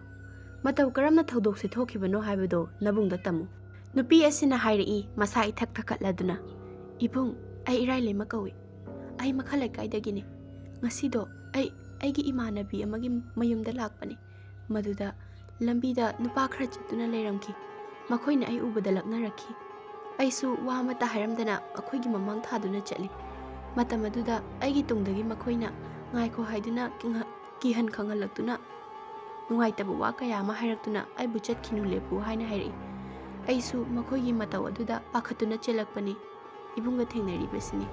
ꯃꯇꯧ ꯀꯔꯝꯅ ꯊꯧꯗꯣꯛꯁꯦ ꯊꯣꯛꯈꯤꯕꯅꯣ ꯍꯥꯏꯕꯗꯣ ꯅꯕꯨꯡꯗ ꯇꯝꯃꯨ꯫" ꯅꯨꯄꯤ ꯑꯁꯤꯅ ꯍꯥꯏꯔꯛꯏ, ꯃꯁꯥ ꯏꯊꯛ ꯊꯛꯀꯠꯂꯗꯨꯅ, "ꯏꯕꯨꯡ, ꯑꯩ ꯏꯔꯥꯏꯂꯩꯃ ꯀꯧꯏ꯫ ꯑꯩ ꯃꯈꯥ ꯂꯩꯀꯥꯏꯗꯒꯤꯅꯤ꯫ ꯉꯁꯤꯗꯣ ꯑꯩ ꯑꯩꯒꯤ ꯏꯃꯥꯟꯅꯕꯤ ꯑꯃꯒꯤ ꯃꯌꯨꯝꯗ ꯂꯥꯛꯄꯅꯤ꯫ ꯃꯗꯨꯗ ꯂꯝꯕꯤꯗ ꯅꯨꯄꯥ ꯈꯔ ꯆꯠꯇꯨꯅ ꯂꯩꯔꯝꯈꯤ꯫ ꯃꯈꯣꯏꯅ ꯑꯩ ꯎꯕꯗ ꯂꯛꯅꯔꯛꯈꯤ꯫ ꯑꯩꯁꯨ ꯋꯥ ꯑꯃꯠꯇ ꯍꯥꯏꯔꯝꯗꯅ ꯃꯈꯣꯏꯒꯤ ꯃꯃꯥꯡ ꯊꯥꯗꯨꯅ ꯆꯠꯂꯤ꯫ ꯃꯇꯝ ꯑꯗꯨꯗ ꯑꯩꯒꯤ ꯇꯨꯡꯗꯒꯤ ꯃꯈꯣꯏꯅ ꯉꯥꯏꯈꯣ ꯍꯥꯏꯗꯨꯅ ꯀꯤꯡꯍ-, ꯀꯤꯍꯟ ꯈꯪꯍꯜꯂꯛꯇꯨꯅ ꯅꯨꯡꯉꯥꯏꯇꯕ ꯋꯥ ꯀꯌꯥ ꯑꯃ ꯍꯥꯏꯔꯛꯇꯨꯅ ꯑꯩꯕꯨ ꯆꯠꯈꯤꯅꯨ ꯂꯦꯞꯄꯨ ꯍꯥꯏꯅ ꯍꯥꯏꯔꯛꯏ꯫ ꯑꯩꯁꯨ ꯃꯈꯣꯏꯒꯤ ꯃꯇꯧ ꯑꯗꯨꯗ ꯄꯥꯈꯠꯇꯨꯅ ꯆꯦꯜꯂꯛꯄꯅꯤ꯫ ꯏꯕꯨꯡꯒ ꯊꯦꯡꯅꯔꯤꯕꯁꯤꯅꯤ꯫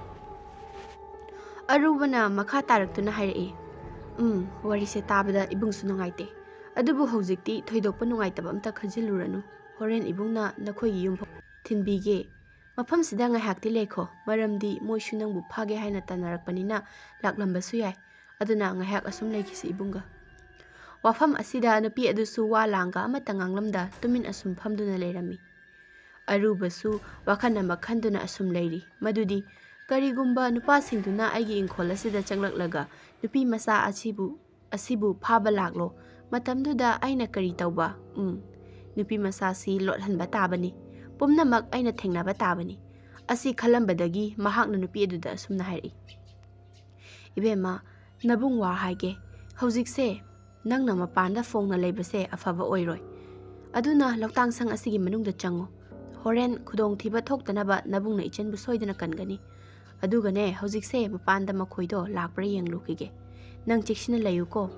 ꯑꯔꯨꯕꯅ ꯃꯈꯥ ꯇꯥꯔꯛꯇꯨꯅ ꯍꯥꯏꯔꯛꯏ, "ꯎꯝ, ꯋꯥꯔꯤꯁꯦ ꯇꯥꯕꯗ ꯏꯕꯨꯡꯁꯨ ꯅꯨꯡꯉꯥꯏꯇꯦ꯫ ꯑꯗꯨꯕꯨ ꯍꯧꯖꯤꯛꯇꯤ ꯊꯣꯏꯗꯣꯛꯄ ꯅꯨꯡꯉꯥꯏꯇꯕ ꯑꯝꯇ ꯈꯟꯖꯤꯜꯂꯨꯔꯅꯨ꯫ ꯍꯣꯔꯦꯟ ꯏꯕꯨꯡꯅ ꯅꯈꯣꯏꯒꯤ ꯌꯨꯝ ꯐꯥꯎ ꯊꯤꯟꯕꯤꯒꯦ꯫ ꯃꯐꯝꯁꯤꯗ ꯉꯥꯏꯍꯥꯛꯇꯤ ꯂꯩꯈꯣ, ꯃꯔꯝꯗꯤ ꯃꯣꯏꯁꯨ ꯅꯪꯕꯨ ꯐꯥꯒꯦ ꯍꯥꯏꯅ ꯇꯥꯟꯅꯔꯛꯄꯅꯤꯅ ꯂꯥꯛꯂꯝꯕꯁꯨ ꯌꯥꯏ꯫ ꯑꯗꯨꯅ ꯉꯥꯏꯍꯥꯛ ꯑꯁꯨꯝ ꯂꯩꯈꯤꯁꯤ ꯏꯕꯨꯡꯒ꯫" ꯋꯥꯐꯝ ꯑꯁꯤꯗ ꯅꯨꯄꯤ ꯑꯗꯨꯁꯨ ꯋꯥ ꯂꯥꯡꯒ ꯑꯃꯠꯇ ꯉꯥꯡꯂꯝꯗ ꯇꯨꯃꯤꯟ ꯑꯁꯨꯝ ꯐꯝꯗꯨꯅ ꯂꯩꯔꯝꯃꯤ꯫ ꯑꯔꯨꯕꯁꯨ ꯋꯥꯈꯜ ꯑꯃ ꯈꯟꯗꯨꯅ ꯑꯁꯨꯝ ꯂꯩꯔꯤ, ꯃꯗꯨꯗꯤ ꯀꯔꯤꯒꯨꯝꯕ ꯅꯨꯄꯥꯁꯤꯡꯗꯨꯅ ꯑꯩꯒꯤ ꯏꯪꯈꯣꯜ ꯑꯁꯤꯗ ꯆꯪꯂꯛꯂꯒ ꯅꯨꯄꯤ ꯃꯆꯥ ꯑꯁꯤꯕꯨ, ꯑꯁꯤꯕꯨ ꯐꯥꯕ ꯂꯥꯛꯂꯣ, ꯃꯇꯝꯗꯨꯗ ꯑꯩꯅ ꯀꯔꯤ ꯇꯧꯕ? ꯎꯝ, ꯅꯨꯄꯤ ꯃꯆꯥꯁꯤ ꯂꯣꯠꯍꯟꯕ ꯇꯥꯕꯅꯤ꯫ ꯄꯨꯝꯅꯃꯛ ꯑꯩꯅ ꯊꯦꯡꯅꯕ ꯇꯥꯕꯅꯤ꯫ ꯑꯁꯤ ꯈꯜꯂꯝꯕꯗꯒꯤ ꯃꯍꯥꯛꯅ ꯅꯨꯄꯤ ꯑꯗꯨꯗ ꯑꯁꯨꯝꯅ ꯍꯥꯏꯔꯛꯏ, "ꯏꯕꯦꯝꯃ, ꯅꯕꯨꯡ ꯋꯥ ꯍꯥꯏꯒꯦ꯫ ꯍꯧꯖꯤꯛꯁꯦ ꯅꯪꯅ ꯃꯄꯥꯟꯗ ꯐꯣꯡꯅ ꯂꯩꯕꯁꯦ ꯑꯐꯕ ꯑꯣꯏꯔꯣꯏ꯫ ꯑꯗꯨꯅ ꯂꯧꯇꯥꯡ ꯁꯪ ꯑꯁꯤꯒꯤ ꯃꯅꯨꯡꯗ ꯆꯪꯉꯨ꯫ ꯍꯣꯔꯦꯟ ꯈꯨꯗꯣꯡꯊꯤꯕ ꯊꯣꯛꯇꯅꯕ ꯅꯕꯨꯡꯅ ꯏꯆꯟꯕꯨ ꯁꯣꯏꯗꯅ ꯀꯟꯒꯅꯤ꯫ ꯑꯗꯨꯒꯅꯦ, ꯍꯧꯖꯤꯛꯁꯦ ꯃꯄꯥꯟꯗ ꯃꯈꯣꯏꯗꯣ ꯂꯥꯛꯄ꯭ꯔꯥ ꯌꯦꯡꯂꯨꯈꯤꯒꯦ꯫ ꯅꯪ ꯆꯦꯛꯁꯤꯟꯅ ꯂꯩꯌꯨꯀꯣ꯫"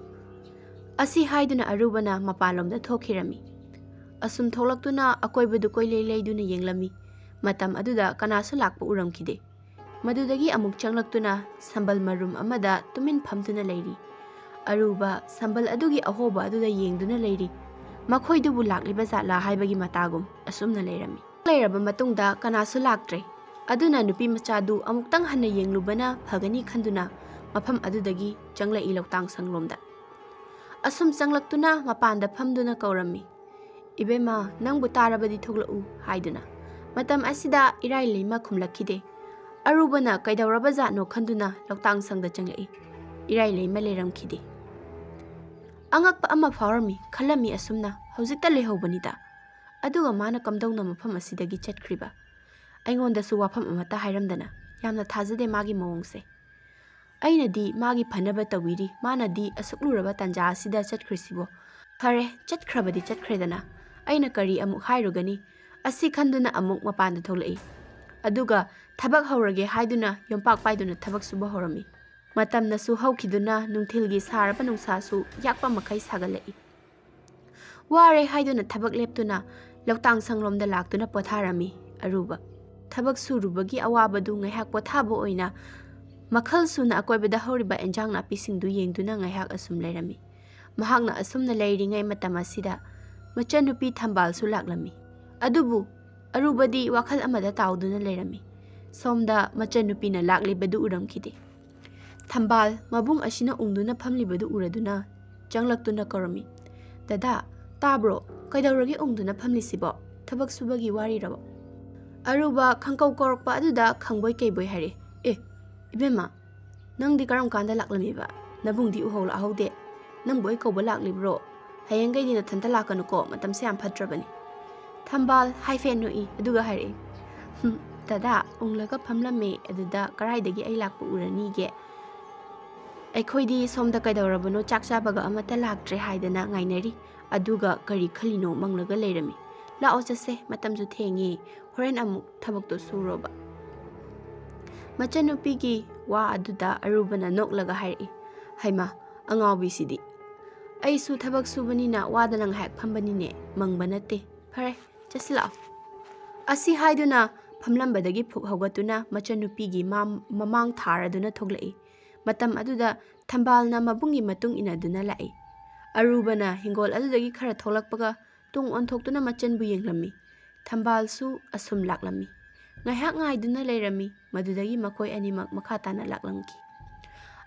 ꯑꯁꯤ ꯍꯥꯏꯗꯨꯅ ꯑꯔꯨꯕꯅ ꯃꯄꯥꯟꯂꯣꯝꯗ ꯊꯣꯛꯈꯤꯔꯝꯃꯤ꯫ ꯑꯁꯨꯝ ꯊꯣꯛꯂꯛꯇꯨꯅ ꯑꯀꯣꯏꯕꯗꯨ ꯀꯣꯏꯂꯩ ꯂꯩꯗꯨꯅ ꯌꯦꯡꯂꯝꯃꯤ꯫ ꯃꯇꯝ ꯑꯗꯨꯗ ꯀꯅꯥꯁꯨ ꯂꯥꯛꯄ ꯎꯔꯝꯈꯤꯗꯦ꯫ ꯃꯗꯨꯗꯒꯤ ꯑꯃꯨꯛ ꯆꯪꯂꯛꯇꯨꯅ ꯁꯝꯕꯜ ꯃꯔꯨꯝ ꯑꯃꯗ ꯇꯨꯃꯤꯟ ꯐꯝꯗꯨꯅ ꯂꯩꯔꯤ꯫ ꯑꯔꯨꯕ ꯁꯝꯕꯜ ꯑꯗꯨꯒꯤ ꯑꯍꯣꯕ ꯑꯗꯨꯗ ꯌꯦꯡꯗꯨꯅ ꯂꯩꯔꯤ꯫ ꯃꯈꯣꯏꯗꯨꯕꯨ ꯂꯥꯛꯂꯤꯕ ꯖꯥꯠꯂꯥ ꯍꯥꯏꯕꯒꯤ ꯃꯇꯥꯒꯨꯝ ꯑꯁꯨꯝꯅ ꯂꯩꯔꯝꯃꯤ꯫ ꯂꯩꯔꯕ ꯃꯇꯨꯡꯗ ꯀꯅꯥꯁꯨ ꯂꯥꯛꯇ꯭ꯔꯦ꯫ ꯑꯗꯨꯅ ꯅꯨꯄꯤ ꯃꯆꯥꯗꯨ ꯑꯃꯨꯛꯇꯪ ꯍꯟꯅ ꯌꯦꯡꯂꯨꯕꯅ ꯐꯒꯅꯤ ꯈꯟꯗꯨꯅ ꯃꯐꯝ ꯑꯗꯨꯗꯒꯤ ꯆꯪꯂꯛꯏ ꯂꯧꯇꯥꯡ ꯁꯪꯂꯣꯝꯗ꯫ ꯑꯁꯨꯝ ꯆꯪꯂꯛꯇꯨꯅ ꯃꯄꯥꯟꯗ ꯐꯝꯗꯨꯅ ꯀꯧꯔꯝꯃꯤ, "ꯏꯕꯦꯝꯃ, ꯅꯪꯕꯨ ꯇꯥꯔꯕꯗꯤ ꯊꯣꯛꯂꯛꯎ" ꯍꯥꯏꯗꯨꯅ꯫ ꯃꯇꯝ ꯑꯁꯤꯗ ꯏꯔꯥꯏ ꯂꯩꯃ ꯈꯨꯝꯂꯛꯈꯤꯗꯦ꯫ ꯑꯔꯨꯕꯅ ꯀꯩꯗꯧꯔꯕ ꯖꯥꯠꯅꯣ ꯈꯟꯗꯨꯅ ꯂꯧꯇꯥꯡ ꯁꯪꯗ ꯆꯪꯂꯛꯏ꯫ ꯏꯔꯥꯏ ꯂꯩꯃ ꯂꯩꯔꯝꯈꯤꯗꯦ꯫ ꯑꯉꯛꯄ ꯑꯃ ꯐꯥꯎꯔꯝꯃꯤ, ꯈꯜꯂꯝꯃꯤ ꯑꯁꯨꯝꯅ, "ꯍꯧꯖꯤꯛꯇ ꯂꯩꯍꯧꯕꯅꯤꯗ꯫ ꯑꯗꯨꯒ ꯃꯥꯅ ꯀꯝꯗꯧꯅ ꯃꯐꯝ ꯑꯁꯤꯗꯒꯤ ꯆꯠꯈ꯭ꯔꯤꯕ? ꯑꯩꯉꯣꯟꯗꯁꯨ ꯋꯥꯐꯝ ꯑꯃꯠꯇ ꯍꯥꯏꯔꯝꯗꯅ꯫ ꯌꯥꯝꯅ ꯊꯥꯖꯗꯦ ꯃꯥꯒꯤ ꯃꯑꯣꯡꯁꯦ꯫ ꯑꯩꯅꯗꯤ ꯃꯥꯒꯤ ꯐꯅꯕ ꯇꯧꯕꯤꯔꯤ, ꯃꯥꯅꯗꯤ ꯑꯁꯨꯛ ꯂꯨꯔꯕ ꯇꯥꯟꯖꯥ ꯑꯁꯤꯗ ꯆꯠꯈ꯭ꯔꯤꯁꯤꯕꯣ? ꯐꯔꯦ, ꯆꯠꯈ꯭ꯔꯕꯗꯤ ꯆꯠꯈ꯭ꯔꯦꯗꯅ, ꯑꯩꯅ ꯀꯔꯤ ꯑꯃꯨꯛ ꯍꯥꯏꯔꯨꯒꯅꯤ?" ꯑꯁꯤ ꯈꯟꯗꯨꯅ ꯑꯃꯨꯛ ꯃꯄꯥꯟꯗ ꯊꯣꯛꯂꯛꯏ꯫ ꯑꯗꯨꯒ ꯊꯕꯛ ꯍꯧꯔꯒꯦ ꯍꯥꯏꯗꯨꯅ ꯌꯣꯝꯄꯥꯛ ꯄꯥꯏꯗꯨꯅ ꯊꯕꯛ ꯁꯨꯕ ꯍꯧꯔꯝꯃꯤ꯫ ꯃꯇꯝꯅꯁꯨ ꯍꯧꯈꯤꯗꯨꯅ ꯅꯨꯡꯊꯤꯜꯒꯤ ꯁꯥꯔꯕ ꯅꯨꯡꯁꯥꯁꯨ ꯌꯥꯛꯄ ꯃꯈꯩ ꯁꯥꯒꯠꯂꯛꯏ꯫ ꯋꯥꯔꯦ ꯍꯥꯏꯗꯨꯅ ꯊꯕꯛ ꯂꯦꯞꯇꯨꯅ ꯂꯧꯇꯥꯡ ꯁꯪꯂꯣꯝꯗ ꯂꯥꯛꯇꯨꯅ ꯄꯣꯊꯥꯔꯝꯃꯤ ꯑꯔꯨꯕ꯫ ꯊꯕꯛ ꯁꯨꯔꯨꯕꯒꯤ ꯑꯋꯥꯕꯗꯨ ꯉꯥꯏꯍꯥꯛ ꯄꯣꯊꯥꯕ ꯑꯣꯏꯅ ꯃꯈꯜ ꯁꯨꯅ ꯑꯀꯣꯏꯕꯗ ꯍꯧꯔꯤꯕ ꯑꯦꯟꯖꯥꯡ ꯅꯥꯄꯤꯁꯤꯡꯗꯨ ꯌꯦꯡꯗꯨꯅ ꯉꯥꯏꯍꯥꯛ ꯑꯁꯨꯝ ꯂꯩꯔꯝꯃꯤ꯫ ꯃꯍꯥꯛꯅ ꯑꯁꯨꯝꯅ ꯂꯩꯔꯤꯉꯩ ꯃꯇꯝ ꯑꯁꯤꯗ ꯃꯆꯟꯅꯨꯄꯤ ꯊꯝꯕꯥꯜꯁꯨ ꯂꯥꯛꯂꯝꯃꯤ꯫ ꯑꯗꯨꯕꯨ ꯑꯔꯨꯕꯗꯤ ꯋꯥꯈꯜ ꯑꯃꯗ ꯇꯥꯎꯗꯨꯅ ꯂꯩꯔꯝꯃꯤ꯫ ꯁꯣꯝꯗ ꯃꯆꯟꯅꯨꯄꯤꯅ ꯂꯥꯛꯂꯤꯕꯗꯨ ꯎꯔꯝꯈꯤꯗꯦ꯫ ꯊꯝꯕꯥꯜ ꯃꯕꯨꯡ ꯑꯁꯤꯅ ꯎꯪꯗꯨꯅ ꯐꯝꯂꯤꯕꯗꯨ ꯎꯔꯗꯨꯅ ꯆꯪꯂꯛꯇꯨꯅ ꯀꯧꯔꯝꯃꯤ, "ꯗꯗꯥ, ꯇꯥꯕ꯭ꯔꯣ? ꯀꯩꯗꯧꯔꯒꯦ ꯎꯪꯗꯨꯅ ꯐꯝꯂꯤꯁꯤꯕꯣ? ꯊꯕꯛ ꯁꯨꯕꯒꯤ ꯋꯥꯔꯤꯔꯕ?" ꯑꯔꯨꯕ ꯈꯪꯀꯧ ꯀꯧꯔꯛꯄ ꯑꯗꯨꯗ ꯈꯪꯕꯣꯏ ꯀꯩꯕꯣꯏ ꯍꯥꯏꯔꯦ, "ꯑꯦ, ꯏꯕꯦꯝꯃ, ꯅꯪꯗꯤ ꯀꯔꯝ ꯀꯥꯟꯗ ꯂꯥꯛꯂꯝꯃꯤꯕ? ꯅꯕꯨꯡꯗꯤ ꯎꯍꯧ ꯂꯥꯛꯍꯧꯗꯦ꯫ ꯅꯪꯕꯨ ꯑꯩ ꯀꯧꯕ ꯂꯥꯛꯂꯤꯕ꯭ꯔꯣ? ꯍꯌꯦꯡꯈꯩꯗꯤ ꯅꯊꯟꯇ ꯂꯥꯛꯀꯅꯨꯀꯣ, ꯃꯇꯝꯁꯦ ꯌꯥꯝ ꯐꯠꯇ꯭ꯔꯕꯅꯤ꯫" ꯊꯝꯕꯥꯜ ꯍꯥꯏꯐꯦꯠ ꯅꯣꯛꯏ, ꯑꯗꯨꯒ ꯍꯥꯏꯔꯛꯏ, "ꯍꯨꯝ, ꯗꯗꯥ, ꯎꯪꯂꯒ ꯐꯝꯂꯝꯃꯦ, ꯑꯗꯨꯗ ꯀꯗꯥꯏꯗꯒꯤ ꯑꯩ ꯂꯥꯛꯄ ꯎꯔꯅꯤꯒꯦ? ꯑꯩꯈꯣꯏꯗꯤ ꯁꯣꯝꯗ ꯀꯩꯗꯧꯔꯕꯅꯣ, ꯆꯥꯛ ꯆꯥꯕꯒ ꯑꯃꯠꯇ ꯂꯥꯛꯇ꯭ꯔꯦ ꯍꯥꯏꯗꯅ ꯉꯥꯏꯅꯔꯤ, ꯑꯗꯨꯒ ꯀꯔꯤ ꯈꯜꯂꯤꯅꯣ ꯃꯪꯂꯒ ꯂꯩꯔꯝꯃꯤ꯫ ꯂꯥꯛꯑꯣ ꯆꯠꯁꯦ, ꯃꯇꯝꯁꯨ ꯊꯦꯡꯉꯦ, ꯍꯣꯔꯦꯟ ꯑꯃꯨꯛ ꯊꯕꯛꯇꯣ ꯁꯨꯔꯣꯕ꯫" ꯃꯆꯟꯅꯨꯄꯤꯒꯤ ꯋꯥ ꯑꯗꯨꯗ ꯑꯔꯨꯕꯅ ꯅꯣꯛꯂꯒ ꯍꯥꯏꯔꯛꯏ, "ꯍꯩꯃꯥ, ꯑꯉꯥꯎꯕꯤꯁꯤꯗꯤ! ꯑꯩꯁꯨ ꯊꯕꯛ ꯁꯨꯕꯅꯤꯅ ꯋꯥꯗꯅ ꯉꯥꯏꯍꯥꯛ ꯐꯝꯕꯅꯤꯅꯦ, ꯃꯪꯕ ꯅꯠꯇꯦ꯫ ꯐꯔꯦ, ꯆꯠꯁꯤꯜꯂꯛꯑꯣ꯫" ꯑꯁꯤ ꯍꯥꯏꯗꯨꯅ ꯐꯝꯂꯝꯕꯗꯒꯤ ꯐꯨꯛ ꯍꯧꯒꯠꯇꯨꯅ ꯃꯆꯟꯅꯨꯄꯤꯒꯤ ꯃꯥꯝ-, ꯃꯃꯥꯡ ꯊꯥꯔꯗꯨꯅ ꯊꯣꯛꯂꯛꯏ꯫ ꯃꯇꯝ ꯑꯗꯨꯗ ꯊꯝꯕꯥꯜꯅ ꯃꯕꯨꯡꯒꯤ ꯃꯇꯨꯡ ꯏꯟꯅꯗꯨꯅ ꯂꯥꯛꯏ꯫ ꯑꯔꯨꯕꯅ ꯍꯤꯡꯒꯣꯜ ꯑꯗꯨꯗꯒꯤ ꯈꯔ ꯊꯣꯛꯂꯛꯄꯒ ꯇꯨꯡ ꯑꯣꯟꯊꯣꯛꯇꯨꯅ ꯃꯆꯟꯕꯨ ꯌꯦꯡꯂꯝꯃꯤ꯫ ꯊꯝꯕꯥꯜꯁꯨ ꯑꯁꯨꯝ ꯂꯥꯛꯂꯝꯃꯤ꯫ ꯉꯥꯏꯍꯥꯛ ꯉꯥꯏꯗꯨꯅ ꯂꯩꯔꯝꯃꯤ꯫ ꯃꯗꯨꯗꯒꯤ ꯃꯈꯣꯏ ꯑꯅꯤꯃꯛ ꯃꯈꯥ ꯇꯥꯅ ꯂꯥꯛꯂꯝꯈꯤ꯫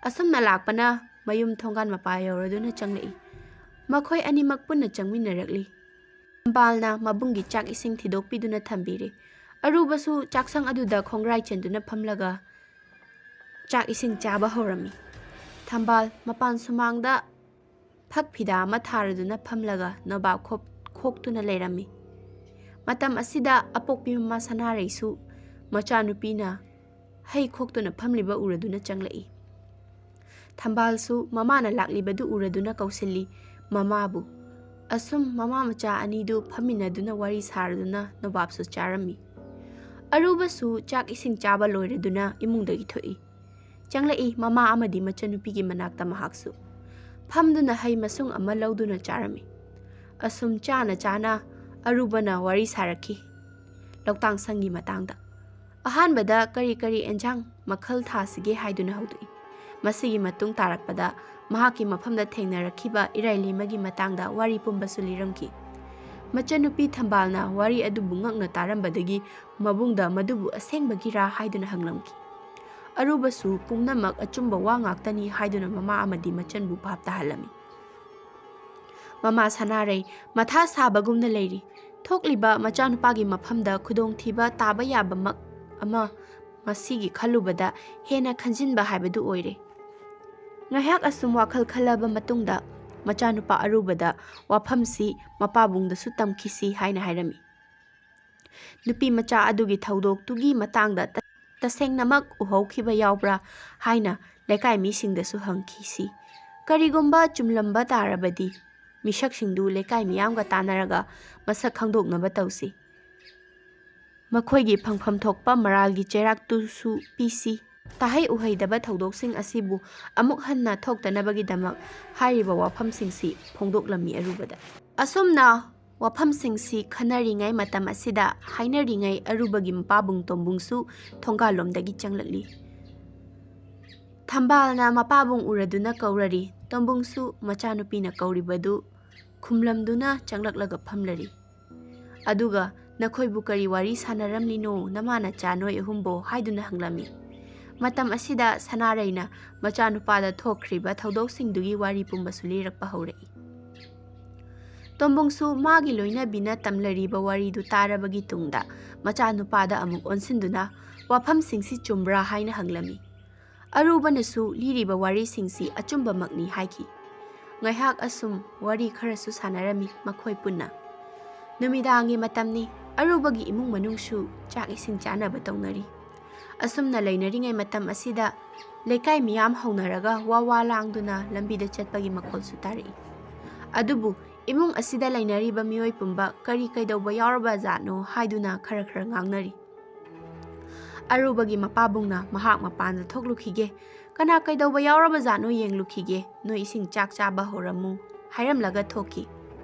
ꯑꯁꯨꯝꯅ ꯂꯥꯛꯄꯅ ꯃꯌꯨꯝ ꯊꯣꯡꯒꯥꯟ ꯃꯄꯥ ꯌꯧꯔꯗꯨꯅ ꯆꯪꯂꯛꯏ꯫ ꯃꯈꯣꯏ ꯑꯅꯤꯃꯛ ꯄꯨꯟꯅ ꯆꯪꯃꯤꯟꯅꯔꯛꯂꯤ꯫ ꯊꯝꯕꯥꯜꯅ ꯃꯕꯨꯡꯒꯤ ꯆꯥꯛ ꯏꯁꯤꯡ ꯊꯤꯗꯣꯛꯄꯤꯗꯨꯅ ꯊꯝꯕꯤꯔꯦ꯫ ꯑꯔꯨꯕꯁꯨ ꯆꯥꯛꯁꯪ ꯑꯗꯨꯗ ꯈꯣꯡꯒ꯭ꯔꯥꯏ ꯆꯦꯟꯗꯨꯅ ꯐꯝꯂꯒ ꯆꯥꯛ ꯏꯁꯤꯡ ꯆꯥꯕ ꯍꯧꯔꯝꯃꯤ꯫ ꯊꯝꯕꯥꯜ ꯃꯄꯥꯟ ꯁꯨꯃꯥꯡꯗ ꯐꯛ ꯐꯤꯗꯥ ꯑꯃ ꯊꯥꯔꯗꯨꯅ ꯐꯝꯂꯒ ꯅꯣꯕꯥꯞ ꯈꯣꯞ-, ꯈꯣꯛꯇꯨꯅ ꯂꯩꯔꯝꯃꯤ꯫ ꯃꯇꯝ ꯑꯁꯤꯗ ꯑꯄꯣꯛꯄꯤ ꯃꯃꯥ ꯁꯅꯥꯔꯩꯁꯨ ꯃꯆꯥꯅꯨꯄꯤꯅ ꯍꯩ ꯈꯣꯛꯇꯨꯅ ꯐꯝꯂꯤꯕ ꯎꯔꯗꯨꯅ ꯆꯪꯂꯛꯏ꯫ ꯊꯝꯕꯥꯜꯁꯨ ꯃꯃꯥꯅ ꯂꯥꯛꯂꯤꯕꯗꯨ ꯎꯔꯗꯨꯅ ꯀꯧꯁꯤꯜꯂꯤ ꯃꯃꯥꯕꯨ꯫ ꯑꯁꯨꯝ ꯃꯃꯥ ꯃꯆꯥ ꯑꯅꯤꯗꯨ ꯐꯝꯃꯤꯟꯅꯗꯨꯅ ꯋꯥꯔꯤ ꯁꯥꯔꯗꯨꯅ ꯅꯣꯕꯥꯞꯁꯨ ꯆꯥꯔꯝꯃꯤ꯫ ꯑꯔꯨꯕꯁꯨ ꯆꯥꯛ ꯏꯁꯤꯡ ꯆꯥꯕ ꯂꯣꯏꯔꯗꯨꯅ ꯏꯃꯨꯡꯗꯒꯤ ꯊꯣꯛꯏ꯫ ꯆꯪꯂꯛꯏ ꯃꯃꯥ ꯑꯃꯗꯤ ꯃꯆꯟꯅꯨꯄꯤꯒꯤ ꯃꯅꯥꯛꯇ ꯃꯍꯥꯛꯁꯨ꯫ ꯐꯝꯗꯨꯅ ꯍꯩ ꯃꯁꯨꯡ ꯑꯃ ꯂꯧꯗꯨꯅ ꯆꯥꯔꯝꯃꯤ꯫ ꯑꯁꯨꯝ ꯆꯥꯅ ꯆꯥꯅ ꯑꯔꯨꯕꯅ ꯋꯥꯔꯤ ꯁꯥꯔꯛꯈꯤ꯫ ꯂꯧꯇꯥꯡ ꯁꯪꯒꯤ ꯃꯇꯥꯡꯗ꯫ ꯑꯍꯥꯟꯕꯗ ꯀꯔꯤ ꯀꯔꯤ ꯑꯦꯟꯁꯥꯡ ꯃꯈꯜ ꯊꯥꯁꯤꯒꯦ ꯍꯥꯏꯗꯨꯅ ꯍꯧꯗꯣꯛꯏ꯫ ꯃꯁꯤꯒꯤ ꯃꯇꯨꯡ ꯇꯥꯔꯛꯄꯗ ꯃꯍꯥꯛꯀꯤ ꯃꯐꯝꯗ ꯊꯦꯡꯅꯔꯛꯈꯤꯕ ꯏꯔꯥꯏ ꯂꯩꯃꯒꯤ ꯃꯇꯥꯡꯗ ꯋꯥꯔꯤ ꯄꯨꯝꯕꯁꯨ ꯂꯤꯔꯝꯈꯤ꯫ ꯃꯆꯟꯅꯨꯄꯤ ꯊꯝꯕꯥꯜꯅ ꯋꯥꯔꯤ ꯑꯗꯨꯕꯨ ꯉꯛꯅ ꯇꯥꯔꯝꯕꯗꯒꯤ ꯃꯕꯨꯡꯗ ꯃꯗꯨꯕꯨ ꯑꯁꯦꯡꯕꯒꯤꯔꯥ ꯍꯥꯏꯗꯨꯅ ꯍꯪꯂꯝꯈꯤ꯫ ꯑꯔꯨꯕꯁꯨ ꯄꯨꯝꯅꯃꯛ ꯑꯆꯨꯝꯕ ꯋꯥ ꯉꯥꯛꯇꯅꯤ ꯍꯥꯏꯗꯨꯅ ꯃꯃꯥ ꯑꯃꯗꯤ ꯃꯆꯟꯕꯨ ꯚꯥꯞ ꯇꯥꯍꯜꯂꯝꯃꯤ꯫ ꯃꯃꯥ ꯁꯅꯥꯔꯩ ꯃꯊꯥ ꯁꯥꯕꯒꯨꯝꯅ ꯂꯩꯔꯤ꯫ ꯊꯣꯛꯂꯤꯕ ꯃꯆꯥꯅꯨꯄꯥꯒꯤ ꯃꯐꯝꯗ ꯈꯨꯗꯣꯡꯊꯤꯕ ꯇꯥꯕ ꯌꯥꯕꯃꯛ ꯑꯃ ꯃꯁꯤꯒꯤ ꯈꯜꯂꯨꯕꯗ ꯍꯦꯟꯅ ꯈꯟꯖꯤꯟꯕ ꯍꯥꯏꯕꯗꯨ ꯑꯣꯏꯔꯦ꯫ ꯉꯥꯏꯍꯥꯛ ꯑꯁꯨꯝ ꯋꯥꯈꯜ ꯈꯜꯂꯕ ꯃꯇꯨꯡꯗ ꯃꯆꯥꯅꯨꯄꯥ ꯑꯔꯨꯕꯗ ꯋꯥꯐꯝꯁꯤ ꯃꯄꯥꯕꯨꯡꯗꯁꯨ ꯇꯝꯈꯤꯁꯤ ꯍꯥꯏꯅ ꯍꯥꯏꯔꯝꯃꯤ꯫ ꯅꯨꯄꯤ ꯃꯆꯥ ꯑꯗꯨꯒꯤ ꯊꯧꯗꯣꯛꯇꯨꯒꯤ ꯃꯇꯥꯡꯗ ꯇ-, ꯇꯁꯦꯡꯅꯃꯛ ꯎꯍꯧꯈꯤꯕ ꯌꯥꯎꯕ꯭ꯔꯥ ꯍꯥꯏꯅ ꯂꯩꯀꯥꯏ ꯃꯤꯁꯤꯡꯗꯁꯨ ꯍꯪꯈꯤꯁꯤ꯫ ꯀꯔꯤꯒꯨꯝꯕ ꯆꯨꯝꯂꯝꯕ ꯇꯥꯔꯕꯗꯤ ꯃꯤꯁꯛꯁꯤꯡꯗꯨ ꯂꯩꯀꯥꯏ ꯃꯤꯌꯥꯝꯒ ꯇꯥꯟꯅꯔꯒ ꯃꯁꯛ ꯈꯪꯗꯣꯛꯅꯕ ꯇꯧꯁꯤ꯫ ꯃꯈꯣꯏꯒꯤ ꯐꯪꯐꯝ ꯊꯣꯛꯄ ꯃꯔꯥꯜꯒꯤ ꯆꯩꯔꯥꯛꯇꯨꯁꯨ ꯄꯤꯁꯤ꯫ ꯇꯥꯍꯩ ꯎꯍꯩꯗꯕ ꯊꯧꯗꯣꯛꯁꯤꯡ ꯑꯁꯤꯕꯨ ꯑꯃꯨꯛ ꯍꯟꯅ ꯊꯣꯛꯇꯅꯕꯒꯤꯗꯃꯛ ꯍꯥꯏꯔꯤꯕ ꯋꯥꯐꯝꯁꯤꯡꯁꯤ ꯐꯣꯡꯗꯣꯛꯂꯝꯃꯤ ꯑꯔꯨꯕꯗ꯫ ꯑꯁꯨꯝꯅ ꯋꯥꯐꯝꯁꯤꯡꯁꯤ ꯈꯟꯅꯔꯤꯉꯩ ꯃꯇꯝ ꯑꯁꯤꯗ ꯍꯥꯏꯅꯔꯤꯉꯩ ꯑꯔꯨꯕꯒꯤ ꯃꯄꯥꯕꯨꯡ ꯇꯣꯝꯕꯨꯡꯁꯨ ꯊꯣꯡꯒꯥꯜꯂꯣꯝꯗꯒꯤ ꯆꯪꯂꯛꯂꯤ꯫ ꯊꯝꯕꯥꯜꯅ ꯃꯄꯥꯕꯨꯡ ꯎꯔꯗꯨꯅ ꯀꯧꯔꯔꯤ꯫ ꯇꯣꯝꯕꯨꯡꯁꯨ ꯃꯆꯥꯅꯨꯄꯤꯅ ꯀꯧꯔꯤꯕꯗꯨ ꯈꯨꯝꯂꯝꯗꯨꯅ ꯆꯪꯂꯛꯂꯒ ꯐꯝꯂꯔꯤ꯫ ꯑꯗꯨꯒ "ꯅꯈꯣꯏꯕꯨ ꯀꯔꯤ ꯋꯥꯔꯤ ꯁꯥꯟꯅꯔꯝꯂꯤꯅꯣ ꯅꯃꯥ ꯅꯆꯥ ꯅꯣꯏ ꯑꯍꯨꯝꯕꯣ?" ꯍꯥꯏꯗꯨꯅ ꯍꯪꯂꯝꯃꯤ꯫ ꯃꯇꯝ ꯑꯁꯤꯗ ꯁꯅꯥꯔꯩꯅ ꯃꯆꯥꯅꯨꯄꯥꯗ ꯊꯣꯛꯈ꯭ꯔꯤꯕ ꯊꯧꯗꯣꯛꯁꯤꯡꯗꯨꯒꯤ ꯋꯥꯔꯤ ꯄꯨꯝꯕꯁꯨ ꯂꯤꯔꯛꯄ ꯍꯧꯔꯛꯏ꯫ ꯇꯣꯝꯕꯨꯡꯁꯨ ꯃꯥꯒꯤ ꯂꯣꯏꯅꯕꯤꯅ ꯇꯝꯂꯔꯤꯕ ꯋꯥꯔꯤꯗꯨ ꯇꯥꯔꯕꯒꯤ ꯇꯨꯡꯗ ꯃꯆꯥꯅꯨꯄꯥꯗ ꯑꯃꯨꯛ ꯑꯣꯟꯁꯤꯟꯗꯨꯅ "ꯋꯥꯐꯝꯁꯤꯡꯁꯤ ꯆꯨꯝꯕ꯭ꯔꯥ?" ꯍꯥꯏꯅ ꯍꯪꯂꯝꯃꯤ꯫ ꯑꯔꯨꯕꯅꯁꯨ ꯂꯤꯔꯤꯕ ꯋꯥꯔꯤꯁꯤꯡꯁꯤ ꯑꯆꯨꯝꯕꯃꯛꯅꯤ ꯍꯥꯏꯈꯤ꯫ ꯉꯥꯏꯍꯥꯛ ꯑꯁꯨꯝ ꯋꯥꯔꯤ ꯈꯔꯁꯨ ꯁꯥꯟꯅꯔꯝꯃꯤ ꯃꯈꯣꯏ ꯄꯨꯟꯅ꯫ ꯅꯨꯃꯤꯗꯥꯡꯒꯤ ꯃꯇꯝꯅꯤ꯫ ꯑꯔꯨꯕꯒꯤ ꯏꯃꯨꯡ ꯃꯅꯨꯡꯁꯨ ꯆꯥꯛ ꯏꯁꯤꯡ ꯆꯥꯅꯕ ꯇꯧꯅꯔꯤ꯫ ꯑꯁꯨꯝꯅ ꯂꯩꯅꯔꯤꯉꯩ ꯃꯇꯝ ꯑꯁꯤꯗ ꯂꯩꯀꯥꯏ ꯃꯤꯌꯥꯝ ꯍꯧꯅꯔꯒ ꯋꯥ ꯋꯥ ꯂꯥꯡꯗꯨꯅ ꯂꯝꯕꯤꯗ ꯆꯠꯄꯒꯤ ꯃꯈꯣꯜꯁꯨ ꯇꯥꯔꯛꯏ꯫ ꯑꯗꯨꯕꯨ ꯏꯃꯨꯡ ꯑꯁꯤꯗ ꯂꯩꯅꯔꯤꯕ ꯃꯤꯑꯣꯏ ꯄꯨꯝꯕ ꯀꯔꯤ ꯀꯩꯗꯧꯕ ꯌꯥꯎꯔꯕ ꯖꯥꯠꯅꯣ ꯍꯥꯏꯗꯨꯅ ꯈꯔ ꯈꯔ ꯉꯥꯡꯅꯔꯤ꯫ ꯑꯔꯨꯕꯒꯤ ꯃꯄꯥꯕꯨꯡꯅ ꯃꯍꯥꯛ ꯃꯄꯥꯟꯗ ꯊꯣꯛꯂꯨꯈꯤꯒꯦ, "ꯀꯅꯥ ꯀꯩꯗꯧꯕ ꯌꯥꯎꯔꯕ ꯖꯥꯠꯅꯣ ꯌꯦꯡꯂꯨꯈꯤꯒꯦ, ꯅꯣꯏ ꯏꯁꯤꯡ ꯆꯥꯛ ꯆꯥꯕ ꯍꯧꯔꯝꯃꯨ" ꯍꯥꯏꯔꯝꯂꯒ ꯊꯣꯛꯈꯤ꯫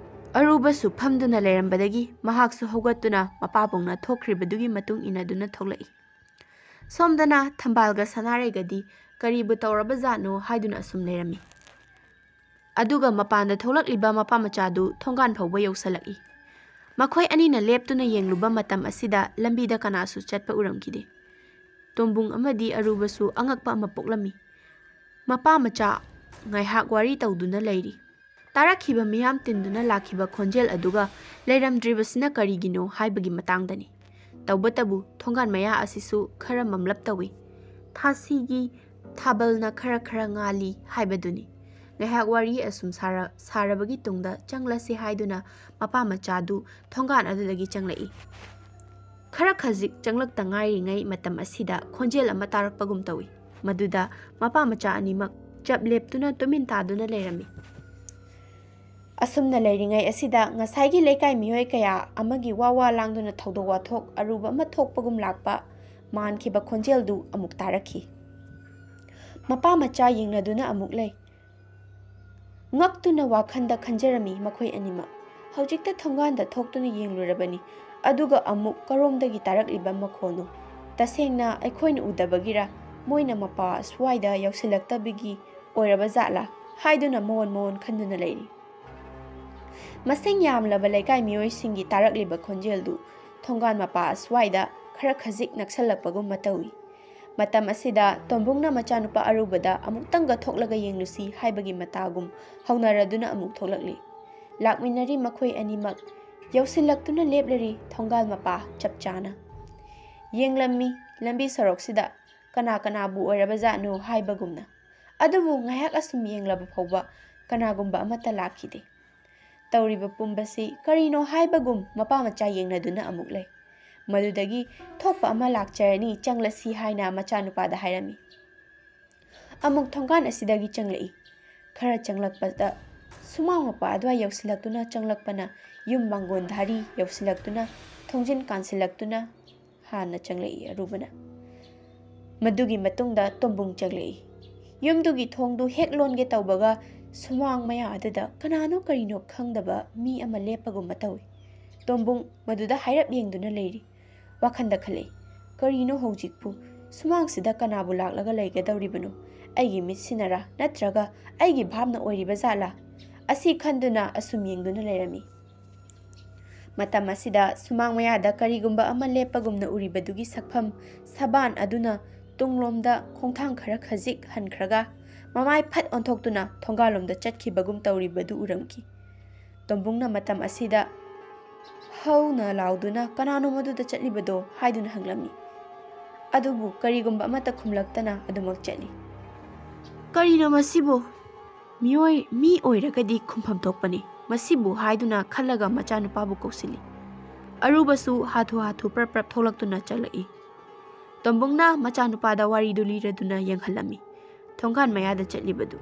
ꯑꯔꯨꯕꯁꯨ ꯐꯝꯗꯨꯅ ꯂꯩꯔꯝꯕꯗꯒꯤ ꯃꯍꯥꯛꯁꯨ ꯍꯧꯒꯠꯇꯨꯅ ꯃꯄꯥꯕꯨꯡꯅ ꯊꯣꯛꯈ꯭ꯔꯤꯕꯗꯨꯒꯤ ꯃꯇꯨꯡ ꯏꯟꯅꯗꯨꯅ ꯊꯣꯛꯂꯛꯏ꯫ ꯁꯣꯝꯗꯅ ꯊꯝꯕꯥꯜꯒ ꯁꯅꯥꯔꯩꯒꯗꯤ ꯀꯔꯤꯕꯨ ꯇꯧꯔꯕꯖꯥꯠꯅꯣ ꯍꯥꯏꯗꯨꯅ ꯑꯁꯨꯝ ꯂꯩꯔꯝꯃꯤ꯫ ꯑꯗꯨꯒ ꯃꯄꯥꯟꯗ ꯊꯣꯛꯂꯛꯂꯤꯕ ꯃꯄꯥ ꯃꯆꯥꯗꯨ ꯊꯣꯡꯒꯥꯟ ꯐꯥꯎꯕ ꯌꯧꯁꯜꯂꯛꯏ꯫ ꯃꯈꯣꯏ ꯑꯅꯤꯅ ꯂꯦꯞꯇꯨꯅ ꯌꯦꯡꯂꯨꯕ ꯃꯇꯝ ꯑꯁꯤꯗ ꯂꯝꯕꯤꯗ ꯀꯅꯥꯁꯨ ꯆꯠꯄ ꯎꯔꯝꯈꯤꯗꯦ꯫ ꯇꯣꯝꯕꯨꯡ ꯑꯃꯗꯤ ꯑꯔꯨꯕꯁꯨ ꯑꯉꯛꯄ ꯑꯃ ꯄꯣꯛꯂꯝꯃꯤ꯫ ꯃꯄꯥ ꯃꯆꯥ ꯉꯥꯏꯍꯥꯛ ꯋꯥꯔꯤ ꯇꯧꯗꯨꯅ ꯂꯩꯔꯤ꯫ ꯇꯥꯔꯛꯈꯤꯕ ꯃꯤꯌꯥꯝ ꯇꯤꯟꯗꯨꯅ ꯂꯥꯛꯈꯤꯕ ꯈꯣꯟꯖꯦꯜ ꯑꯗꯨꯒ ꯂꯩꯔꯝꯗ꯭ꯔꯤꯕꯁꯤꯅ ꯀꯔꯤꯒꯤꯅꯣ ꯍꯥꯏꯕꯒꯤ ꯃꯇꯥꯡꯗꯅꯤ꯫ ꯇꯧꯕꯇꯕꯨ ꯊꯣꯡꯒꯥꯟ ꯃꯌꯥ ꯑꯁꯤꯁꯨ ꯈꯔ ꯃꯝꯂꯞ ꯇꯧꯏ꯫ ꯊꯥꯁꯤꯒꯤ ꯊꯥꯕꯜꯅ ꯈꯔ ꯈꯔ ꯉꯥꯜꯂꯤ ꯍꯥꯏꯕꯗꯨꯅꯤ꯫ ꯉꯥꯏꯍꯥꯛ ꯋꯥꯔꯤ ꯑꯁꯨꯝ ꯁꯥꯔ-, ꯁꯥꯔꯕꯒꯤ ꯇꯨꯡꯗ ꯆꯪꯂꯁꯤ ꯍꯥꯏꯗꯨꯅ ꯃꯄꯥ ꯃꯆꯥꯗꯨ ꯊꯣꯡꯒꯥꯟ ꯑꯗꯨꯗꯒꯤ ꯆꯪꯂꯛꯏ꯫ ꯈꯔ ꯈꯖꯤꯛ ꯆꯪꯂꯛꯇ ꯉꯥꯏꯔꯤꯉꯩ ꯃꯇꯝ ꯑꯁꯤꯗ ꯈꯣꯟꯖꯦꯜ ꯑꯃ ꯇꯥꯔꯛꯄꯒꯨꯝ ꯇꯧꯏ꯫ ꯃꯗꯨꯗ ꯃꯄꯥ ꯃꯆꯥ ꯑꯅꯤꯃꯛ ꯆꯞ ꯂꯦꯞꯇꯨꯅ ꯇꯨꯃꯤꯟ ꯇꯥꯗꯨꯅ ꯂꯩꯔꯝꯃꯤ꯫ ꯑꯁꯨꯝꯅ ꯂꯩꯔꯤꯉꯩ ꯑꯁꯤꯗ ꯉꯁꯥꯏꯒꯤ ꯂꯩꯀꯥꯏ ꯃꯤꯑꯣꯏ ꯀꯌꯥ ꯑꯃꯒꯤ ꯋꯥ ꯋꯥ ꯂꯥꯡꯗꯨꯅ ꯊꯧꯗꯣꯛ ꯋꯥꯊꯣꯛ ꯑꯔꯨꯕ ꯑꯃ ꯊꯣꯛꯄꯒꯨꯝ ꯂꯥꯛꯄ ꯃꯥꯟꯈꯤꯕ ꯈꯣꯟꯖꯦꯜꯗꯨ ꯑꯃꯨꯛ ꯇꯥꯔꯛꯈꯤ꯫ ꯃꯄꯥ ꯃꯆꯥ ꯌꯦꯡꯅꯗꯨꯅ ꯑꯃꯨꯛ ꯂꯩ꯫ ꯉꯛꯇꯨꯅ ꯋꯥꯈꯜꯗ ꯈꯟꯖꯔꯝꯃꯤ ꯃꯈꯣꯏ ꯑꯅꯤꯃꯛ꯫ ꯍꯧꯖꯤꯛꯇ ꯊꯣꯡꯒꯥꯟꯗ ꯊꯣꯛꯇꯨꯅ ꯌꯦꯡꯂꯨꯔꯕꯅꯤ, ꯑꯗꯨꯒ ꯑꯃꯨꯛ ꯀꯔꯣꯝꯗꯒꯤ ꯇꯥꯔꯛꯂꯤꯕ ꯃꯈꯣꯜꯅꯣ? ꯇꯁꯦꯡꯅ ꯑꯩꯈꯣꯏꯅ ꯎꯗꯕꯒꯤꯔ, ꯃꯣꯏꯅ ꯃꯄꯥ ꯑꯁ꯭ꯋꯥꯏꯗ ꯌꯧꯁꯤꯜꯂꯛꯇꯕꯒꯤ ꯑꯣꯏꯔꯕ ꯖꯥꯠꯂꯥ ꯍꯥꯏꯗꯨꯅ ꯃꯣꯟ ꯃꯣꯟ ꯈꯟꯗꯨꯅ ꯂꯩꯔꯤ꯫ ꯃꯁꯤꯡ ꯌꯥꯝꯂꯕ ꯂꯩꯀꯥꯏ ꯃꯤꯑꯣꯏꯁꯤꯡꯒꯤ ꯇꯥꯔꯛꯂꯤꯕ ꯈꯣꯟꯖꯦꯜꯗꯨ ꯊꯣꯡꯒꯥꯟ ꯃꯄꯥ ꯑꯁ꯭ꯋꯥꯏꯗ ꯈꯔ ꯈꯖꯤꯛ ꯅꯛꯁꯜꯂꯛꯄꯒꯨꯝꯕ ꯇꯧꯏ꯫ ꯃꯇꯝ ꯑꯁꯤꯗ ꯇꯣꯝꯕꯨꯡꯅ ꯃꯆꯥꯅꯨꯄꯥ ꯑꯔꯨꯕꯗ "ꯑꯃꯨꯛꯇꯪꯒ ꯊꯣꯛꯂꯒ ꯌꯦꯡꯂꯨꯁꯤ" ꯍꯥꯏꯕꯒꯤ ꯃꯇꯥꯒꯨꯝ ꯍꯧꯅꯔꯗꯨꯅ ꯑꯃꯨꯛ ꯊꯣꯛꯂꯛꯂꯤ꯫ ꯂꯥꯛꯃꯤꯟꯅꯔꯤ ꯃꯈꯣꯏ ꯑꯅꯤꯃꯛ ꯌꯧꯁꯤꯜꯂꯛꯇꯨꯅ ꯂꯦꯞꯂꯔꯤ ꯊꯣꯡꯒꯥꯜ ꯃꯄꯥ ꯆꯞ ꯆꯥꯅ꯫ ꯌꯦꯡꯂꯝꯃꯤ ꯂꯝꯕꯤ ꯁꯣꯔꯣꯛꯁꯤꯗ ꯀꯅꯥ ꯀꯅꯥꯕꯨ ꯑꯣꯏꯔꯕꯖꯥꯠꯅꯣ ꯍꯥꯏꯕꯒꯨꯝꯅ꯫ ꯑꯗꯨꯕꯨ ꯉꯥꯏꯍꯥꯛ ꯑꯁꯨꯝ ꯌꯦꯡꯂꯕ ꯐꯥꯎꯕ ꯀꯅꯥꯒꯨꯝꯕ ꯑꯃꯠꯇ ꯂꯥꯛꯈꯤꯗꯦ꯫ ꯇꯧꯔꯤꯕ ꯄꯨꯝꯕꯁꯤ ꯀꯔꯤꯅꯣ ꯍꯥꯏꯕꯒꯨꯝ ꯃꯄꯥ ꯃꯆꯥ ꯌꯦꯡꯅꯗꯨꯅ ꯑꯃꯨꯛ ꯂꯩ꯫ ꯃꯗꯨꯗꯒꯤ "ꯊꯣꯛꯄ ꯑꯃ ꯂꯥꯛꯆꯔꯅꯤ, ꯆꯪꯂꯁꯤ" ꯍꯥꯏꯅ ꯃꯆꯥꯅꯨꯄꯥꯗ ꯍꯥꯏꯔꯝꯃꯤ꯫ ꯑꯃꯨꯛ ꯊꯣꯡꯒꯥꯟ ꯑꯁꯤꯗꯒꯤ ꯆꯪꯂꯛꯏ꯫ ꯈꯔ ꯆꯪꯂꯛꯄꯗ ꯁꯨꯃꯥꯡ ꯃꯄꯥ ꯑꯗꯨꯋꯥꯏ ꯌꯧꯁꯤꯜꯂꯛꯇꯨꯅ ꯆꯪꯂꯛꯄꯅ ꯌꯨꯝ ꯃꯥꯡꯒꯣꯟ ꯙꯥꯔꯤ ꯌꯧꯁꯤꯜꯂꯛꯇꯨꯅ ꯊꯣꯡꯖꯤꯟ ꯀꯥꯟꯁꯤꯜꯂꯛꯇꯨꯅ ꯍꯥꯟꯅ ꯆꯪꯂꯛꯏ ꯑꯔꯨꯕꯅ꯫ ꯃꯗꯨꯒꯤ ꯃꯇꯨꯡꯗ ꯇꯣꯝꯕꯨꯡ ꯆꯪꯂꯛꯏ꯫ ꯌꯨꯝꯗꯨꯒꯤ ꯊꯣꯡꯗꯨ ꯍꯦꯛ ꯂꯣꯟꯒꯦ ꯇꯧꯕꯒ ꯁꯨꯃꯥꯡ ꯃꯌꯥ ꯑꯗꯨꯗ ꯀꯅꯥꯅꯣ ꯀꯔꯤꯅꯣ ꯈꯪꯗꯕ ꯃꯤ ꯑꯃ ꯂꯦꯞꯄꯒꯨꯝꯕ ꯇꯧꯏ꯫ ꯇꯣꯝꯕꯨꯡ ꯃꯗꯨꯗ ꯍꯥꯏꯔꯞ ꯌꯦꯡꯗꯨꯅ ꯂꯩꯔꯤ꯫ ꯋꯥꯈꯜꯗ ꯈꯜꯂꯤ, "ꯀꯔꯤꯅꯣ ꯍꯧꯖꯤꯛꯄꯨ ꯁꯨꯃꯥꯡꯁꯤꯗ ꯀꯅꯥꯕꯨ ꯂꯥꯛꯂꯒ ꯂꯩꯒꯗꯧꯔꯤꯕꯅꯣ? ꯑꯩꯒꯤ ꯃꯤꯠꯁꯤꯅꯔꯥ, ꯅꯠꯇ꯭ꯔꯒ ꯑꯩꯒꯤ ꯚꯥꯞꯅ ꯑꯣꯏꯔꯤꯕ ꯖꯥꯠꯂꯥ?" ꯑꯁꯤ ꯈꯟꯗꯨꯅ ꯑꯁꯨꯝ ꯌꯦꯡꯗꯨꯅ ꯂꯩꯔꯝꯃꯤ꯫ ꯃꯇꯝ ꯑꯁꯤꯗ ꯁꯨꯃꯥꯡ ꯃꯌꯥꯗ ꯀꯔꯤꯒꯨꯝꯕ ꯑꯃ ꯂꯦꯞꯄꯒꯨꯝꯅ ꯎꯔꯤꯕꯗꯨꯒꯤ ꯁꯛꯐꯝ ꯁꯕꯥꯟ ꯑꯗꯨꯅ ꯇꯨꯡꯂꯣꯝꯗ ꯈꯣꯡꯊꯥꯡ ꯈꯔ ꯈꯖꯤꯛ ꯍꯟꯈ꯭ꯔꯒ ꯃꯃꯥꯏ ꯐꯠ ꯑꯣꯟꯊꯣꯛꯇꯨꯅ ꯊꯣꯡꯒꯥꯜꯂꯣꯝꯗ ꯆꯠꯈꯤꯕꯒꯨꯝ ꯇꯧꯔꯤꯕꯗꯨ ꯎꯔꯝꯈꯤ꯫ ꯇꯣꯝꯕꯨꯡꯅ ꯃꯇꯝ ꯑꯁꯤꯗ ꯍꯧꯅ ꯂꯥꯎꯗꯨꯅ, "ꯀꯅꯥꯅꯣ ꯃꯗꯨꯗ ꯆꯠꯂꯤꯕꯗꯣ?" ꯍꯥꯏꯗꯨꯅ ꯍꯪꯂꯝꯃꯤ꯫ ꯑꯗꯨꯕꯨ ꯀꯔꯤꯒꯨꯝꯕ ꯑꯃꯠꯇ ꯈꯨꯝꯂꯛꯇꯅ ꯑꯗꯨꯃꯛ ꯆꯠꯂꯤ꯫ "ꯀꯔꯤꯅꯣ ꯃꯁꯤꯕꯨ? ꯃꯤꯑꯣꯏ, ꯃꯤ ꯑꯣꯏꯔꯒꯗꯤ ꯈꯨꯝꯐꯝ ꯊꯣꯛꯄꯅꯤ ꯃꯁꯤꯕꯨ" ꯍꯥꯏꯗꯨꯅ ꯈꯜꯂꯒ ꯃꯆꯥꯅꯨꯄꯥꯕꯨ ꯀꯧꯁꯤꯜꯂꯤ꯫ ꯑꯔꯨꯕꯁꯨ ꯍꯥꯊꯨ ꯍꯥꯊꯨ ꯄ꯭ꯔꯞ ꯄ꯭ꯔꯞ ꯊꯣꯛꯂꯛꯇꯨꯅ ꯆꯠꯂꯛꯏ꯫ ꯇꯣꯝꯕꯨꯡꯅ ꯃꯆꯥꯅꯨꯄꯥꯗ ꯋꯥꯔꯤꯗꯨ ꯂꯤꯔꯗꯨꯅ ꯌꯦꯡꯍꯜꯂꯝꯃꯤ ꯊꯣꯡꯒꯥꯟ ꯃꯌꯥꯗ ꯆꯠꯂꯤꯕꯗꯨ꯫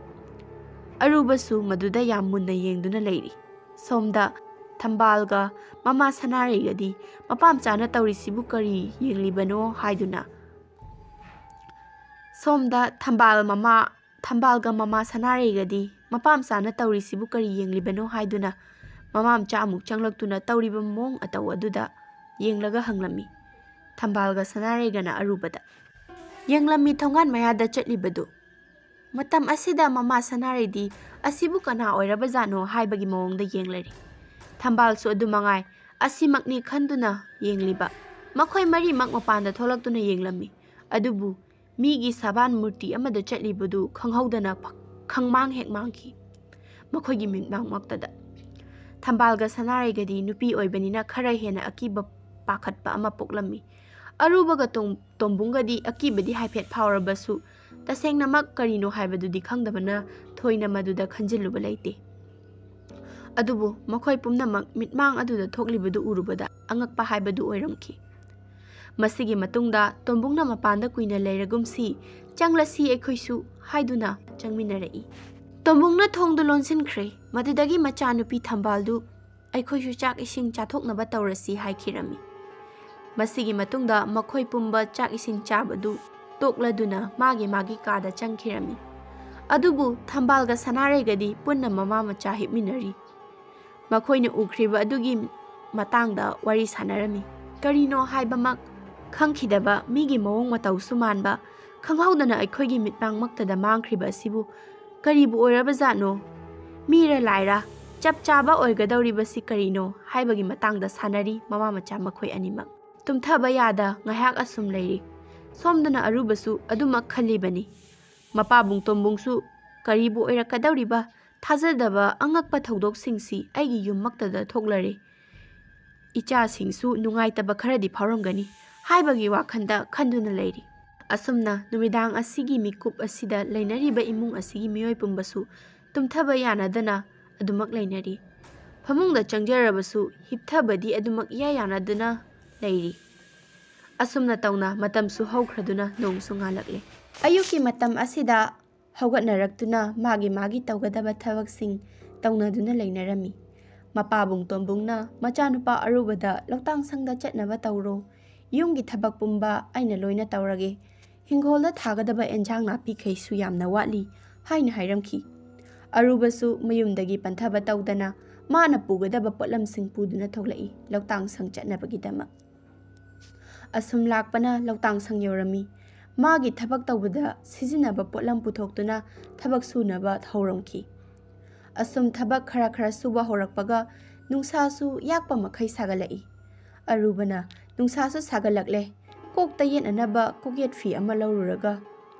ꯑꯔꯨꯕꯁꯨ ꯃꯗꯨꯗ ꯌꯥꯝ ꯃꯨꯟꯅ ꯌꯦꯡꯗꯨꯅ ꯂꯩꯔꯤ꯫ ꯁꯣꯝꯗ ꯊꯝꯕꯥꯜꯒ ꯃꯃꯥ ꯁꯅꯥꯔꯩꯒꯗꯤ ꯃꯄꯥꯝꯆꯥꯅ ꯇꯧꯔꯤꯁꯤꯕꯨ ꯀꯔꯤ ꯌꯦꯡꯂꯤꯕꯅꯣ ꯍꯥꯏꯗꯨꯅ, ꯁꯣꯝꯗ ꯊꯝꯕꯥꯜ ꯃꯃꯥ, ꯊꯝꯕꯥꯜꯒ ꯃꯃꯥ ꯁꯅꯥꯔꯩꯒꯗꯤ ꯃꯄꯥꯝꯆꯥꯅ ꯇꯧꯔꯤꯁꯤꯕꯨ ꯀꯔꯤ ꯌꯦꯡꯂꯤꯕꯅꯣ ꯍꯥꯏꯗꯨꯅ ꯃꯃꯥꯝꯆꯥ ꯑꯃꯨꯛ ꯆꯪꯂꯛꯇꯨꯅ ꯇꯧꯔꯤꯕ ꯃꯑꯣꯡ ꯑꯇꯧ ꯑꯗꯨꯗ ꯌꯦꯡꯂꯒ ꯍꯪꯂꯝꯃꯤ꯫ ꯊꯝꯕꯥꯜꯒ ꯁꯅꯥꯔꯩꯒꯅ ꯑꯔꯨꯕꯗ ꯌꯦꯡꯂꯝꯃꯤ ꯊꯣꯡꯒꯥꯟ ꯃꯌꯥꯗ ꯆꯠꯂꯤꯕꯗꯨ꯫ ꯃꯇꯝ ꯑꯁꯤꯗ ꯃꯃꯥ ꯁꯅꯥꯔꯩꯗꯤ ꯑꯁꯤꯕꯨ ꯀꯅꯥ ꯑꯣꯏꯔꯕꯖꯥꯠꯅꯣ ꯍꯥꯏꯕꯒꯤ ꯃꯑꯣꯡꯗ ꯌꯦꯡꯂꯔꯤ꯫ ꯊꯝꯕꯥꯜꯁꯨ ꯑꯗꯨ ꯃꯉꯥꯏ, ꯑꯁꯤꯃꯛꯅꯤ ꯈꯟꯗꯨꯅ ꯌꯦꯡꯂꯤꯕ꯫ ꯃꯈꯣꯏ ꯃꯔꯤꯃꯛ ꯃꯄꯥꯟꯗ ꯊꯣꯛꯂꯛꯇꯨꯅ ꯌꯦꯡꯂꯝꯃꯤ꯫ ꯑꯗꯨꯕꯨ ꯃꯤꯒꯤ ꯁꯥꯕꯥꯟ ꯃꯨꯔꯇꯤ ꯑꯃꯗ ꯆꯠꯂꯤꯕꯗꯨ ꯈꯪꯍꯧꯗꯅ ꯐ-, ꯈꯪꯃꯥꯡ ꯍꯦꯛ ꯃꯥꯡꯈꯤ꯫ ꯃꯈꯣꯏꯒꯤ ꯃꯤꯠꯃꯥꯡꯃꯛꯇꯗ ꯊꯝꯕꯥꯜꯒ ꯁꯅꯥꯔꯩꯒꯗꯤ ꯅꯨꯄꯤ ꯑꯣꯏꯕꯅꯤꯅ ꯈꯔ ꯍꯦꯟꯅ ꯑꯀꯤꯕ ꯄꯥꯈꯠꯄ ꯑꯃ ꯄꯣꯛꯂꯝꯃꯤ꯫ ꯑꯔꯨꯕꯒ ꯇꯣꯝ-, ꯇꯣꯝꯕꯨꯡꯒꯗꯤ ꯑꯀꯤꯕꯗꯤ ꯍꯥꯏꯐꯦꯠ ꯐꯥꯎꯔꯕꯁꯨ ꯇꯁꯦꯡꯅꯃꯛ ꯀꯔꯤꯅꯣ ꯍꯥꯏꯕꯗꯨꯗꯤ ꯈꯪꯗꯕꯅ ꯊꯣꯏꯅ ꯃꯗꯨꯗ ꯈꯟꯖꯤꯜꯂꯨꯕ ꯂꯩꯇꯦ꯫ ꯑꯗꯨꯕꯨ ꯃꯈꯣꯏ ꯄꯨꯝꯅꯃꯛ ꯃꯤꯠꯃꯥꯡ ꯑꯗꯨꯗ ꯊꯣꯛꯂꯤꯕꯗꯨ ꯎꯔꯨꯕꯗ ꯑꯉꯛꯄ ꯍꯥꯏꯕꯗꯨ ꯑꯣꯏꯔꯝꯈꯤ꯫ ꯃꯁꯤꯒꯤ ꯃꯇꯨꯡꯗ ꯇꯣꯝꯕꯨꯡꯅ ꯃꯄꯥꯟꯗ ꯀꯨꯏꯅ ꯂꯩꯔꯒꯨꯝꯁꯤ, ꯆꯪꯂꯁꯤ ꯑꯩꯈꯣꯏꯁꯨ ꯍꯥꯏꯗꯨꯅ ꯆꯪꯃꯤꯟꯅꯔꯛꯏ꯫ ꯇꯣꯝꯕꯨꯡꯅ ꯊꯣꯡꯗꯨ ꯂꯣꯟꯁꯤꯟꯈ꯭ꯔꯦ꯫ ꯃꯗꯨꯗꯒꯤ ꯃꯆꯥꯅꯨꯄꯤ ꯊꯝꯕꯥꯜꯗꯨ ꯑꯩꯈꯣꯏꯁꯨ ꯆꯥꯛ ꯏꯁꯤꯡ ꯆꯥꯊꯣꯛꯅꯕ ꯇꯧꯔꯁꯤ ꯍꯥꯏꯈꯤꯔꯝꯃꯤ꯫ ꯃꯁꯤꯒꯤ ꯃꯇꯨꯡꯗ ꯃꯈꯣꯏ ꯄꯨꯝꯕ ꯆꯥꯛ ꯏꯁꯤꯡ ꯆꯥꯕꯗꯨ ꯇꯣꯛꯂꯗꯨꯅ ꯃꯥꯒꯤ ꯃꯥꯒꯤ ꯀꯥꯗ ꯆꯪꯈꯤꯔꯝꯃꯤ꯫ ꯑꯗꯨꯕꯨ ꯊꯝꯕꯥꯜꯒ ꯁꯅꯥꯔꯩꯒꯗꯤ ꯄꯨꯟꯅ ꯃꯃꯥ ꯃꯆꯥ ꯍꯤꯞꯃꯤꯟꯅꯔꯤ꯫ ꯃꯈꯣꯏꯅ ꯎꯈ꯭ꯔꯤꯕ ꯑꯗꯨꯒꯤ ꯃꯇꯥꯡꯗ ꯋꯥꯔꯤ ꯁꯥꯟꯅꯔꯝꯃꯤ꯫ ꯀꯔꯤꯅꯣ ꯍꯥꯏꯕꯃꯛ ꯈꯪꯈꯤꯗꯕ, ꯃꯤꯒꯤ ꯃꯑꯣꯡ ꯃꯇꯧꯁꯨ ꯃꯥꯟꯕ, ꯈꯪꯍꯧꯗꯅ ꯑꯩꯈꯣꯏꯒꯤ ꯃꯤꯠꯃꯥꯡꯃꯛꯇꯗ ꯃꯥꯡꯈ꯭ꯔꯤꯕ ꯑꯁꯤꯕꯨ ꯀꯔꯤꯕꯨ ꯑꯣꯏꯔꯕꯖꯥꯠꯅꯣ? ꯃꯤꯔ ꯂꯥꯏꯔ? ꯆꯞ ꯆꯥꯕ ꯑꯣꯏꯒꯗꯧꯔꯤꯕꯁꯤ ꯀꯔꯤꯅꯣ ꯍꯥꯏꯕꯒꯤ ꯃꯇꯥꯡꯗ ꯁꯥꯟꯅꯔꯤ ꯃꯃꯥ ꯃꯆꯥ ꯃꯈꯣꯏ ꯑꯅꯤꯃꯛ꯫ ꯇꯨꯝꯊꯕ ꯌꯥꯗ ꯉꯥꯏꯍꯥꯛ ꯑꯁꯨꯝ ꯂꯩꯔꯤ꯫ ꯁꯣꯝꯗꯅ ꯑꯔꯨꯕꯁꯨ ꯑꯗꯨꯃꯛ ꯈꯜꯂꯤꯕꯅꯤ꯫ ꯃꯄꯥꯕꯨꯡ ꯇꯣꯝꯕꯨꯡꯁꯨ ꯀꯔꯤꯕꯨ ꯑꯣꯏꯔꯛꯀꯗꯧꯔꯤꯕ ꯊꯥꯖꯗꯕ ꯑꯉꯛꯄ ꯊꯧꯗꯣꯛꯁꯤꯡꯁꯤ ꯑꯩꯒꯤ ꯌꯨꯝꯃꯛꯇꯗ ꯊꯣꯛꯂꯔꯦ꯫ ꯏꯆꯥꯁꯤꯡꯁꯨ ꯅꯨꯡꯉꯥꯏꯇꯕ ꯈꯔꯗꯤ ꯐꯥꯎꯔꯝꯒꯅꯤ ꯍꯥꯏꯕꯒꯤ ꯋꯥꯈꯜꯗ ꯈꯟꯗꯨꯅ ꯂꯩꯔꯤ꯫ ꯑꯁꯨꯝꯅ ꯅꯨꯃꯤꯗꯥꯡ ꯑꯁꯤꯒꯤ ꯃꯤꯀꯨꯞ ꯑꯁꯤꯗ ꯂꯩꯅꯔꯤꯕ ꯏꯃꯨꯡ ꯑꯁꯤꯒꯤ ꯃꯤꯑꯣꯏ ꯄꯨꯝꯕꯁꯨ ꯇꯨꯝꯊꯕ ꯌꯥꯅꯗꯅ ꯑꯗꯨꯃꯛ ꯂꯩꯅꯔꯤ꯫ ꯐꯃꯨꯡꯗ ꯆꯪꯖꯔꯕꯁꯨ ꯍꯤꯞꯊꯕꯗꯤ ꯑꯗꯨꯃꯛ ꯏꯌꯥ ꯌꯥꯅꯗꯅ ꯂꯩꯔꯤ꯫ ꯑꯁꯨꯝꯅ ꯇꯧꯅ ꯃꯇꯝꯁꯨ ꯍꯧꯈ꯭ꯔꯗꯨꯅ ꯅꯣꯡꯁꯨ ꯉꯥꯜꯂꯛꯂꯦ꯫ ꯑꯌꯨꯛꯀꯤ ꯃꯇꯝ ꯑꯁꯤꯗ ꯍꯧꯒꯠꯅꯔꯛꯇꯨꯅ ꯃꯥꯒꯤ ꯃꯥꯒꯤ ꯇꯧꯒꯗꯕ ꯊꯕꯛꯁꯤꯡ ꯇꯧꯅꯗꯨꯅ ꯂꯩꯅꯔꯝꯃꯤ꯫ ꯃꯄꯥꯕꯨꯡ ꯇꯣꯝꯕꯨꯡꯅ ꯃꯆꯥꯅꯨꯄꯥ ꯑꯔꯨꯕꯗ ꯂꯧꯇꯥꯡ ꯁꯪꯗ ꯆꯠꯅꯕ ꯇꯧꯔꯣ, ꯌꯨꯝꯒꯤ ꯊꯕꯛ ꯄꯨꯝꯕ ꯑꯩꯅ ꯂꯣꯏꯅ ꯇꯧꯔꯒꯦ, ꯍꯤꯡꯒꯣꯜꯗ ꯊꯥꯒꯗꯕ ꯑꯦꯟꯖꯥꯡ ꯅꯥꯄꯤꯈꯩꯁꯨ ꯌꯥꯝꯅ ꯋꯥꯠꯂꯤ ꯍꯥꯏꯅ ꯍꯥꯏꯔꯝꯈꯤ꯫ ꯑꯔꯨꯕꯁꯨ ꯃꯌꯨꯝꯗꯒꯤ ꯄꯟꯊꯕ ꯇꯧꯗꯅ ꯃꯥꯅ ꯄꯨꯒꯗꯕ ꯄꯣꯠꯂꯝꯁꯤꯡ ꯄꯨꯗꯨꯅ ꯊꯣꯛꯂꯛꯏ ꯂꯧꯇꯥꯡ ꯁꯪ ꯆꯠꯅꯕꯒꯤꯗꯃꯛ꯫ ꯑꯁꯨꯝ ꯂꯥꯛꯄꯅ ꯂꯧꯇꯥꯡ ꯁꯪ ꯌꯧꯔꯝꯃꯤ꯫ ꯃꯥꯒꯤ ꯊꯕꯛ ꯇꯧꯕꯗ ꯁꯤꯖꯤꯟꯅꯕ ꯄꯣꯠꯂꯝ ꯄꯨꯊꯣꯛꯇꯨꯅ ꯊꯕꯛ ꯁꯨꯅꯕ ꯍꯧꯔꯝꯈꯤ꯫ ꯑꯁꯨꯝ ꯊꯕꯛ ꯈꯔ ꯈꯔ ꯁꯨꯕ ꯍꯧꯔꯛꯄꯒ ꯅꯨꯡꯁꯥꯁꯨ ꯌꯥꯛꯄ ꯃꯈꯩ ꯁꯥꯒꯠꯂꯛꯏ꯫ ꯑꯔꯨꯕꯅ ꯅꯨꯡꯁꯥꯁꯨ ꯁꯥꯒꯠꯂꯛꯂꯦ, ꯀꯣꯛꯇ ꯌꯦꯠꯅꯅꯕ ꯀꯣꯛꯌꯦꯠ ꯐꯤ ꯑꯃ ꯂꯧꯔꯨꯔꯒ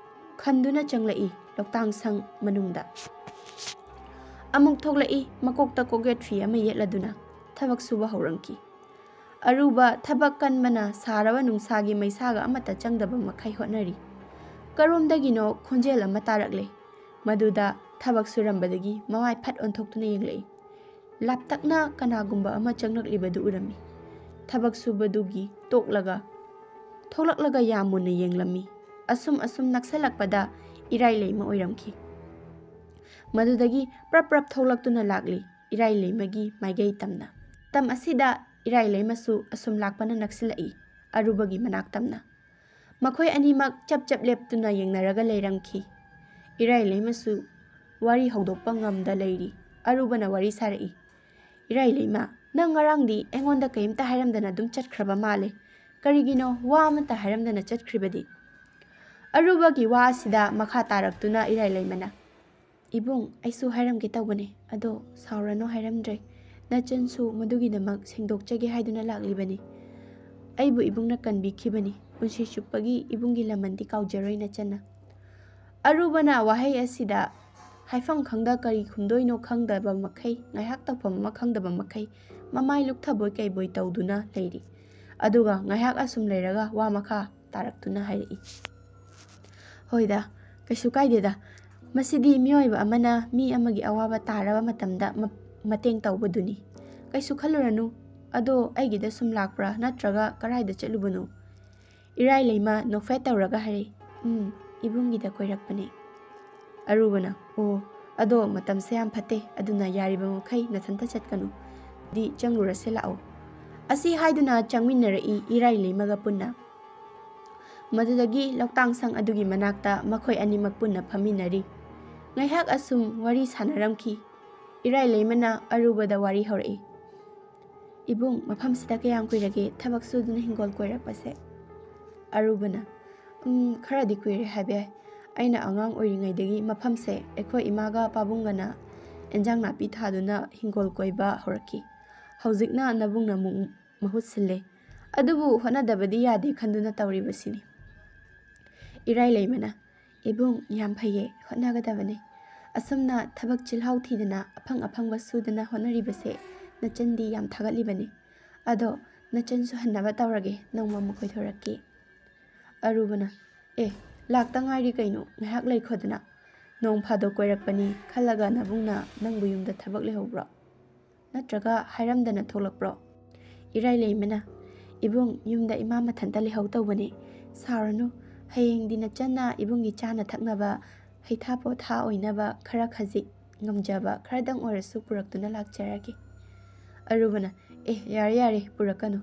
ꯈꯟꯗꯨꯅ ꯆꯪꯂꯛꯏ ꯂꯧꯇꯥꯡ ꯁꯪ ꯃꯅꯨꯡꯗ꯫ ꯑꯃꯨꯛ ꯊꯣꯛꯂꯛꯏ, ꯃꯀꯣꯛꯇ ꯀꯣꯛꯌꯦꯠ ꯐꯤ ꯑꯃ ꯌꯦꯠꯂꯗꯨꯅ ꯊꯕꯛ ꯁꯨꯕ ꯍꯧꯔꯝꯈꯤ꯫ ꯑꯔꯨꯕ ꯊꯕꯛ ꯀꯟꯕꯅ ꯁꯥꯔꯕ ꯅꯨꯡꯁꯥꯒꯤ ꯃꯩꯁꯥꯒ ꯑꯃꯠꯇ ꯆꯪꯗꯕ ꯃꯈꯩ ꯍꯣꯠꯅꯔꯤ꯫ ꯀꯔꯣꯝꯗꯒꯤꯅꯣ ꯈꯣꯟꯖꯦꯜ ꯑꯃ ꯇꯥꯔꯛꯂꯦ꯫ ꯃꯗꯨꯗ ꯊꯕꯛ ꯁꯨꯔꯝꯕꯗꯒꯤ ꯃꯃꯥꯏ ꯐꯠ ꯑꯣꯟꯊꯣꯛꯇꯨꯅ ꯌꯦꯡꯂꯛꯏ꯫ ꯂꯥꯞꯇꯛꯅ ꯀꯅꯥꯒꯨꯝꯕ ꯑꯃ ꯆꯪꯂꯛꯂꯤꯕꯗꯨ ꯎꯔꯝꯃꯤ꯫ ꯊꯕꯛ ꯁꯨꯕꯗꯨꯒꯤ ꯇꯣꯛꯂꯒ ꯊꯣꯛꯂꯛꯂꯒ ꯌꯥꯝ ꯃꯨꯟꯅ ꯌꯦꯡꯂꯝꯃꯤ꯫ ꯑꯁꯨꯝ ꯑꯁꯨꯝ ꯅꯛꯁꯜꯂꯛꯄꯗ ꯏꯔꯥꯏ ꯂꯩꯃ ꯑꯣꯏꯔꯝꯈꯤ꯫ ꯃꯗꯨꯗꯒꯤ ꯄ꯭ꯔꯞ ꯄ꯭ꯔꯞ ꯊꯣꯛꯂꯛꯇꯨꯅ ꯂꯥꯛꯂꯤ ꯏꯔꯥꯏ ꯂꯩꯃꯒꯤ ꯃꯥꯏꯀꯩ ꯇꯝꯅ꯫ ꯃꯇꯝ ꯑꯁꯤꯗ ꯏꯔꯥꯏ ꯂꯩꯃꯁꯨ ꯑꯁꯨꯝ ꯂꯥꯛꯄꯅ ꯅꯛꯁꯤꯜꯂꯛꯏ ꯑꯔꯨꯕꯒꯤ ꯃꯅꯥꯛ ꯇꯝꯅ꯫ ꯃꯈꯣꯏ ꯑꯅꯤꯃꯛ ꯆꯞ ꯆꯞ ꯂꯦꯞꯇꯨꯅ ꯌꯦꯡꯅꯔꯒ ꯂꯩꯔꯝꯈꯤ꯫ ꯏꯔꯥꯏ ꯂꯩꯃꯁꯨ ꯋꯥꯔꯤ ꯍꯧꯗꯣꯛꯄ ꯉꯝꯗ ꯂꯩꯔꯤ꯫ ꯑꯔꯨꯕꯅ ꯋꯥꯔꯤ ꯁꯥꯔꯛꯏ꯫ "ꯏꯔꯥꯏ ꯂꯩꯃ, ꯅꯪ ꯉꯔꯥꯡꯗꯤ ꯑꯩꯉꯣꯟꯗ ꯀꯩꯝꯇ ꯍꯥꯏꯔꯝꯗꯅ ꯑꯗꯨꯝ ꯆꯠꯈ꯭ꯔꯕ ꯃꯥꯜꯂꯦ꯫ ꯀꯔꯤꯒꯤꯅꯣ ꯋꯥ ꯑꯃꯠꯇ ꯍꯥꯏꯔꯝꯗꯅ ꯆꯠꯈ꯭ꯔꯤꯕꯗꯤ?" ꯑꯔꯨꯕꯒꯤ ꯋꯥ ꯑꯁꯤꯗ ꯃꯈꯥ ꯇꯥꯔꯛꯇꯨꯅ ꯏꯔꯥꯏ ꯂꯩꯃꯅ, "ꯏꯕꯨꯡ, ꯑꯩꯁꯨ ꯍꯥꯏꯔꯝꯒꯦ ꯇꯧꯕꯅꯦ, ꯑꯗꯣ ꯁꯥꯎꯔꯅꯨ ꯍꯥꯏꯔꯝꯗ꯭ꯔꯦ꯫ ꯅꯆꯟꯁꯨ ꯃꯗꯨꯒꯤꯗꯃꯛ ꯁꯦꯡꯗꯣꯛꯆꯒꯦ ꯍꯥꯏꯗꯨꯅ ꯂꯥꯛꯂꯤꯕꯅꯤ꯫ ꯑꯩꯕꯨ ꯏꯕꯨꯡꯅ ꯀꯟꯕꯤꯈꯤꯕꯅꯤ꯫ ꯄꯨꯟꯁꯤ ꯆꯨꯞꯄꯒꯤ ꯏꯕꯨꯡꯒꯤ ꯂꯃꯟꯗꯤ ꯀꯥꯎꯖꯔꯣꯏ ꯅꯆꯟꯅ꯫" ꯑꯔꯨꯕꯅ ꯋꯥꯍꯩ ꯑꯁꯤꯗ ꯍꯥꯏꯐꯝ ꯈꯪꯗ ꯀꯔꯤ ꯈꯨꯝꯗꯣꯏꯅꯣ ꯈꯪꯗꯕ ꯃꯈꯩ, ꯉꯥꯏꯍꯥꯛ ꯇꯧꯐꯝ ꯑꯃ ꯈꯪꯗꯕ ꯃꯈꯩ ꯃꯃꯥꯏ ꯂꯨꯛꯊꯕꯣꯏ ꯀꯩꯕꯣꯏ ꯇꯧꯗꯨꯅ ꯂꯩꯔꯤ꯫ ꯑꯗꯨꯒ ꯉꯥꯏꯍꯥꯛ ꯑꯁꯨꯝ ꯂꯩꯔꯒ ꯋꯥ ꯃꯈꯥ ꯇꯥꯔꯛꯇꯨꯅ ꯍꯥꯏꯔꯛꯏ꯫ "ꯍꯣꯏꯗ, ꯀꯩꯁꯨ ꯀꯥꯏꯗꯦꯗ꯫ ꯃꯁꯤꯗꯤ ꯃꯤꯑꯣꯏꯕ ꯑꯃꯅ ꯃꯤ ꯑꯃꯒꯤ ꯑꯋꯥꯕ ꯇꯥꯔꯕ ꯃꯇꯝꯗ ꯃ-, ꯃꯇꯦꯡ ꯇꯧꯕꯗꯨꯅꯤ꯫ ꯀꯩꯁꯨ ꯈꯜꯂꯨꯔꯅꯨ꯫ ꯑꯗꯣ ꯑꯩꯒꯤꯗ ꯁꯨꯝ ꯂꯥꯛꯄ꯭ꯔꯥ, ꯅꯠꯇ꯭ꯔꯒ ꯀꯔꯥꯏꯗ ꯆꯠꯂꯨꯕꯅꯣ?" ꯏꯔꯥꯏ ꯂꯩꯃ ꯅꯣꯛꯐꯦꯠ ꯇꯧꯔꯒ ꯍꯥꯏꯔꯛꯏ, "ꯎꯝ, ꯏꯕꯨꯡꯒꯤꯗ ꯀꯣꯏꯔꯛꯄꯅꯦ꯫" ꯑꯔꯨꯕꯅ, "ꯑꯣ, ꯑꯗꯣ ꯃꯇꯝꯁꯦ ꯌꯥꯝ ꯐꯠꯇꯦ, ꯑꯗꯨꯅ ꯌꯥꯔꯤꯕ ꯃꯈꯩ ꯅꯊꯟꯇ ꯆꯠꯀꯅꯨ꯫ ꯗꯤ ꯆꯪꯂꯨꯔꯁꯦ ꯂꯥꯛꯑꯣ꯫" ꯑꯁꯤ ꯍꯥꯏꯗꯨꯅ ꯆꯪꯃꯤꯟꯅꯔꯛꯏ ꯏꯔꯥꯏ ꯂꯩꯃꯒ ꯄꯨꯟꯅ꯫ ꯃꯗꯨꯗꯒꯤ ꯂꯧꯇꯥꯡ ꯁꯪ ꯑꯗꯨꯒꯤ ꯃꯅꯥꯛꯇ ꯃꯈꯣꯏ ꯑꯅꯤꯃꯛ ꯄꯨꯟꯅ ꯐꯝꯃꯤꯟꯅꯔꯤ꯫ ꯉꯥꯏꯍꯥꯛ ꯑꯁꯨꯝ ꯋꯥꯔꯤ ꯁꯥꯟꯅꯔꯝꯈꯤ꯫ ꯏꯔꯥꯏ ꯂꯩꯃꯅ ꯑꯔꯨꯕꯗ ꯋꯥꯔꯤ ꯍꯧꯔꯛꯏ꯫ "ꯏꯕꯨꯡ, ꯃꯐꯝꯁꯤꯗ ꯀꯌꯥꯝ ꯀꯨꯏꯔꯒꯦ ꯊꯕꯛ ꯁꯨꯗꯨꯅ ꯍꯤꯡꯒꯣꯜ ꯀꯣꯏꯔꯛꯄꯁꯦ?" ꯑꯔꯨꯕꯅ, "ꯎꯝ, ꯈꯔꯗꯤ ꯀꯨꯏꯔꯦ ꯍꯥꯏꯕ ꯌꯥꯏ꯫ ꯑꯩꯅ ꯑꯉꯥꯡ ꯑꯣꯏꯔꯤꯉꯩꯗꯒꯤ ꯃꯐꯝꯁꯦ ꯑꯩꯈꯣꯏ ꯏꯃꯥꯒ ꯄꯥꯕꯨꯡꯒꯅ ꯏꯟꯖꯥꯡ ꯅꯥꯄꯤ ꯊꯥꯗꯨꯅ ꯍꯤꯡꯒꯣꯜ ꯀꯣꯏꯕ ꯍꯧꯔꯛꯈꯤ꯫ ꯍꯧꯖꯤꯛꯅ ꯅꯕꯨꯡꯅ ꯑꯃꯨꯛ ꯃꯍꯨꯠ ꯁꯤꯜꯂꯦ꯫ ꯑꯗꯨꯕꯨ ꯍꯣꯠꯅꯗꯕꯗꯤ ꯌꯥꯗꯦ ꯈꯟꯗꯨꯅ ꯇꯧꯔꯤꯕꯁꯤꯅꯤ꯫" ꯏꯔꯥꯏ ꯂꯩꯃꯅ, "ꯏꯕꯨꯡ, ꯌꯥꯝ ꯐꯩꯌꯦ, ꯍꯣꯠꯅꯒꯗꯕꯅꯦ꯫ ꯑꯁꯨꯝꯅ ꯊꯕꯛ ꯆꯤꯜꯍꯥꯎ ꯊꯤꯗꯅ ꯑꯐꯪ ꯑꯐꯪꯕ ꯁꯨꯗꯅ ꯍꯣꯠꯅꯔꯤꯕꯁꯦ ꯅꯆꯟꯗꯤ ꯌꯥꯝ ꯊꯥꯒꯠꯂꯤꯕꯅꯤ꯫ ꯑꯗꯣ ꯅꯆꯟꯁꯨ ꯍꯟꯅꯕ ꯇꯧꯔꯒꯦ, ꯅꯣꯡꯃ ꯑꯃꯨꯛ ꯀꯣꯏꯊꯣꯔꯛꯀꯦ꯫" ꯑꯔꯨꯕꯅ, "ꯑꯦ, ꯂꯥꯛꯇ ꯉꯥꯏꯔꯤ ꯀꯩꯅꯣ, ꯉꯥꯏꯍꯥꯛ ꯂꯩꯈꯣꯗꯅ꯫ ꯅꯣꯡ ꯐꯥꯗꯣꯛ ꯀꯣꯏꯔꯛꯄꯅꯤ ꯈꯜꯂꯒ ꯅꯕꯨꯡꯅ ꯅꯪꯕꯨ ꯌꯨꯝꯗ ꯊꯕꯛ ꯂꯩꯍꯧꯕ꯭ꯔꯣ? ꯅꯠꯇ꯭ꯔꯒ ꯍꯥꯏꯔꯝꯗꯅ ꯊꯣꯛꯂꯛꯄ꯭ꯔꯣ?" ꯏꯔꯥꯏ ꯂꯩꯃꯅ, "ꯏꯕꯨꯡ, ꯌꯨꯝꯗ ꯏꯃꯥ ꯃꯊꯟꯇ ꯂꯩꯍꯧ ꯇꯧꯕꯅꯦ꯫ ꯁꯥꯎꯔꯅꯨ, ꯍꯌꯦꯡꯗꯤ ꯅꯆꯟꯅ ꯏꯕꯨꯡꯒꯤ ꯆꯥꯅ ꯊꯛꯅꯕ, ꯍꯩꯊꯥ ꯄꯣꯊꯥ ꯑꯣꯏꯅꯕ ꯈꯔ ꯈꯖꯤꯛ ꯉꯝꯖꯕ ꯈꯔꯗꯪ ꯑꯣꯏꯔꯁꯨ ꯄꯨꯔꯛꯇꯨꯅ ꯂꯥꯛꯆꯔꯒꯦ꯫" ꯑꯔꯨꯕꯅ, "ꯑꯦ, ꯌꯥꯔꯦ ꯌꯥꯔꯦ, ꯄꯨꯔꯛꯀꯅꯨ꯫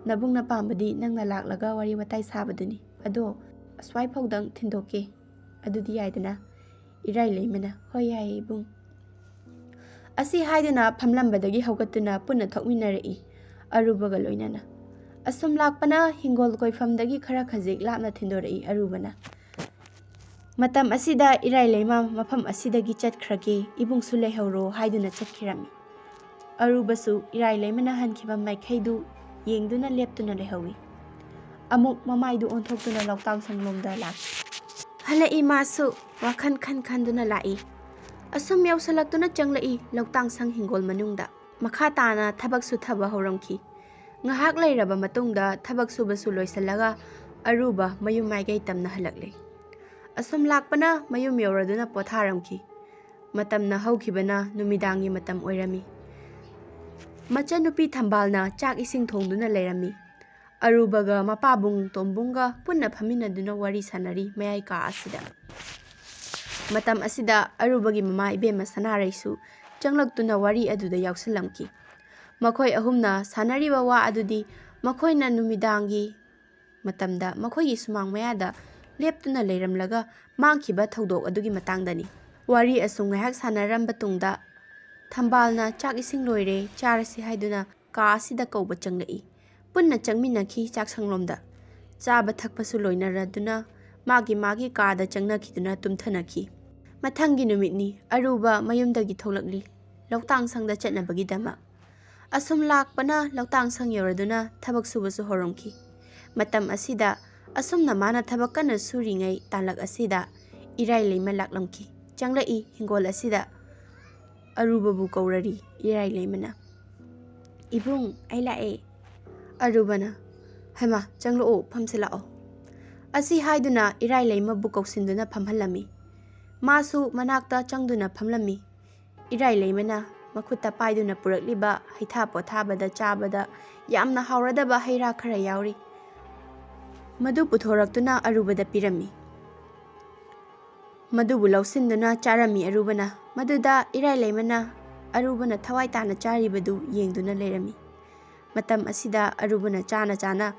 ꯅꯕꯨꯡꯅ ꯄꯥꯝꯕꯗꯤ ꯅꯪꯅ ꯂꯥꯛꯂꯒ ꯋꯥꯔꯤ ꯋꯥꯇꯥꯏ ꯁꯥꯕꯗꯨꯅꯤ꯫ ꯑꯗꯣ ꯑꯁ꯭ꯋꯥꯏ ꯐꯥꯎꯗꯪ ꯊꯤꯟꯗꯣꯛꯀꯦ꯫ ꯑꯗꯨꯗꯤ ꯌꯥꯏꯗꯅ?" ꯏꯔꯥꯏ ꯂꯩꯃꯅ, "ꯍꯣꯏ, ꯌꯥꯏꯌꯦ, ꯏꯕꯨꯡ"꯫ ꯑꯁꯤ ꯍꯥꯏꯗꯨꯅ ꯐꯝꯂꯝꯕꯗꯒꯤ ꯍꯧꯒꯠꯇꯨꯅ ꯄꯨꯟꯅ ꯊꯣꯛꯃꯤꯟꯅꯔꯛꯏ, ꯑꯔꯨꯕꯒ ꯂꯣꯏꯅꯅ꯫ ꯑꯁꯨꯝ ꯂꯥꯛꯄꯅ ꯍꯤꯡꯒꯣꯜ ꯀꯣꯏꯐꯝꯗꯒꯤ ꯈꯔ ꯈꯖꯤꯛ ꯂꯥꯞꯅ ꯊꯤꯟꯗꯣꯔꯛꯏ ꯑꯔꯨꯕꯅ꯫ ꯃꯇꯝ ꯑꯁꯤꯗ ꯏꯔꯥꯏ ꯂꯩꯃ ꯃꯐꯝ ꯑꯁꯤꯗꯒꯤ ꯆꯠꯈ꯭ꯔꯒꯦ, ꯏꯕꯨꯡꯁꯨ ꯂꯩꯍꯧꯔꯣ ꯍꯥꯏꯗꯨꯅ ꯆꯠꯈꯤꯔꯝꯃꯤ꯫ ꯑꯔꯨꯕꯁꯨ ꯏꯔꯥꯏ ꯂꯩꯃꯅ ꯍꯟꯈꯤꯕ ꯃꯥꯏꯀꯩꯗꯨ ꯌꯦꯡꯗꯨꯅ ꯂꯦꯞꯇꯨꯅ ꯂꯩꯍꯧꯏ꯫ ꯑꯃꯨꯛ ꯃꯃꯥꯏꯗꯨ ꯑꯣꯟꯊꯣꯛꯇꯨꯅ ꯂꯧꯇꯥꯡ ꯁꯪꯂꯣꯝꯗ ꯂꯥꯛꯈꯤ꯫ ꯍꯜꯂꯛꯏ ꯃꯥꯁꯨ, ꯋꯥꯈꯜ ꯈꯟ ꯈꯟꯗꯨꯅ ꯂꯥꯛꯏ꯫ ꯑꯁꯨꯝ ꯌꯧꯁꯤꯜꯂꯛꯇꯨꯅ ꯆꯪꯂꯛꯏ ꯂꯧꯇꯥꯡ ꯁꯪ ꯍꯤꯡꯒꯣꯜ ꯃꯅꯨꯡꯗ꯫ ꯃꯈꯥ ꯇꯥꯅ ꯊꯕꯛ ꯁꯨꯊꯕ ꯍꯧꯔꯝꯈꯤ꯫ ꯉꯥꯏꯍꯥꯛ ꯂꯩꯔꯕ ꯃꯇꯨꯡꯗ ꯊꯕꯛ ꯁꯨꯕꯁꯨ ꯂꯣꯏꯁꯤꯜꯂꯒ ꯑꯔꯨꯕ ꯃꯌꯨꯝ ꯃꯥꯏꯀꯩ ꯇꯝꯅ ꯍꯜꯂꯛꯂꯦ꯫ ꯑꯁꯨꯝ ꯂꯥꯛꯄꯅ ꯃꯌꯨꯝ ꯌꯧꯔꯗꯨꯅ ꯄꯣꯊꯥꯔꯝꯈꯤ꯫ ꯃꯇꯝꯅ ꯍꯧꯈꯤꯕꯅ ꯅꯨꯃꯤꯗꯥꯡꯒꯤ ꯃꯇꯝ ꯑꯣꯏꯔꯝꯃꯤ꯫ ꯃꯆꯟꯅꯨꯄꯤ ꯊꯝꯕꯥꯜꯅ ꯆꯥꯛ ꯏꯁꯤꯡ ꯊꯣꯡꯗꯨꯅ ꯂꯩꯔꯝꯃꯤ꯫ ꯑꯔꯨꯕꯒ ꯃꯄꯥꯕꯨꯡ ꯇꯣꯝꯕꯨꯡꯒ ꯄꯨꯟꯅ ꯐꯝꯃꯤꯟꯅꯗꯨꯅ ꯋꯥꯔꯤ ꯁꯥꯟꯅꯔꯤ ꯃꯌꯥꯏ ꯀꯥ ꯑꯁꯤꯗ꯫ ꯃꯇꯝ ꯑꯁꯤꯗ ꯑꯔꯨꯕꯒꯤ ꯃꯃꯥ ꯏꯕꯦꯝꯃ ꯁꯅꯥꯔꯩꯁꯨ ꯆꯪꯂꯛꯇꯨꯅ ꯋꯥꯔꯤ ꯑꯗꯨꯗ ꯌꯥꯎꯁꯤꯜꯂꯝꯈꯤ꯫ ꯃꯈꯣꯏ ꯑꯍꯨꯝꯅ ꯁꯥꯟꯅꯔꯤꯕ ꯋꯥ ꯑꯗꯨꯗꯤ ꯃꯈꯣꯏꯅ ꯅꯨꯃꯤꯗꯥꯡꯒꯤ ꯃꯇꯝꯗ ꯃꯈꯣꯏꯒꯤ ꯁꯨꯃꯥꯡ ꯃꯌꯥꯗ ꯂꯦꯞꯇꯨꯅ ꯂꯩꯔꯝꯂꯒ ꯃꯥꯡꯈꯤꯕ ꯊꯧꯗꯣꯛ ꯑꯗꯨꯒꯤ ꯃꯇꯥꯡꯗꯅꯤ꯫ ꯋꯥꯔꯤ ꯑꯁꯨꯝ ꯉꯥꯏꯍꯥꯛ ꯁꯥꯟꯅꯔꯝꯕ ꯇꯨꯡꯗ ꯊꯝꯕꯥꯜꯅ ꯆꯥꯛ ꯏꯁꯤꯡ ꯂꯣꯏꯔꯦ, ꯆꯥꯔꯁꯤ ꯍꯥꯏꯗꯨꯅ ꯀꯥ ꯑꯁꯤꯗ ꯀꯧꯕ ꯆꯪꯂꯛꯏ꯫ ꯄꯨꯟꯅ ꯆꯪꯃꯤꯟꯅꯈꯤ ꯆꯥꯛꯁꯪꯂꯣꯝꯗ꯫ ꯆꯥꯕ ꯊꯛꯄꯁꯨ ꯂꯣꯏꯅꯔꯗꯨꯅ ꯃꯥꯒꯤ ꯃꯥꯒꯤ ꯀꯥꯗ ꯆꯪꯅꯈꯤꯗꯨꯅ ꯇꯨꯝꯊꯅꯈꯤ꯫ ꯃꯊꯪꯒꯤ ꯅꯨꯃꯤꯠꯅꯤ, ꯑꯔꯨꯕ ꯃꯌꯨꯝꯗꯒꯤ ꯊꯣꯛꯂꯛꯂꯤ ꯂꯧꯇꯥꯡ ꯁꯪꯗ ꯆꯠꯅꯕꯒꯤꯗꯃꯛ꯫ ꯑꯁꯨꯝ ꯂꯥꯛꯄꯅ ꯂꯧꯇꯥꯡ ꯁꯪ ꯌꯧꯔꯗꯨꯅ ꯊꯕꯛ ꯁꯨꯕꯁꯨ ꯍꯧꯔꯝꯈꯤ꯫ ꯃꯇꯝ ꯑꯁꯤꯗ ꯑꯁꯨꯝꯅ ꯃꯥꯅ ꯊꯕꯛ ꯀꯟꯅ ꯁꯨꯔꯤꯉꯩ ꯇꯥꯂꯛ ꯑꯁꯤꯗ ꯏꯔꯥꯏ ꯂꯩꯃ ꯂꯥꯛꯂꯝꯈꯤ꯫ ꯆꯪꯂꯛꯏ ꯍꯤꯡꯒꯣꯜ ꯑꯁꯤꯗ꯫ ꯑꯔꯨꯕꯕꯨ ꯀꯧꯔꯔꯤ ꯏꯔꯥꯏ ꯂꯩꯃꯅ꯫ "ꯏꯕꯨꯡ, ꯑꯩ ꯂꯥꯛꯑꯦ"꯫ ꯑꯔꯨꯕꯅ, "ꯍꯩꯃꯥ, ꯆꯪꯂꯛꯑꯣ, ꯐꯝꯁꯤꯜꯂꯛꯑꯣ"꯫ ꯑꯁꯤ ꯍꯥꯏꯗꯨꯅ ꯏꯔꯥꯏ ꯂꯩꯃꯕꯨ ꯀꯧꯁꯤꯟꯗꯨꯅ ꯐꯝꯍꯜꯂꯝꯃꯤ꯫ ꯃꯥꯁꯨ ꯃꯅꯥꯛꯇ ꯆꯪꯗꯨꯅ ꯐꯝꯂꯝꯃꯤ꯫ ꯏꯔꯥꯏ ꯂꯩꯃꯅ ꯃꯈꯨꯠꯇ ꯄꯥꯏꯗꯨꯅ ꯄꯨꯔꯛꯂꯤꯕ ꯍꯩꯊꯥ ꯄꯣꯊꯥꯕꯗ ꯆꯥꯕꯗ ꯌꯥꯝꯅ ꯍꯥꯎꯔꯗꯕ ꯍꯩ ꯔꯥ ꯈꯔ ꯌꯥꯎꯔꯤ꯫ ꯃꯗꯨ ꯄꯨꯊꯣꯔꯛꯇꯨꯅ ꯑꯔꯨꯕꯗ ꯄꯤꯔꯝꯃꯤ꯫ ꯃꯗꯨꯕꯨ ꯂꯧꯁꯤꯟꯗꯨꯅ ꯆꯥꯔꯝꯃꯤ ꯑꯔꯨꯕꯅ꯫ ꯃꯗꯨꯗ ꯏꯔꯥꯏ ꯂꯩꯃꯅ ꯑꯔꯨꯕꯅ ꯊꯋꯥꯏ ꯇꯥꯅ ꯆꯥꯔꯤꯕꯗꯨ ꯌꯦꯡꯗꯨꯅ ꯂꯩꯔꯝꯃꯤ꯫ ꯃꯇꯝ ꯑꯁꯤꯗ ꯑꯔꯨꯕꯅ ꯆꯥꯅ ꯆꯥꯅ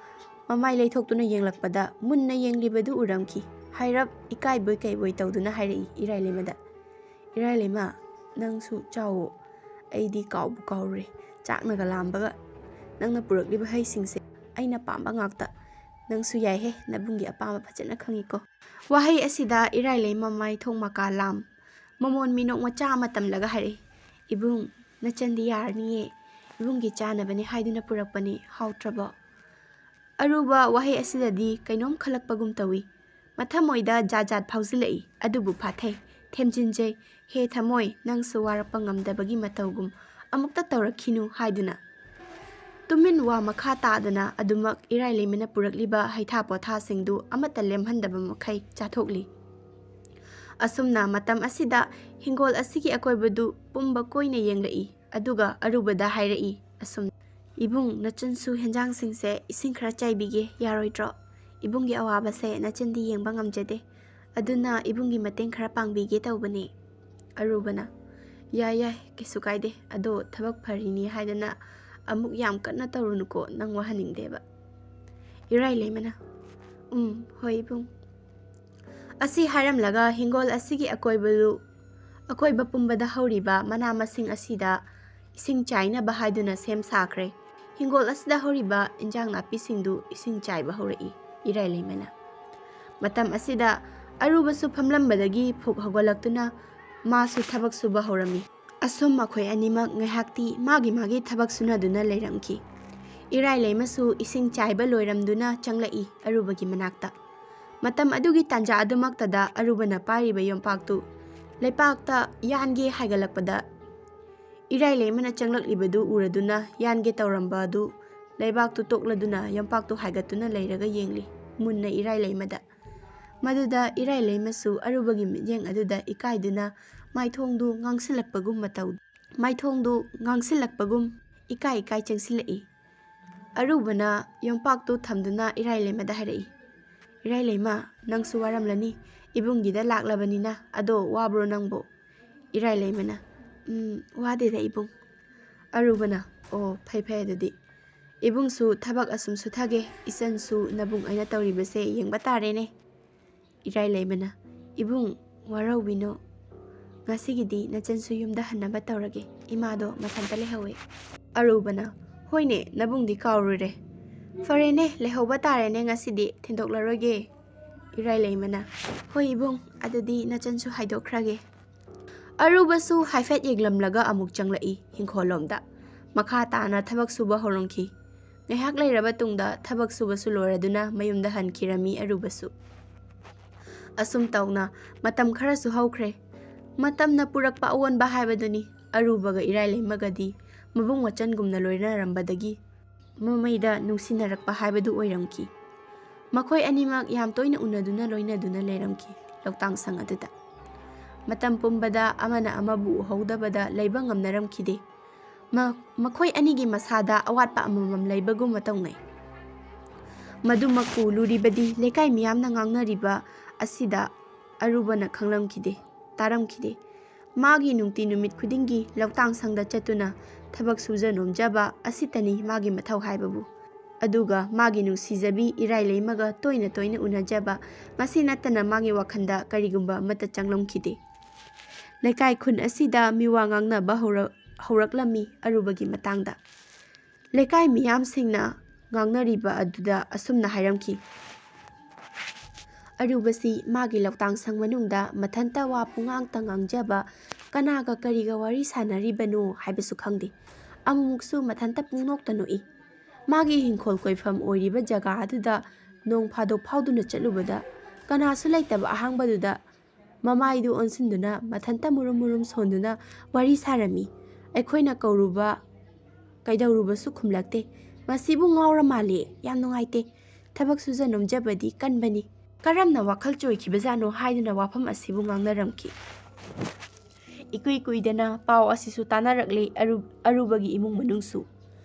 ꯃꯃꯥꯏ ꯂꯩꯊꯣꯛꯇꯨꯅ ꯌꯦꯡꯂꯛꯄꯗ ꯃꯨꯟꯅ ꯌꯦꯡꯂꯤꯕꯗꯨ ꯎꯔꯝꯈꯤ꯫ ꯍꯥꯏꯔꯞ ꯏꯀꯥꯏꯕꯣꯏ ꯀꯩꯕꯣꯏ ꯇꯧꯗꯨꯅ ꯍꯥꯏꯔꯛꯏ ꯏꯔꯥꯏ ꯂꯩꯃꯗ꯫ "ꯏꯔꯥꯏ ꯂꯩꯃ, ꯅꯪꯁꯨ ꯆꯥꯎꯋꯣ, ꯑꯩꯗꯤ ꯀꯥꯎꯕꯨ ꯀꯥꯎꯔꯨꯔꯦ, ꯆꯥꯛꯅꯒ ꯂꯥꯝꯕꯒ꯫ ꯅꯪꯅ ꯄꯨꯔꯛꯂꯤꯕ ꯍꯩꯁꯤꯡꯁꯦ ꯑꯩꯅ ꯄꯥꯝꯕ ꯉꯥꯛꯇ꯫ ꯅꯪꯁꯨ ꯌꯥꯏꯍꯦ, ꯅꯕꯨꯡꯒꯤ ꯑꯄꯥꯝꯕ ꯐꯖꯅ ꯈꯪꯉꯤꯀꯣ"꯫ ꯋꯥꯍꯩ ꯑꯁꯤꯗ ꯏꯔꯥꯏ ꯂꯩꯃ ꯃꯥꯏꯊꯣꯡ ꯃꯀꯥ ꯂꯥꯝ꯫ ꯃꯃꯣꯟ ꯃꯤꯅꯣꯛ ꯃꯆꯥ ꯑꯃ ꯇꯝꯂꯒ ꯍꯥꯏꯔꯛꯏ, "ꯏꯕꯨꯡ, ꯅꯆꯟꯗꯤ ꯌꯥꯔꯅꯤꯌꯦ, ꯏꯕꯨꯡꯒꯤ ꯆꯥꯅꯕꯅꯤ ꯍꯥꯏꯗꯨꯅ ꯄꯨꯔꯛꯄꯅꯤ, ꯍꯥꯎꯇ꯭ꯔꯕꯣ?" ꯑꯔꯨꯕ ꯋꯥꯍꯩ ꯑꯁꯤꯗꯗꯤ ꯀꯩꯅꯣꯝ ꯈꯜꯂꯛꯄꯒꯨꯝ ꯇꯧꯏ꯫ ꯃꯊꯃꯣꯏꯗ ꯖꯥꯠ ꯖꯥꯠ ꯐꯥꯎꯖꯤꯜꯂꯛꯏ, ꯑꯗꯨꯕꯨ ꯐꯥꯊꯩ, ꯊꯦꯝꯖꯤꯟꯖꯩ, "ꯍꯦ ꯊꯃꯣꯏ, ꯅꯪꯁꯨ ꯋꯥꯔꯛꯄ ꯉꯝꯗꯕꯒꯤ ꯃꯇꯧꯒꯨꯝ ꯑꯃꯨꯛꯇ ꯇꯧꯔꯛꯈꯤꯅꯨ" ꯍꯥꯏꯗꯨꯅ꯫ ꯇꯨꯃꯤꯟ ꯋꯥ ꯃꯈꯥ ꯇꯥꯗꯅ ꯑꯗꯨꯃꯛ ꯏꯔꯥꯏ ꯂꯩꯃꯅ ꯄꯨꯔꯛꯂꯤꯕ ꯍꯩꯊꯥ ꯄꯣꯊꯥꯁꯤꯡꯗꯨ ꯑꯃꯠꯇ ꯂꯦꯝꯍꯟꯗꯕ ꯃꯈꯩ ꯆꯥꯊꯣꯛꯂꯤ꯫ ꯑꯁꯨꯝꯅ ꯃꯇꯝ ꯑꯁꯤꯗ ꯍꯤꯡꯒꯣꯜ ꯑꯁꯤꯒꯤ ꯑꯀꯣꯏꯕꯗꯨ ꯄꯨꯝꯕ ꯀꯣꯏꯅ ꯌꯦꯡꯂꯛꯏ, ꯑꯗꯨꯒ ꯑꯔꯨꯕꯗ ꯍꯥꯏꯔꯛꯏ ꯑꯁꯨꯝ, "ꯏꯕꯨꯡ, ꯅꯆꯟꯁꯨ ꯍꯦꯟꯖꯥꯡꯁꯤꯡꯁꯦ ꯏꯁꯤꯡ ꯈꯔ ꯆꯥꯏꯕꯤꯒꯦ, ꯌꯥꯔꯣꯏꯗ꯭ꯔꯣ? ꯏꯕꯨꯡꯒꯤ ꯑꯋꯥꯕꯁꯦ ꯅꯆꯟꯗꯤ ꯌꯦꯡꯕ ꯉꯝꯖꯗꯦ, ꯑꯗꯨꯅ ꯏꯕꯨꯡꯒꯤ ꯃꯇꯦꯡ ꯈꯔ ꯄꯥꯡꯕꯤꯒꯦ ꯇꯧꯕꯅꯦ"꯫ ꯑꯔꯨꯕꯅ, "ꯌꯥꯏ ꯌꯥꯏ, ꯀꯩꯁꯨ ꯀꯥꯏꯗꯦ, ꯑꯗꯣ ꯊꯕꯛ ꯐꯔꯤꯅꯤ ꯍꯥꯏꯗꯅ ꯑꯃꯨꯛ ꯌꯥꯝ ꯀꯟꯅ ꯇꯧꯔꯨꯅꯨꯀꯣ, ꯅꯪ ꯋꯥꯍꯟꯅꯤꯡꯗꯦꯕ"꯫ ꯏꯔꯥꯏ ꯂꯩꯃꯅ, "ꯎꯝ, ꯍꯣꯏ ꯏꯕꯨꯡ"꯫ ꯑꯁꯤ ꯍꯥꯏꯔꯝꯂꯒ ꯍꯤꯡꯒꯣꯜ ꯑꯁꯤꯒꯤ ꯑꯀꯣꯏꯕꯗꯨ, ꯑꯀꯣꯏꯕ ꯄꯨꯝꯕꯗ ꯍꯧꯔꯤꯕ ꯃꯅꯥ ꯃꯁꯤꯡ ꯑꯁꯤꯗ ꯏꯁꯤꯡ ꯆꯥꯏꯅꯕ ꯍꯥꯏꯗꯨꯅ ꯁꯦꯝ ꯁꯥꯈ꯭ꯔꯦ꯫ ꯍꯤꯡꯒꯣꯜ ꯑꯁꯤꯗ ꯍꯧꯔꯤꯕ ꯏꯟꯖꯥꯡ ꯅꯥꯄꯤꯁꯤꯡꯗꯨ ꯏꯁꯤꯡ ꯆꯥꯏꯕ ꯍꯧꯔꯛꯏ ꯏꯔꯥꯏ ꯂꯩꯃꯅ꯫ ꯃꯇꯝ ꯑꯁꯤꯗ ꯑꯔꯨꯕꯁꯨ ꯐꯝꯂꯝꯕꯗꯒꯤ ꯐꯨꯛ ꯍꯧꯒꯠꯂꯛꯇꯨꯅ ꯃꯥꯁꯨ ꯊꯕꯛ ꯁꯨꯕ ꯍꯧꯔꯝꯃꯤ꯫ ꯑꯁꯨꯝ ꯃꯈꯣꯏ ꯑꯅꯤꯃꯛ ꯉꯥꯏꯍꯥꯛꯇꯤ ꯃꯥꯒꯤ ꯃꯥꯒꯤ ꯊꯕꯛ ꯁꯨꯅꯗꯨꯅ ꯂꯩꯔꯝꯈꯤ꯫ ꯏꯔꯥꯏ ꯂꯩꯃꯁꯨ ꯏꯁꯤꯡ ꯆꯥꯏꯕ ꯂꯣꯏꯔꯝꯗꯨꯅ ꯆꯪꯂꯛꯏ ꯑꯔꯨꯕꯒꯤ ꯃꯅꯥꯛꯇ꯫ ꯃꯇꯝ ꯑꯗꯨꯒꯤ ꯇꯥꯟꯖꯥ ꯑꯗꯨꯃꯛꯇꯗ ꯑꯔꯨꯕꯅ ꯄꯥꯏꯔꯤꯕ ꯌꯣꯝꯄꯥꯛꯇꯨ ꯂꯩꯄꯥꯛꯇ ꯌꯥꯟꯒꯦ ꯍꯥꯏꯒꯠꯂꯛꯄꯗ, ꯏꯔꯥꯏ ꯂꯩꯃꯅ ꯆꯪꯂꯛꯂꯤꯕꯗꯨ ꯎꯔꯗꯨꯅ ꯌꯥꯟꯒꯦ ꯇꯧꯔꯝꯕ ꯑꯗꯨ ꯂꯩꯕꯥꯛꯇꯨ ꯇꯣꯛꯂꯗꯨꯅ ꯌꯣꯝꯄꯥꯛꯇꯨ ꯍꯥꯏꯒꯠꯇꯨꯅ ꯂꯩꯔꯒ ꯌꯦꯡꯂꯤ ꯃꯨꯟꯅ ꯏꯔꯥꯏ ꯂꯩꯃꯗ꯫ ꯃꯗꯨꯗ ꯏꯔꯥꯏ ꯂꯩꯃꯁꯨ ꯑꯔꯨꯕꯒꯤ ꯃꯤꯠꯌꯦꯡ ꯑꯗꯨꯗ ꯏꯀꯥꯏꯗꯨꯅ ꯃꯥꯏꯊꯣꯡꯗꯨ ꯉꯥꯡꯁꯤꯜꯂꯛꯄꯒꯨꯝ ꯃꯇꯧ, ꯃꯥꯏꯊꯣꯡꯗꯨ ꯉꯥꯡꯁꯤꯜꯂꯛꯄꯒꯨꯝ ꯏꯀꯥꯏ ꯏꯀꯥꯏ ꯆꯪꯁꯤꯜꯂꯛꯏ꯫ ꯑꯔꯨꯕꯅ ꯌꯣꯝꯄꯥꯛꯇꯨ ꯊꯝꯗꯨꯅ ꯏꯔꯥꯏ ꯂꯩꯃꯗ ꯍꯥꯏꯔꯛꯏ, "ꯏꯔꯥꯏ ꯂꯩꯃ, ꯅꯪꯁꯨ ꯋꯥꯔꯝꯂꯅꯤ, ꯏꯕꯨꯡꯒꯤꯗ ꯂꯥꯛꯂꯕꯅꯤꯅ꯫ ꯑꯗꯣ ꯋꯥꯕ꯭ꯔꯣ ꯅꯪꯕꯨ?" ꯏꯔꯥꯏ ꯂꯩꯃꯅ, "ꯎꯝ, ꯋꯥꯗꯦꯗ ꯏꯕꯨꯡ"꯫ ꯑꯔꯨꯕꯅ, "ꯑꯣ, ꯐꯩ ꯐꯩ ꯑꯗꯨꯗꯤ꯫ ꯏꯕꯨꯡꯁꯨ ꯊꯕꯛ ꯑꯁꯨꯝ ꯁꯨꯊꯒꯦ, ꯏꯆꯟꯁꯨ ꯅꯕꯨꯡ ꯑꯩꯅ ꯇꯧꯔꯤꯕꯁꯦ ꯌꯦꯡꯕ ꯇꯥꯔꯦꯅꯦ"꯫ ꯏꯔꯥꯏ ꯂꯩꯃꯅ, "ꯏꯕꯨꯡ, ꯋꯥꯔꯧꯕꯤꯅꯣ, ꯉꯁꯤꯒꯤꯗꯤ ꯅꯆꯟꯁꯨ ꯌꯨꯝꯗ ꯍꯟꯅꯕ ꯇꯧꯔꯒꯦ, ꯏꯃꯥꯗꯣ ꯃꯊꯟꯇ ꯂꯩꯍꯧꯋꯦ꯫" ꯑꯔꯨꯕꯅ, "ꯍꯣꯏꯅꯦ, ꯅꯕꯨꯡꯗꯤ ꯀꯥꯎꯔꯨꯔꯦ꯫" "ꯐꯔꯦꯅꯦ, ꯂꯩꯍꯧꯕ ꯇꯥꯔꯦꯅꯦ ꯉꯁꯤꯗꯤ, ꯊꯤꯟꯗꯣꯛꯂꯔꯣꯏꯒꯦ꯫" ꯏꯔꯥꯏ ꯂꯩꯃꯅ, "ꯍꯣꯏ ꯏꯕꯨꯡ, ꯑꯗꯨꯗꯤ ꯅꯆꯟꯁꯨ ꯍꯥꯏꯗꯣꯛꯈ꯭ꯔꯒꯦ꯫" ꯑꯔꯨꯕꯁꯨ ꯍꯥꯏꯐꯦꯠ ꯌꯦꯡꯂꯝꯂꯒ ꯑꯃꯨꯛ ꯆꯪꯂꯛꯏ ꯍꯤꯡꯈꯣꯜꯂꯣꯝꯗ꯫ ꯃꯈꯥ ꯇꯥꯅ ꯊꯕꯛ ꯁꯨꯕ ꯍꯧꯔꯝꯈꯤ꯫ ꯉꯥꯏꯍꯥꯛ ꯂꯩꯔꯕ ꯇꯨꯡꯗ ꯊꯕꯛ ꯁꯨꯕꯁꯨ ꯂꯣꯏꯔꯗꯨꯅ ꯃꯌꯨꯝꯗ ꯍꯟꯈꯤꯔꯝꯃꯤ ꯑꯔꯨꯕꯁꯨ꯫ ꯑꯁꯨꯝ ꯇꯧꯅ ꯃꯇꯝ ꯈꯔꯁꯨ ꯍꯧꯈ꯭ꯔꯦ꯫ ꯃꯇꯝꯅ ꯄꯨꯔꯛꯄ ꯑꯑꯣꯟꯕ ꯍꯥꯏꯕꯗꯨꯅꯤ꯫ ꯑꯔꯨꯕꯒ ꯏꯔꯥꯏ ꯂꯩꯃꯒꯗꯤ ꯃꯕꯨꯡ ꯃꯆꯟꯒꯨꯝꯅ ꯂꯣꯏꯅꯔꯝꯕꯗꯒꯤ ꯃꯃꯩꯗ ꯅꯨꯡꯁꯤꯅꯔꯛꯄ ꯍꯥꯏꯕꯗꯨ ꯑꯣꯏꯔꯝꯈꯤ꯫ ꯃꯈꯣꯏ ꯑꯅꯤꯃꯛ ꯌꯥꯝ ꯇꯣꯏꯅ ꯎꯅꯗꯨꯅ ꯂꯣꯏꯅꯗꯨꯅ ꯂꯩꯔꯝꯈꯤ ꯂꯧꯇꯥꯡ ꯁꯪ ꯑꯗꯨꯗ꯫ ꯃꯇꯝ ꯄꯨꯝꯕꯗ ꯑꯃꯅ ꯑꯃꯕꯨ ꯎꯍꯧꯗꯕꯗ ꯂꯩꯕ ꯉꯝꯅꯔꯝꯈꯤꯗꯦ꯫ ꯃ-, ꯃꯈꯣꯏ ꯑꯅꯤꯒꯤ ꯃꯁꯥꯗ ꯑꯋꯥꯠꯄ ꯑꯃꯃꯝ ꯂꯩꯕꯒꯨꯝꯕ ꯇꯧꯅꯩ꯫ ꯃꯗꯨꯃꯛꯄꯨ ꯂꯨꯔꯤꯕꯗꯤ ꯂꯩꯀꯥꯏ ꯃꯤꯌꯥꯝꯅ ꯉꯥꯡꯅꯔꯤꯕ ꯑꯁꯤꯗ ꯑꯔꯨꯕꯅ ꯈꯪꯂꯝꯈꯤꯗꯦ, ꯇꯥꯔꯝꯈꯤꯗꯦ꯫ ꯃꯥꯒꯤ ꯅꯨꯡꯇꯤ ꯅꯨꯃꯤꯠ ꯈꯨꯗꯤꯡꯒꯤ ꯂꯧꯇꯥꯡ ꯁꯪꯗ ꯆꯠꯇꯨꯅ ꯊꯕꯛ ꯁꯨꯖ ꯅꯣꯝꯖꯕ ꯑꯁꯤꯇꯅꯤ ꯃꯥꯒꯤ ꯃꯊꯧ ꯍꯥꯏꯕꯕꯨ꯫ ꯑꯗꯨꯒ ꯃꯥꯒꯤ ꯅꯨꯡꯁꯤꯖꯕꯤ ꯏꯔꯥꯏ ꯂꯩꯃꯒ ꯇꯣꯏꯅ ꯇꯣꯏꯅ ꯎꯅꯖꯕ, ꯃꯁꯤ ꯅꯠꯇꯅ ꯃꯥꯒꯤ ꯋꯥꯈꯜꯗ ꯀꯔꯤꯒꯨꯝꯕ ꯑꯃꯠꯇ ꯆꯪꯂꯝꯈꯤꯗꯦ꯫ ꯂꯩꯀꯥꯏ ꯈꯨꯟ ꯑꯁꯤꯗ ꯃꯤꯋꯥ ꯉꯥꯡꯅꯕ ꯍꯧꯔꯛ-, ꯍꯧꯔꯛꯂꯝꯃꯤ ꯑꯔꯨꯕꯒꯤ ꯃꯇꯥꯡꯗ꯫ ꯂꯩꯀꯥꯏ ꯃꯤꯌꯥꯝꯁꯤꯡꯅ ꯉꯥꯡꯅꯔꯤꯕ ꯑꯗꯨꯗ ꯑꯁꯨꯝꯅ ꯍꯥꯏꯔꯝꯈꯤ, "ꯑꯔꯨꯕꯁꯤ ꯃꯥꯒꯤ ꯂꯧꯇꯥꯡ ꯁꯪ ꯃꯅꯨꯡꯗ ꯃꯊꯟꯇ ꯋꯥ ꯄꯨꯡꯉꯥꯡꯇ ꯉꯥꯡꯖꯕ, ꯀꯅꯥꯒ ꯀꯔꯤꯒ ꯋꯥꯔꯤ ꯁꯥꯟꯅꯔꯤꯕꯅꯣ ꯍꯥꯏꯕꯁꯨ ꯈꯪꯗꯦ꯫ ꯑꯃꯨꯛꯁꯨ ꯃꯊꯟꯇ ꯄꯨꯡꯅꯣꯛꯇ ꯅꯣꯛꯏ꯫ ꯃꯥꯒꯤ ꯍꯤꯡꯈꯣꯜ ꯀꯣꯏꯐꯝ ꯑꯣꯏꯔꯤꯕ ꯖꯒꯥ ꯑꯗꯨꯗ ꯅꯣꯡ ꯐꯥꯗꯣꯛ ꯐꯥꯎꯗꯨꯅ ꯆꯠꯂꯨꯕꯗ ꯀꯅꯥꯁꯨ ꯂꯩꯇꯕ ꯑꯍꯥꯡꯕꯗꯨꯗ ꯃꯃꯥꯏꯗꯨ ꯑꯣꯟꯁꯤꯟꯗꯨꯅ ꯃꯊꯟꯇ ꯃꯨꯔꯨꯝ ꯃꯨꯔꯨꯝ ꯁꯣꯟꯗꯨꯅ ꯋꯥꯔꯤ ꯁꯥꯔꯝꯃꯤ꯫ ꯑꯩꯈꯣꯏꯅ ꯀꯧꯔꯨꯕ, ꯀꯩꯗꯧꯔꯨꯕꯁꯨ ꯈꯨꯝꯂꯛꯇꯦ꯫ ꯃꯁꯤꯕꯨ ꯉꯥꯎꯔ ꯃꯥꯜꯂꯦ꯫ ꯌꯥꯝ ꯅꯨꯡꯉꯥꯏꯇꯦ꯫ ꯊꯕꯛ ꯁꯨꯖ ꯅꯣꯝꯖꯕꯗꯤ ꯀꯟꯕꯅꯤ꯫ ꯀꯔꯝꯅ ꯋꯥꯈꯜ ꯆꯣꯏꯈꯤꯕꯖꯥꯠꯅꯣ?" ꯍꯥꯏꯗꯨꯅ ꯋꯥꯐꯝ ꯑꯁꯤꯕꯨ ꯉꯥꯡꯅꯔꯝꯈꯤ꯫ ꯏꯀꯨꯏ ꯀꯨꯏꯗꯅ ꯄꯥꯎ ꯑꯁꯤꯁꯨ ꯇꯥꯅꯔꯛꯂꯦ ꯑꯔꯨ-, ꯑꯔꯨꯕꯒꯤ ꯏꯃꯨꯡ ꯃꯅꯨꯡꯁꯨ꯫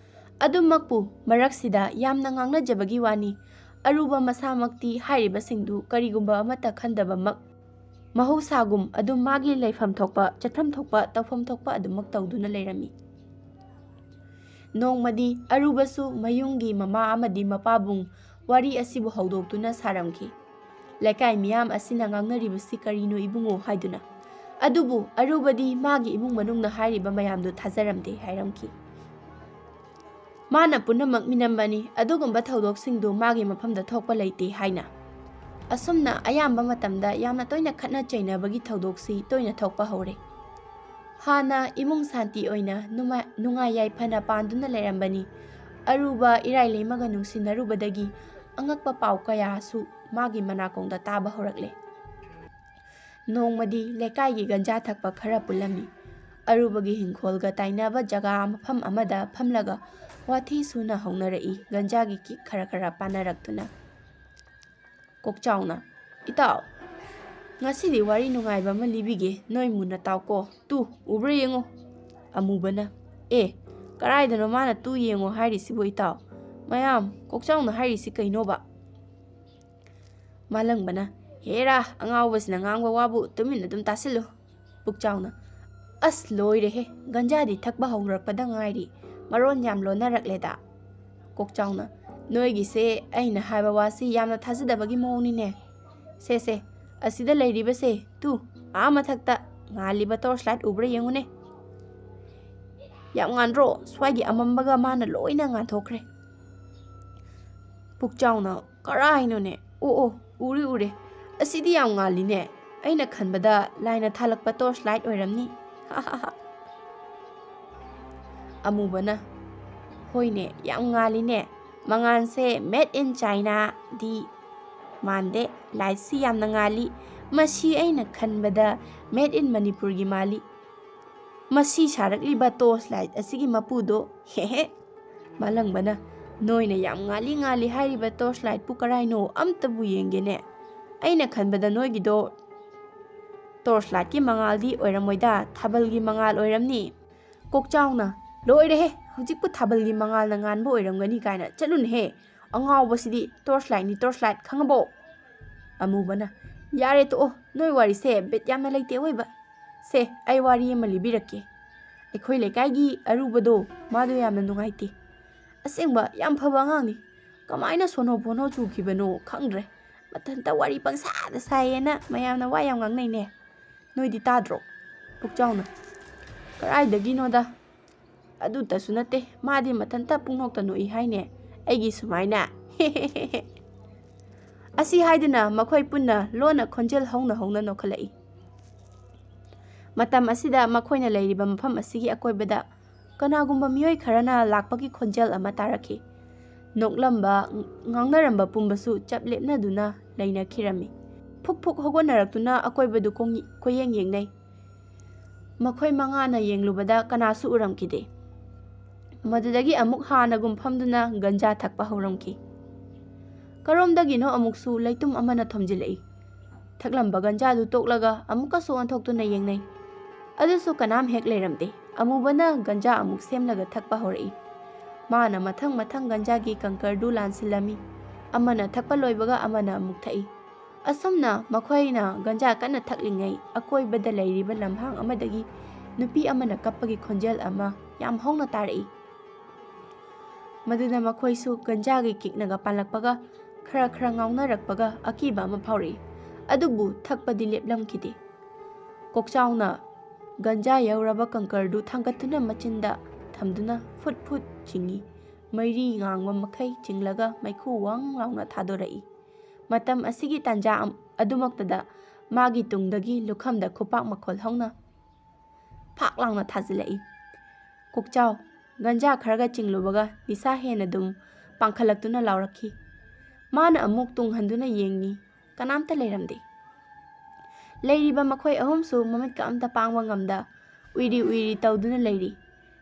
ꯑꯗꯨꯃꯛꯄꯨ ꯃꯔꯛꯁꯤꯗ ꯌꯥꯝꯅ ꯉꯥꯡꯅꯖꯕꯒꯤ ꯋꯥꯅꯤ꯫ ꯑꯔꯨꯕ ꯃꯁꯥꯃꯛꯇꯤ ꯍꯥꯏꯔꯤꯕꯁꯤꯡꯗꯨ ꯀꯔꯤꯒꯨꯝꯕ ꯑꯃꯠꯇ ꯈꯟꯗꯕꯃꯛ ꯃꯍꯧꯁꯥꯒꯨꯝ ꯑꯗꯨꯝ ꯃꯥꯒꯤ ꯂꯩꯐꯝ ꯊꯣꯛꯄ, ꯆꯠꯐꯝ ꯊꯣꯛꯄ, ꯇꯧꯐꯝ ꯊꯣꯛꯄ ꯑꯗꯨꯃꯛ ꯇꯧꯗꯨꯅ ꯂꯩꯔꯝꯃꯤ꯫ ꯅꯣꯡꯃꯗꯤ ꯑꯔꯨꯕꯁꯨ ꯃꯌꯨꯝꯒꯤ ꯃꯃꯥ ꯑꯃꯗꯤ ꯃꯄꯥꯕꯨꯡ ꯋꯥꯔꯤ ꯑꯁꯤꯕꯨ ꯍꯧꯗꯣꯛꯇꯨꯅ ꯁꯥꯔꯝꯈꯤ꯫ ꯂꯩꯀꯥꯏ ꯃꯤꯌꯥꯝ ꯑꯁꯤꯅ ꯉꯥꯡꯅꯔꯤꯕꯁꯤ ꯀꯔꯤꯅꯣ ꯏꯕꯨꯡꯉꯣ ꯍꯥꯏꯗꯨꯅ꯫ ꯑꯗꯨꯕꯨ ꯑꯔꯨꯕꯗꯤ ꯃꯥꯒꯤ ꯏꯃꯨꯡ ꯃꯅꯨꯡꯅ ꯍꯥꯏꯔꯤꯕ ꯃꯌꯥꯝꯗꯨ ꯊꯥꯖꯔꯝꯗꯦ ꯍꯥꯏꯔꯝꯈꯤ꯫ ꯃꯥꯅ ꯄꯨꯝꯅꯃꯛ ꯃꯤꯅꯝꯕꯅꯤ, ꯑꯗꯨꯒꯨꯝꯕ ꯊꯧꯗꯣꯛꯁꯤꯡꯗꯨ ꯃꯥꯒꯤ ꯃꯐꯝꯗ ꯊꯣꯛꯄ ꯂꯩꯇꯦ ꯍꯥꯏꯅ꯫ ꯑꯁꯨꯝꯅ ꯑꯌꯥꯝꯕ ꯃꯇꯝꯗ ꯌꯥꯝꯅ ꯇꯣꯏꯅ ꯈꯠꯅ ꯆꯩꯅꯕꯒꯤ ꯊꯧꯗꯣꯛꯁꯤ ꯇꯣꯏꯅ ꯊꯣꯛꯄ ꯍꯧꯔꯦ꯫ ꯍꯥꯟꯅ ꯏꯃꯨꯡ ꯁꯥꯟꯇꯤ ꯑꯣꯏꯅ ꯅꯨꯃꯥ-, ꯅꯨꯡꯉꯥꯏ ꯌꯥꯏꯐꯅ ꯄꯥꯟꯗꯨꯅ ꯂꯩꯔꯝꯕꯅꯤ꯫ ꯑꯔꯨꯕ ꯏꯔꯥꯏ ꯂꯩꯃꯒ ꯅꯨꯡꯁꯤꯅꯔꯨꯕꯗꯒꯤ ꯑꯉꯛꯄ ꯄꯥꯎ ꯀꯌꯥꯁꯨ ꯃꯥꯒꯤ ꯃꯅꯥꯀꯣꯡꯗ ꯇꯥꯕ ꯍꯧꯔꯛꯂꯦ꯫ ꯅꯣꯡꯃꯗꯤ ꯂꯩꯀꯥꯏꯒꯤ ꯒꯟꯖꯥ ꯊꯛꯄ ꯈꯔ ꯄꯨꯜꯂꯝꯃꯤ꯫ ꯑꯔꯨꯕꯒꯤ ꯍꯤꯡꯈꯣꯜꯒ ꯇꯥꯏꯅꯕ ꯖꯒꯥ ꯃꯐꯝ ꯑꯃꯗ ꯐꯝꯂꯒ ꯋꯥꯊꯤ ꯁꯨꯅ ꯍꯧꯅꯔꯛꯏ, ꯒꯟꯖꯥꯒꯤ ꯀꯤꯛ ꯈꯔ ꯈꯔ ꯄꯥꯅꯔꯛꯇꯨꯅ꯫ ꯀꯣꯛꯆꯥꯎꯅ, "ꯏꯇꯥꯎ, ꯉꯁꯤꯗꯤ ꯋꯥꯔꯤ ꯅꯨꯡꯉꯥꯏꯕ ꯑꯃ ꯂꯤꯕꯤꯒꯦ, ꯅꯣꯏ ꯃꯨꯟꯅ ꯇꯥꯎꯀꯣ꯫ ꯇꯨ, ꯎꯕ꯭ꯔꯥ ꯌꯦꯡꯉꯣ꯫" ꯑꯃꯨꯕꯅ, "ꯑꯦ, ꯀꯔꯥꯏꯗꯅꯣ ꯃꯥꯅ ꯇꯨ ꯌꯦꯡꯉꯣ ꯍꯥꯏꯔꯤꯁꯤꯕꯨ ꯏꯇꯥꯎ? ꯃꯌꯥꯝ, ꯀꯣꯛꯆꯥꯎꯅ ꯍꯥꯏꯔꯤꯁꯤ ꯀꯩꯅꯣꯕ?" ꯃꯥꯂꯪꯕꯅ, "ꯍꯦꯔꯥ, ꯑꯉꯥꯎꯕꯁꯤꯅ ꯉꯥꯡꯕ ꯋꯥꯕꯨ ꯇꯨꯃꯤꯟꯅ ꯑꯗꯨꯝ ꯇꯥꯁꯤꯜꯂꯨ꯫" ꯄꯨꯛꯆꯥꯎꯅ, "ꯑꯁ, ꯂꯣꯏꯔꯦꯍꯦ, ꯒꯟꯖꯥꯗꯤ ꯊꯛꯄ ꯍꯧꯔꯛꯄꯗ ꯉꯥꯏꯔꯤ, ꯃꯔꯣꯟ ꯌꯥꯝ ꯂꯣꯟꯅꯔꯛꯂꯦꯗ꯫" ꯀꯣꯛꯆꯥꯎꯅ, "ꯅꯣꯏꯒꯤꯁꯦ ꯑꯩꯅ ꯍꯥꯏꯕ ꯋꯥꯁꯤ ꯌꯥꯝꯅ ꯊꯥꯖꯗꯕꯒꯤ ꯃꯑꯣꯡꯅꯤꯅꯦ꯫ ꯁꯦ, ꯁꯦ, ꯑꯁꯤꯗ ꯂꯩꯔꯤꯕꯁꯦ, ꯇꯨ, ꯑꯥ ꯃꯊꯛꯇ ꯉꯥꯜꯂꯤꯕ torch light ꯎꯕ꯭ꯔꯥ ꯌꯦꯡꯉꯨꯅꯦ꯫ ꯌꯥꯝ ꯉꯥꯟꯗ꯭ꯔꯣ? ꯁ꯭ꯋꯥꯏꯒꯤ ꯑꯃꯝꯕꯒ ꯃꯥꯅ ꯂꯣꯏꯅ ꯉꯥꯟꯊꯣꯛꯈ꯭ꯔꯦ꯫" ꯄꯨꯛꯆꯥꯎꯅ, "ꯀꯔꯥꯏꯅꯣꯅꯦ? ꯑꯣ, ꯑꯣ, ꯎꯔꯦ, ꯎꯔꯦ꯫ ꯑꯁꯤꯗꯤ ꯌꯥꯝ ꯉꯥꯜꯂꯤꯅꯦ꯫ ꯑꯩꯅ ꯈꯟꯕꯗ ꯂꯥꯏꯅ ꯊꯥꯜꯂꯛꯄ torch light ꯑꯣꯏꯔꯝꯅꯤ꯫" ꯑꯃꯨꯕꯅ, "ꯍꯣꯏꯅꯦ, ꯌꯥꯝ ꯉꯥꯜꯂꯤꯅꯦ꯫ ꯃꯉꯥꯜꯁꯦ made in China ꯗꯤ ꯃꯥꯟꯗꯦ꯫ Lightꯁꯤ ꯌꯥꯝꯅ ꯉꯥꯜꯂꯤ꯫ ꯃꯁꯤ ꯑꯩꯅ ꯈꯟꯕꯗ made in ꯃꯅꯤꯄꯨꯔꯒꯤ ꯃꯥꯜꯂꯤ꯫ ꯃꯁꯤ ꯁꯥꯔꯛꯂꯤꯕ torch light ꯑꯁꯤꯒꯤ ꯃꯄꯨꯗꯣ, ꯍꯦ ꯍꯦ꯫" ꯃꯥꯂꯪꯕꯅ, "ꯅꯣꯏꯅ ꯌꯥꯝ ꯉꯥꯜꯂꯤ ꯉꯥꯜꯂꯤ ꯍꯥꯏꯔꯤꯕ torch lightꯄꯨ ꯀꯔꯥꯏꯅꯣ? ꯑꯝꯇꯕꯨ ꯌꯦꯡꯒꯦꯅꯦ꯫ ꯑꯩꯅ ꯈꯟꯕꯗ ꯅꯣꯏꯒꯤꯗꯣ torch lightꯀꯤ ꯃꯉꯥꯜꯗꯤ ꯑꯣꯏꯔꯝꯃꯣꯏꯗ, ꯊꯥꯕꯜꯒꯤ ꯃꯉꯥꯜ ꯑꯣꯏꯔꯝꯅꯤ꯫" ꯀꯣꯛꯆꯥꯎꯅ, "ꯂꯣꯏꯔꯦꯍꯦ, ꯍꯧꯖꯤꯛꯄꯨ ꯊꯥꯕꯜꯒꯤ ꯃꯉꯥꯜꯅ ꯉꯥꯟꯕ ꯑꯣꯏꯔꯝꯒꯅꯤ ꯀꯥꯏꯅ, ꯆꯠꯂꯨꯅꯦꯍꯦ꯫ ꯑꯉꯥꯎꯕꯁꯤꯗꯤ torch lightꯅꯤ, torch light, ꯈꯪꯉꯕꯣ?" ꯑꯃꯨꯕꯅ, "ꯌꯥꯔꯦ ꯇꯣꯛꯑꯣ, ꯅꯣꯏ ꯋꯥꯔꯤꯁꯦ ꯕꯤꯠ ꯌꯥꯝꯅ ꯂꯩꯇꯦ ꯑꯣꯏꯕ꯫ ꯁꯦ, ꯑꯩ ꯋꯥꯔꯤ ꯑꯃ ꯂꯤꯕꯤꯔꯛꯀꯦ꯫ ꯑꯩꯈꯣꯏ ꯂꯩꯀꯥꯏꯒꯤ ꯑꯔꯨꯕꯗꯣ, ꯃꯥꯗꯣ ꯌꯥꯝꯅ ꯅꯨꯡꯉꯥꯏꯇꯦ꯫ ꯑꯁꯦꯡꯕ ꯌꯥꯝ ꯐꯕ ꯑꯉꯥꯡꯅꯤ꯫ ꯀꯃꯥꯏꯅ ꯁꯣꯅꯣ ꯐꯣꯅꯣ ꯆꯨꯈꯤꯕꯅꯣ ꯈꯪꯗ꯭ꯔꯦ꯫ ꯃꯊꯟꯇ ꯋꯥꯔꯤ ꯄꯪꯁꯥꯗ ꯁꯥꯏꯌꯦꯅ ꯃꯌꯥꯝꯅ ꯋꯥ ꯌꯥꯝ ꯉꯥꯡꯅꯩꯅꯦ꯫ ꯅꯣꯏꯗꯤ ꯇꯥꯗ꯭ꯔꯣ?" ꯄꯨꯛꯆꯥꯎꯅ, "ꯀꯔꯥꯏꯗꯒꯤꯅꯣꯗ? ꯑꯗꯨꯇꯁꯨ ꯅꯠꯇꯦ, ꯃꯥꯗꯤ ꯃꯊꯟꯇ ꯄꯨꯡꯅꯣꯛꯇ ꯅꯣꯛꯏ ꯍꯥꯏꯅꯦ, ꯑꯩꯒꯤ ꯁꯨꯃꯥꯏꯅ꯫ ꯑꯁꯤ ꯍꯥꯏꯗꯨꯅ ꯃꯈꯣꯏ ꯄꯨꯟꯅ ꯂꯣꯟꯅ ꯈꯣꯟꯖꯦꯜ ꯍꯧꯅ ꯍꯧꯅ ꯅꯣꯛꯈꯠꯂꯛꯏ꯫ ꯃꯇꯝ ꯑꯁꯤꯗ ꯃꯈꯣꯏꯅ ꯂꯩꯔꯤꯕ ꯃꯐꯝ ꯑꯁꯤꯒꯤ ꯑꯀꯣꯏꯕꯗ ꯀꯅꯥꯒꯨꯝꯕ ꯃꯤꯑꯣꯏ ꯈꯔꯅ ꯂꯥꯛꯄꯒꯤ ꯈꯣꯟꯖꯦꯜ ꯑꯃ ꯇꯥꯔꯛꯈꯤ꯫ ꯅꯣꯛꯂꯝꯕ, ꯉꯥꯡꯅꯔꯝꯕ ꯄꯨꯝꯕꯁꯨ ꯆꯞ ꯂꯦꯞꯅꯗꯨꯅ ꯂꯩꯅꯈꯤꯔꯝꯃꯤ꯫ ꯐꯨꯛ ꯐꯨꯛ ꯍꯧꯒꯠꯅꯔꯛꯇꯨꯅ ꯑꯀꯣꯏꯕꯗꯨ ꯀꯣꯡ-, ꯀꯣꯏꯌꯦꯡ ꯌꯦꯡꯅꯩ꯫ ꯃꯈꯣꯏ ꯃꯉꯥꯅ ꯌꯦꯡꯂꯨꯕꯗ ꯀꯅꯥꯁꯨ ꯎꯔꯝꯈꯤꯗꯦ꯫ ꯃꯗꯨꯗꯒꯤ ꯑꯃꯨꯛ ꯍꯥꯟꯅꯒꯨꯝ ꯐꯝꯗꯨꯅ ꯒꯟꯖꯥ ꯊꯛꯄ ꯍꯧꯔꯝꯈꯤ꯫ ꯀꯔꯣꯝꯗꯒꯤꯅꯣ ꯑꯃꯨꯛꯁꯨ ꯂꯩꯇꯨꯝ ꯑꯃꯅ ꯊꯣꯝꯖꯤꯜꯂꯛꯏ꯫ ꯊꯛꯂꯝꯕ ꯒꯟꯖꯥꯗꯨ ꯇꯣꯛꯂꯒ ꯑꯃꯨꯛꯀꯁꯨ ꯑꯣꯟꯊꯣꯛꯇꯨꯅ ꯌꯦꯡꯅꯩ꯫ ꯑꯗꯨꯁꯨ ꯀꯅꯥꯝ ꯍꯦꯛ ꯂꯩꯔꯝꯗꯦ꯫ ꯑꯃꯨꯕꯅ ꯒꯟꯖꯥ ꯑꯃꯨꯛ ꯁꯦꯝꯂꯒ ꯊꯛꯄ ꯍꯧꯔꯛꯏ꯫ ꯃꯥꯅ ꯃꯊꯪ ꯃꯊꯪ ꯒꯟꯖꯥꯒꯤ ꯀꯪꯀꯔꯗꯨ ꯂꯥꯟꯁꯤꯜꯂꯝꯃꯤ꯫ ꯑꯃꯅ ꯊꯛꯄ ꯂꯣꯏꯕꯒ ꯑꯃꯅ ꯑꯃꯨꯛ ꯊꯛꯏ꯫ ꯑꯁꯨꯝꯅ ꯃꯈꯣꯏꯅ ꯒꯟꯖꯥ ꯀꯟꯅ ꯊꯛꯂꯤꯉꯩ, ꯑꯀꯣꯏꯕꯗ ꯂꯩꯔꯤꯕ ꯂꯝꯍꯥꯡ ꯑꯃꯗꯒꯤ ꯅꯨꯄꯤ ꯑꯃꯅ ꯀꯞꯄꯒꯤ ꯈꯣꯟꯖꯦꯜ ꯑꯃ ꯌꯥꯝ ꯍꯧꯅ ꯇꯥꯔꯛꯏ꯫ ꯃꯗꯨꯅ ꯃꯈꯣꯏꯁꯨ ꯒꯟꯖꯥꯒꯤ ꯀꯤꯛꯅꯒ ꯄꯥꯜꯂꯛꯄꯒ, ꯈꯔ ꯈꯔ ꯉꯥꯎꯅꯔꯛꯄꯒ ꯑꯀꯤꯕ ꯑꯃ ꯐꯥꯎꯔꯛꯏ꯫ ꯑꯗꯨꯕꯨ ꯊꯛꯄꯗꯤ ꯂꯦꯞꯂꯝꯈꯤꯗꯦ꯫ ꯀꯣꯛꯆꯥꯎꯅ ꯒꯟꯖꯥ ꯌꯧꯔꯕ ꯀꯪꯀꯔꯗꯨ ꯊꯥꯡꯒꯠꯇꯨꯅ ꯃꯆꯤꯟꯗ ꯊꯝꯗꯨꯅ ꯐꯨꯠ ꯐꯨꯠ ꯆꯤꯡꯏ꯫ ꯃꯩꯔꯤ ꯉꯥꯡꯕ ꯃꯈꯩ ꯆꯤꯡꯂꯒ ꯃꯩꯈꯨ ꯋꯪ ꯂꯥꯎꯅ ꯊꯥꯗꯣꯔꯛꯏ꯫ ꯃꯇꯝ ꯑꯁꯤꯒꯤ ꯇꯥꯟꯖꯥ ꯑꯝ-, ꯑꯗꯨꯃꯛꯇꯗ ꯃꯥꯒꯤ ꯇꯨꯡꯗꯒꯤ ꯂꯨꯈꯝꯗ ꯈꯨꯄꯥꯛ ꯃꯈꯣꯜ ꯍꯧꯅ ꯐꯥꯛ ꯂꯥꯎꯅ ꯊꯥꯖꯤꯜꯂꯛꯏ꯫ ꯀꯣꯛꯆꯥꯎ, ꯒꯟꯖꯥ ꯈꯔꯒ ꯆꯤꯡꯂꯨꯕꯒ ꯅꯤꯁꯥ ꯍꯦꯟꯅ ꯑꯗꯨꯝ ꯄꯥꯡꯈꯠꯂꯛꯇꯨꯅ ꯂꯥꯎꯔꯛꯈꯤ꯫ ꯃꯥꯅ ꯑꯃꯨꯛ ꯇꯨꯡ ꯍꯟꯗꯨꯅ ꯌꯦꯡꯉꯤ꯫ ꯀꯅꯥꯝꯇ ꯂꯩꯔꯝꯗꯦ꯫ ꯂꯩꯔꯤꯕ ꯃꯈꯣꯏ ꯑꯍꯨꯝꯁꯨ ꯃꯃꯤꯠꯀ ꯑꯝꯇ ꯄꯥꯡꯕ ꯉꯝꯗ ꯎꯏꯔꯤ ꯎꯏꯔꯤ ꯇꯧꯗꯨꯅ ꯂꯩꯔꯤ꯫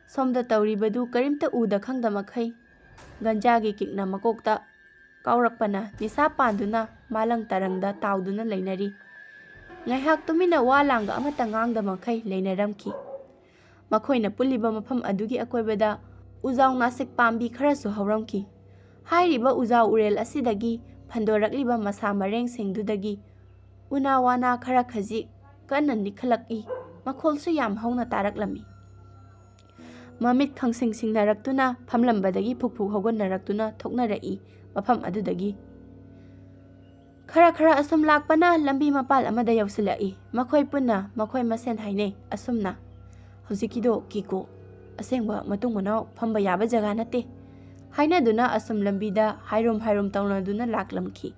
ꯁꯣꯝꯗ ꯇꯧꯔꯤꯕꯗꯨ ꯀꯔꯤꯝꯇ ꯎꯗ ꯈꯪꯗ ꯃꯈꯩ ꯒꯟꯖꯥꯒꯤ ꯀꯤꯛꯅ ꯃꯀꯣꯛꯇ ꯀꯥꯎꯔꯛꯄꯅ ꯅꯤꯁꯥ ꯄꯥꯟꯗꯨꯅ ꯃꯥꯂꯪ ꯇꯔꯪꯗ ꯇꯥꯎꯗꯨꯅ ꯂꯩꯅꯔꯤ꯫ ꯉꯥꯏꯍꯥꯛ ꯇꯨꯃꯤꯟꯅ ꯋꯥ ꯂꯥꯡꯒ ꯑꯃꯠꯇ ꯉꯥꯡꯗ ꯃꯈꯩ ꯂꯩꯅꯔꯝꯈꯤ꯫ ꯃꯈꯣꯏꯅ ꯄꯨꯜꯂꯤꯕ ꯃꯐꯝ ꯑꯗꯨꯒꯤ ꯑꯀꯣꯏꯕꯗ ꯎꯖꯥꯎ ꯅꯥꯁꯤꯛ ꯄꯥꯝꯕꯤ ꯈꯔꯁꯨ ꯍꯧꯔꯝꯈꯤ꯫ ꯍꯥꯏꯔꯤꯕ ꯎꯖꯥꯎ ꯎꯔꯦꯜ ꯑꯁꯤꯗꯒꯤ ꯐꯟꯗꯣꯔꯛꯂꯤꯕ ꯃꯁꯥ ꯃꯔꯦꯡꯁꯤꯡꯗꯨꯗꯒꯤ ꯎꯅꯥ ꯋꯥꯅꯥ ꯈꯔ ꯈꯖꯤꯛ ꯀꯟꯅ ꯅꯤꯛꯈꯠꯂꯛꯏ꯫ ꯃꯈꯣꯜꯁꯨ ꯌꯥꯝ ꯍꯧꯅ ꯇꯥꯔꯛꯂꯝꯃꯤ꯫ ꯃꯃꯤꯠ ꯈꯪꯁꯤꯡ ꯁꯤꯡꯅꯔꯛꯇꯨꯅ ꯐꯝꯂꯝꯕꯗꯒꯤ ꯐꯨꯛ ꯐꯨꯛ ꯍꯧꯒꯠꯅꯔꯛꯇꯨꯅ ꯊꯣꯛꯅꯔꯛꯏ ꯃꯐꯝ ꯑꯗꯨꯗꯒꯤ꯫ ꯈꯔ ꯈꯔ ꯑꯁꯨꯝ ꯂꯥꯛꯄꯅ ꯂꯝꯕꯤ ꯃꯄꯥꯜ ꯑꯃꯗ ꯌꯧꯁꯤꯜꯂꯛꯏ꯫ ꯃꯈꯣꯏ ꯄꯨꯟꯅ ꯃꯈꯣꯏ ꯃꯁꯦꯟ ꯍꯥꯏꯅꯩ ꯑꯁꯨꯝꯅ, "ꯍꯧꯖꯤꯛꯀꯤꯗꯣ ꯀꯤꯀꯣ, ꯑꯁꯦꯡꯕ ꯃꯇꯨꯡ ꯃꯅꯥꯎ ꯐꯝꯕ ꯌꯥꯕ ꯖꯒꯥ ꯅꯠꯇꯦ" ꯍꯥꯏꯅꯗꯨꯅ ꯑꯁꯨꯝ ꯂꯝꯕꯤꯗ ꯍꯥꯏꯔꯨꯝ ꯍꯥꯏꯔꯨꯝ ꯇꯧꯅꯗꯨꯅ ꯂꯥꯛꯂꯝꯈꯤ꯫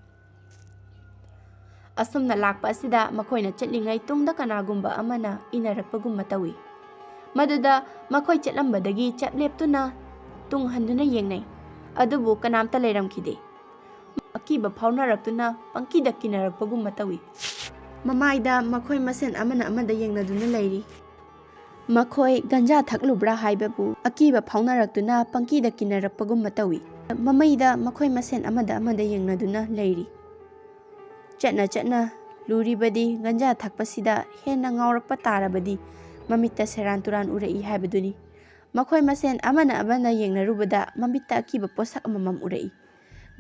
ꯑꯁꯨꯝꯅ ꯂꯥꯛꯄ ꯑꯁꯤꯗ ꯃꯈꯣꯏꯅ ꯆꯠꯂꯤꯉꯩ ꯇꯨꯡꯗ ꯀꯅꯥꯒꯨꯝꯕ ꯑꯃꯅ ꯏꯟꯅꯔꯛꯄꯒꯨꯝꯕ ꯇꯧꯏ꯫ ꯃꯗꯨꯗ ꯃꯈꯣꯏ ꯆꯠꯂꯝꯕꯗꯒꯤ ꯆꯞ ꯂꯦꯞꯇꯨꯅ ꯇꯨꯡ ꯍꯟꯗꯨꯅ ꯌꯦꯡꯅꯩ, ꯑꯗꯨꯕꯨ ꯀꯅꯥꯝꯇ ꯂꯩꯔꯝꯈꯤꯗꯦ꯫ ꯑꯀꯤꯕ ꯐꯥꯎꯅꯔꯛꯇꯨꯅ ꯄꯪꯀꯤꯗ ꯀꯤꯅꯔꯛꯄꯒꯨꯝꯕ ꯇꯧꯏ꯫ ꯃꯃꯥꯏꯗ ꯃꯈꯣꯏ ꯃꯁꯦꯟ ꯑꯃꯅ ꯑꯃꯗ ꯌꯦꯡꯅꯗꯨꯅ ꯂꯩꯔꯤ꯫ ꯃꯈꯣꯏ ꯒꯟꯖꯥ ꯊꯛꯂꯨꯕ꯭ꯔꯥ ꯍꯥꯏꯕꯕꯨ ꯑꯀꯤꯕ ꯐꯥꯎꯅꯔꯛꯇꯨꯅ ꯄꯪꯀꯤꯗ ꯀꯤꯅꯔꯛꯄꯒꯨꯝꯕ ꯇꯧꯏ꯫ ꯃꯃꯩꯗ ꯃꯈꯣꯏ ꯃꯁꯦꯟ ꯑꯃꯗ ꯑꯃꯗ ꯌꯦꯡꯅꯗꯨꯅ ꯂꯩꯔꯤ꯫ ꯆꯠꯅ ꯆꯠꯅ ꯂꯨꯔꯤꯕꯗꯤ ꯒꯟꯖꯥ ꯊꯛꯄꯁꯤꯗ ꯍꯦꯟꯅ ꯉꯥꯎꯔꯛꯄ ꯇꯥꯔꯕꯗꯤ ꯃꯃꯤꯠꯇ ꯁꯦꯔꯥꯟ ꯇꯨꯔꯥꯟ ꯎꯔꯛꯏ ꯍꯥꯏꯕꯗꯨꯅꯤ꯫ ꯃꯈꯣꯏ ꯃꯁꯦꯟ ꯑꯃꯅ ꯑꯃꯅ ꯌꯦꯡꯅꯔꯨꯕꯗ ꯃꯃꯤꯠꯇ ꯑꯀꯤꯕ ꯄꯣꯠꯁꯛ ꯑꯃꯃꯝ ꯎꯔꯛꯏ꯫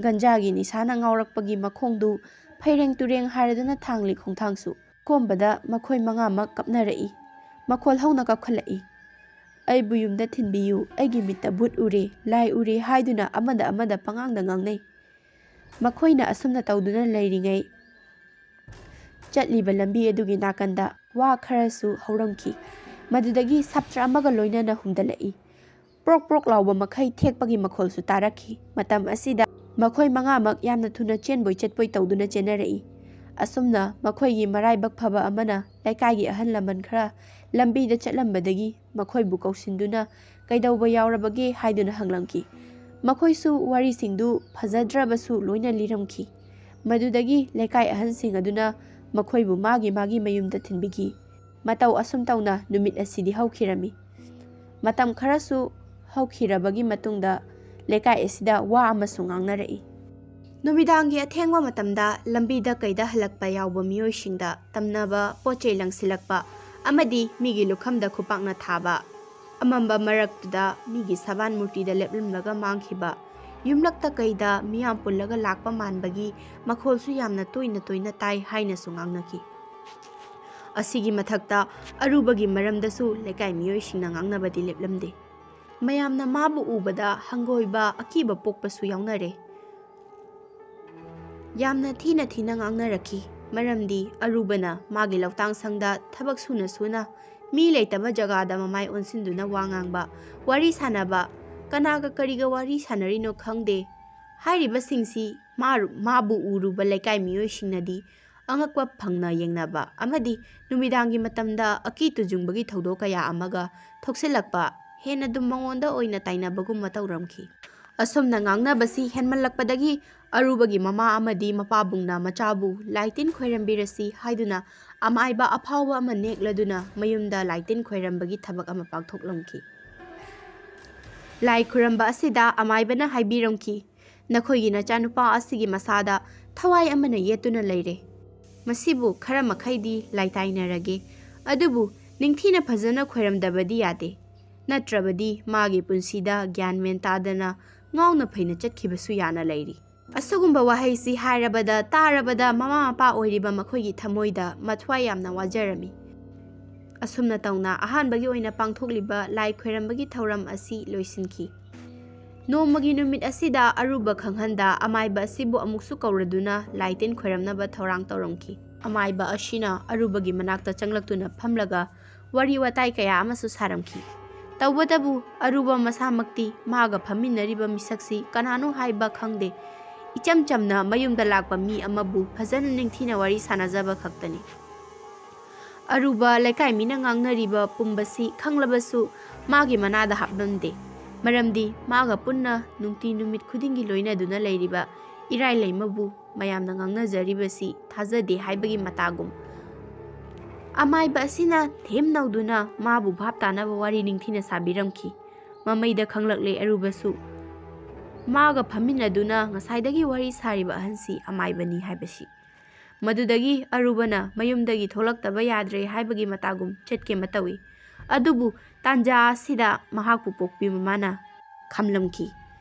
ꯒꯟꯖꯥꯒꯤ ꯅꯤꯁꯥꯅ ꯉꯥꯎꯔꯛꯄꯒꯤ ꯃꯈꯣꯡꯗꯨ ꯐꯩꯔꯦꯡ ꯇꯨꯔꯦꯡ ꯍꯥꯏꯔꯗꯨꯅ ꯊꯥꯡꯂꯤ ꯈꯣꯡꯊꯥꯡꯁꯨ꯫ ꯀꯣꯝꯕꯗ ꯃꯈꯣꯏ ꯃꯉꯥꯃꯛ ꯀꯞꯅꯔꯛꯏ꯫ ꯃꯈꯣꯜ ꯍꯧꯅ ꯀꯞꯈꯠꯂꯛꯏ, "ꯑꯩꯕꯨ ꯌꯨꯝꯗ ꯊꯤꯟꯕꯤꯌꯨ, ꯑꯩꯒꯤ ꯃꯤꯠꯇ ꯚꯨꯠ ꯎꯔꯦ, ꯂꯥꯏ ꯎꯔꯦ" ꯍꯥꯏꯗꯨꯅ ꯑꯃꯗ ꯑꯃꯗ ꯄꯉꯥꯡꯗ ꯉꯥꯡꯅꯩ꯫ ꯃꯈꯣꯏꯅ ꯑꯁꯨꯝꯅ ꯇꯧꯗꯨꯅ ꯂꯩꯔꯤꯉꯩ, ꯆꯠꯂꯤꯕ ꯂꯝꯕꯤ ꯑꯗꯨꯒꯤ ꯅꯥꯀꯟꯗ ꯋꯥ ꯈꯔꯁꯨ ꯍꯧꯔꯝꯈꯤ꯫ ꯃꯗꯨꯗꯒꯤ ꯁꯥꯇ꯭ꯔ ꯑꯃꯒ ꯂꯣꯏꯅꯅ ꯍꯨꯝꯗꯠꯂꯛꯏ꯫ ꯄ꯭ꯔꯣꯛ ꯄ꯭ꯔꯣꯛ ꯂꯥꯎꯕ ꯃꯈꯩ ꯊꯦꯛꯄꯒꯤ ꯃꯈꯣꯜꯁꯨ ꯇꯥꯔꯛꯈꯤ꯫ ꯃꯇꯝ ꯑꯁꯤꯗ ꯃꯈꯣꯏ ꯃꯉꯥꯃꯛ ꯌꯥꯝꯅ ꯊꯨꯅ ꯆꯦꯟꯕꯣꯏ ꯆꯠꯄꯣꯏ ꯇꯧꯗꯨꯅ ꯆꯦꯟꯅꯔꯛꯏ꯫ ꯑꯁꯨꯝꯅ ꯃꯈꯣꯏꯒꯤ ꯃꯔꯥꯏꯕꯛ ꯐꯕ ꯑꯃꯅ ꯂꯩꯀꯥꯏꯒꯤ ꯑꯍꯜ ꯂꯃꯟ ꯈꯔ ꯂꯝꯕꯤꯗ ꯆꯠꯂꯝꯕꯗꯒꯤ ꯃꯈꯣꯏꯕꯨ ꯀꯧꯁꯤꯟꯗꯨꯅ "ꯀꯩꯗꯧꯕ ꯌꯥꯎꯔꯕꯒꯦ?" ꯍꯥꯏꯗꯨꯅ ꯍꯪꯂꯝꯈꯤ꯫ ꯃꯈꯣꯏꯁꯨ ꯋꯥꯔꯤꯁꯤꯡꯗꯨ ꯐꯖꯗ꯭ꯔꯕꯁꯨ ꯂꯣꯏꯅ ꯂꯤꯔꯝꯈꯤ꯫ ꯃꯗꯨꯗꯒꯤ ꯂꯩꯀꯥꯏ ꯑꯍꯟꯁꯤꯡ ꯑꯗꯨꯅ ꯃꯈꯣꯏꯕꯨ ꯃꯥꯒꯤ ꯃꯥꯒꯤ ꯃꯌꯨꯝꯗ ꯊꯤꯟꯕꯤꯈꯤ꯫ ꯃꯇꯧ ꯑꯁꯨꯝ ꯇꯧꯅ ꯅꯨꯃꯤꯠ ꯑꯁꯤꯗꯤ ꯍꯧꯈꯤꯔꯝꯃꯤ꯫ ꯃꯇꯝ ꯈꯔꯁꯨ ꯍꯧꯈꯤꯔꯕꯒꯤ ꯃꯇꯨꯡꯗ ꯂꯩꯀꯥꯏ ꯑꯁꯤꯗ ꯋꯥ ꯑꯃꯁꯨ ꯉꯥꯡꯅꯔꯛꯏ꯫ ꯅꯨꯃꯤꯗꯥꯡꯒꯤ ꯑꯊꯦꯡꯕ ꯃꯇꯝꯗ ꯂꯝꯕꯤꯗ ꯀꯩꯗ ꯍꯜꯂꯛꯄ ꯌꯥꯎꯕ ꯃꯤꯑꯣꯏꯁꯤꯡꯗ ꯇꯝꯅꯕ ꯄꯣꯠ ꯆꯩ ꯂꯪꯁꯤꯜꯂꯛꯄ ꯑꯃꯗꯤ ꯃꯤꯒꯤ ꯂꯨꯈꯝꯗ ꯈꯨꯄꯥꯛꯅ ꯊꯥꯕ, ꯑꯃꯝꯕ ꯃꯔꯛꯇꯨꯗ ꯃꯤꯒꯤ ꯁꯕꯥꯟ ꯃꯨꯔꯇꯤꯗ ꯂꯦꯞꯂꯝꯂꯒ ꯃꯥꯡꯈꯤꯕ, ꯌꯨꯝꯂꯛꯇ ꯀꯩꯗ ꯃꯤꯌꯥꯝ ꯄꯨꯜꯂꯒ ꯂꯥꯛꯄ ꯃꯥꯟꯕꯒꯤ ꯃꯈꯣꯜꯁꯨ ꯌꯥꯝꯅ ꯇꯣꯏꯅ ꯇꯣꯏꯅ ꯇꯥꯏ ꯍꯥꯏꯅꯁꯨ ꯉꯥꯡꯅꯈꯤ꯫ ꯑꯁꯤꯒꯤ ꯃꯊꯛꯇ ꯑꯔꯨꯕꯒꯤ ꯃꯔꯝꯗꯁꯨ ꯂꯩꯀꯥꯏ ꯃꯤꯑꯣꯏꯁꯤꯡꯅ ꯉꯥꯡꯅꯕꯗꯤ ꯂꯦꯞꯂꯝꯗꯦ꯫ ꯃꯌꯥꯝꯅ ꯃꯥꯕꯨ ꯎꯕꯗ ꯍꯪꯒꯣꯏꯕ, ꯑꯀꯤꯕ ꯄꯣꯛꯄꯁꯨ ꯌꯥꯎꯅꯔꯦ꯫ ꯌꯥꯝꯅ ꯊꯤꯅ ꯊꯤꯅ ꯉꯥꯡꯅꯔꯛꯈꯤ꯫ ꯃꯔꯝꯗꯤ ꯑꯔꯨꯕꯅ ꯃꯥꯒꯤ ꯂꯧꯇꯥꯡ ꯁꯪꯗ ꯊꯕꯛ ꯁꯨꯅ ꯁꯨꯅ ꯃꯤ ꯂꯩꯇꯕ ꯖꯒꯥꯗ ꯃꯃꯥꯏ ꯑꯣꯟꯁꯤꯟꯗꯨꯅ ꯋꯥ ꯉꯥꯡꯕ, ꯋꯥꯔꯤ ꯁꯥꯟꯅꯕ, ꯀꯅꯥꯒ ꯀꯔꯤꯒ ꯋꯥꯔꯤ ꯁꯥꯟꯅꯔꯤꯅꯣ ꯈꯪꯗꯦ꯫ ꯍꯥꯏꯔꯤꯕꯁꯤꯡꯁꯤ ꯃꯥ-, ꯃꯥꯕꯨ ꯎꯔꯨꯕ ꯂꯩꯀꯥꯏ ꯃꯤꯑꯣꯏꯁꯤꯡꯅꯗꯤ ꯑꯉꯛꯄ ꯐꯪꯅ ꯌꯦꯡꯅꯕ ꯑꯃꯗꯤ ꯅꯨꯃꯤꯗꯥꯡꯒꯤ ꯃꯇꯝꯗ ꯑꯀꯤ ꯇꯨꯖꯨꯡꯕꯒꯤ ꯊꯧꯗꯣꯛ ꯀꯌꯥ ꯑꯃꯒ ꯊꯣꯛꯆꯤꯜꯂꯛꯄ, ꯍꯦꯟꯅ ꯑꯗꯨꯝ ꯃꯉꯣꯟꯗ ꯑꯣꯏꯅ ꯇꯥꯏꯅꯕꯒꯨꯝꯕ ꯇꯧꯔꯝꯈꯤ꯫ ꯑꯁꯨꯝꯅ ꯉꯥꯡꯅꯕꯁꯤ ꯍꯦꯟꯃꯜꯂꯛꯄꯗꯒꯤ ꯑꯔꯨꯕꯒꯤ ꯃꯃꯥ ꯑꯃꯗꯤ ꯃꯄꯥꯕꯨꯡꯅ ꯃꯆꯥꯕꯨ ꯂꯥꯏ ꯇꯤꯟ ꯈꯣꯏꯔꯝꯕꯤꯔꯁꯤ ꯍꯥꯏꯗꯨꯅ ꯑꯃꯥꯏꯕ ꯑꯐꯥꯎꯕ ꯑꯃ ꯅꯦꯛꯂꯗꯨꯅ ꯃꯌꯨꯝꯗ ꯂꯥꯏ ꯇꯤꯟ ꯈꯣꯏꯔꯝꯕꯒꯤ ꯊꯕꯛ ꯑꯃ ꯄꯥꯡꯊꯣꯛꯂꯝꯈꯤ꯫ ꯂꯥꯏ ꯈꯨꯔꯝꯕ ꯑꯁꯤꯗ ꯑꯃꯥꯏꯕꯅ ꯍꯥꯏꯕꯤꯔꯝꯈꯤ, "ꯅꯈꯣꯏꯒꯤ ꯅꯆꯥꯅꯨꯄꯥ ꯑꯁꯤꯒꯤ ꯃꯁꯥꯗ ꯊꯋꯥꯏ ꯑꯃꯅ ꯌꯦꯠꯇꯨꯅ ꯂꯩꯔꯦ꯫ ꯃꯁꯤꯕꯨ ꯈꯔ ꯃꯈꯩꯗꯤ ꯂꯥꯏꯇꯥꯏꯅꯔꯒꯦ, ꯑꯗꯨꯕꯨ ꯅꯤꯡꯊꯤꯅ ꯐꯖꯅ ꯈꯣꯏꯔꯝꯗꯕꯗꯤ ꯌꯥꯗꯦ꯫ ꯅꯠꯇ꯭ꯔꯕꯗꯤ ꯃꯥꯒꯤ ꯄꯨꯟꯁꯤꯗ ꯒ꯭ꯌꯥꯟ ꯃꯦꯟ ꯇꯥꯗꯅ ꯉꯥꯎꯅ ꯐꯩꯅ ꯆꯠꯈꯤꯕꯁꯨ ꯌꯥꯅ ꯂꯩꯔꯤ"꯫ ꯑꯁꯤꯒꯨꯝꯕ ꯋꯥꯍꯩꯁꯤ ꯍꯥꯏꯔꯕꯗ, ꯇꯥꯔꯕꯗ ꯃꯃꯥ ꯃꯄꯥ ꯑꯣꯏꯔꯤꯕ ꯃꯈꯣꯏꯒꯤ ꯊꯃꯣꯏꯗ ꯃꯊ꯭ꯋꯥꯏ ꯌꯥꯝꯅ ꯋꯥꯖꯔꯝꯃꯤ꯫ ꯑꯁꯨꯝꯅ ꯇꯧꯅ ꯑꯍꯥꯟꯕꯒꯤ ꯑꯣꯏꯅ ꯄꯥꯡꯊꯣꯛꯂꯤꯕ ꯂꯥꯏ ꯈꯣꯏꯔꯝꯕꯒꯤ ꯊꯧꯔꯝ ꯑꯁꯤ ꯂꯣꯏꯁꯤꯟꯈꯤ꯫ ꯅꯣꯡꯃꯒꯤ ꯅꯨꯃꯤꯠ ꯑꯁꯤꯗ ꯑꯔꯨꯕ ꯈꯪꯍꯟꯗ ꯑꯃꯥꯏꯕ ꯑꯁꯤꯕꯨ ꯑꯃꯨꯛꯁꯨ ꯀꯧꯔꯗꯨꯅ ꯂꯥꯏ ꯇꯤꯟ ꯈꯣꯏꯔꯝꯅꯕ ꯊꯧꯔꯥꯡ ꯇꯧꯔꯝꯈꯤ꯫ ꯑꯃꯥꯏꯕ ꯑꯁꯤꯅ ꯑꯔꯨꯕꯒꯤ ꯃꯅꯥꯛꯇ ꯆꯪꯂꯛꯇꯨꯅ ꯐꯝꯂꯒ ꯋꯥꯔꯤ ꯋꯥꯇꯥꯏ ꯀꯌꯥ ꯑꯃꯁꯨ ꯁꯥꯔꯝꯈꯤ꯫ ꯇꯧꯕꯇꯕꯨ ꯑꯔꯨꯕ ꯃꯁꯥꯃꯛꯇꯤ ꯃꯥꯒ ꯐꯝꯃꯤꯟꯅꯔꯤꯕ ꯃꯤꯁꯛꯁꯤ ꯀꯅꯥꯅꯣ ꯍꯥꯏꯕ ꯈꯪꯗꯦ꯫ ꯏꯆꯝ ꯆꯝꯅ ꯃꯌꯨꯝꯗ ꯂꯥꯛꯄ ꯃꯤ ꯑꯃꯕꯨ ꯐꯖꯅ ꯅꯤꯡꯊꯤꯅ ꯋꯥꯔꯤ ꯁꯥꯟꯅꯖꯕ ꯈꯛꯇꯅꯤ꯫ ꯑꯔꯨꯕ ꯂꯩꯀꯥꯏ ꯃꯤꯅ ꯉꯥꯡꯅꯔꯤꯕ ꯄꯨꯝꯕꯁꯤ ꯈꯪꯂꯕꯁꯨ ꯃꯥꯒꯤ ꯃꯅꯥꯗ ꯍꯥꯞꯂꯝꯗꯦ꯫ ꯃꯔꯝꯗꯤ ꯃꯥꯒ ꯄꯨꯟꯅ ꯅꯨꯡꯇꯤ ꯅꯨꯃꯤꯠ ꯈꯨꯗꯤꯡꯒꯤ ꯂꯣꯏꯅꯗꯨꯅ ꯂꯩꯔꯤꯕ ꯏꯔꯥꯏ ꯂꯩꯃꯕꯨ ꯃꯌꯥꯝꯅ ꯉꯥꯡꯅꯖꯔꯤꯕꯁꯤ ꯊꯥꯖꯗꯦ ꯍꯥꯏꯕꯒꯤ ꯃꯇꯥꯒꯨꯝ꯫ ꯑꯃꯥꯏꯕ ꯑꯁꯤꯅ ꯊꯦꯝꯅꯧꯗꯨꯅ ꯃꯥꯕꯨ ꯚꯥꯞ ꯇꯥꯅꯕ ꯋꯥꯔꯤ ꯅꯤꯡꯊꯤꯅ ꯁꯥꯕꯤꯔꯝꯈꯤ꯫ ꯃꯃꯩꯗ ꯈꯪꯂꯛꯂꯦ ꯑꯔꯨꯕꯁꯨ ꯃꯥꯒ ꯐꯝꯃꯤꯟꯅꯗꯨꯅ ꯉꯁꯥꯏꯗꯒꯤ ꯋꯥꯔꯤ ꯁꯥꯔꯤꯕ ꯑꯍꯟꯁꯤ ꯑꯃꯥꯏꯕꯅꯤ ꯍꯥꯏꯕꯁꯤ꯫ ꯃꯗꯨꯗꯒꯤ ꯑꯔꯨꯕꯅ ꯃꯌꯨꯝꯗꯒꯤ ꯊꯣꯛꯂꯛꯇꯕ ꯌꯥꯗ꯭ꯔꯦ ꯍꯥꯏꯕꯒꯤ ꯃꯇꯥꯒꯨꯝ ꯆꯠꯀꯦ ꯃꯇꯧꯏ꯫ ꯑꯗꯨꯕꯨ ꯇꯥꯟꯖꯥ ꯑꯁꯤꯗ ꯃꯍꯥꯛꯄꯨ ꯄꯣꯛꯄꯤ ꯃꯃꯥꯅ ꯈꯝꯂꯝꯈꯤ꯫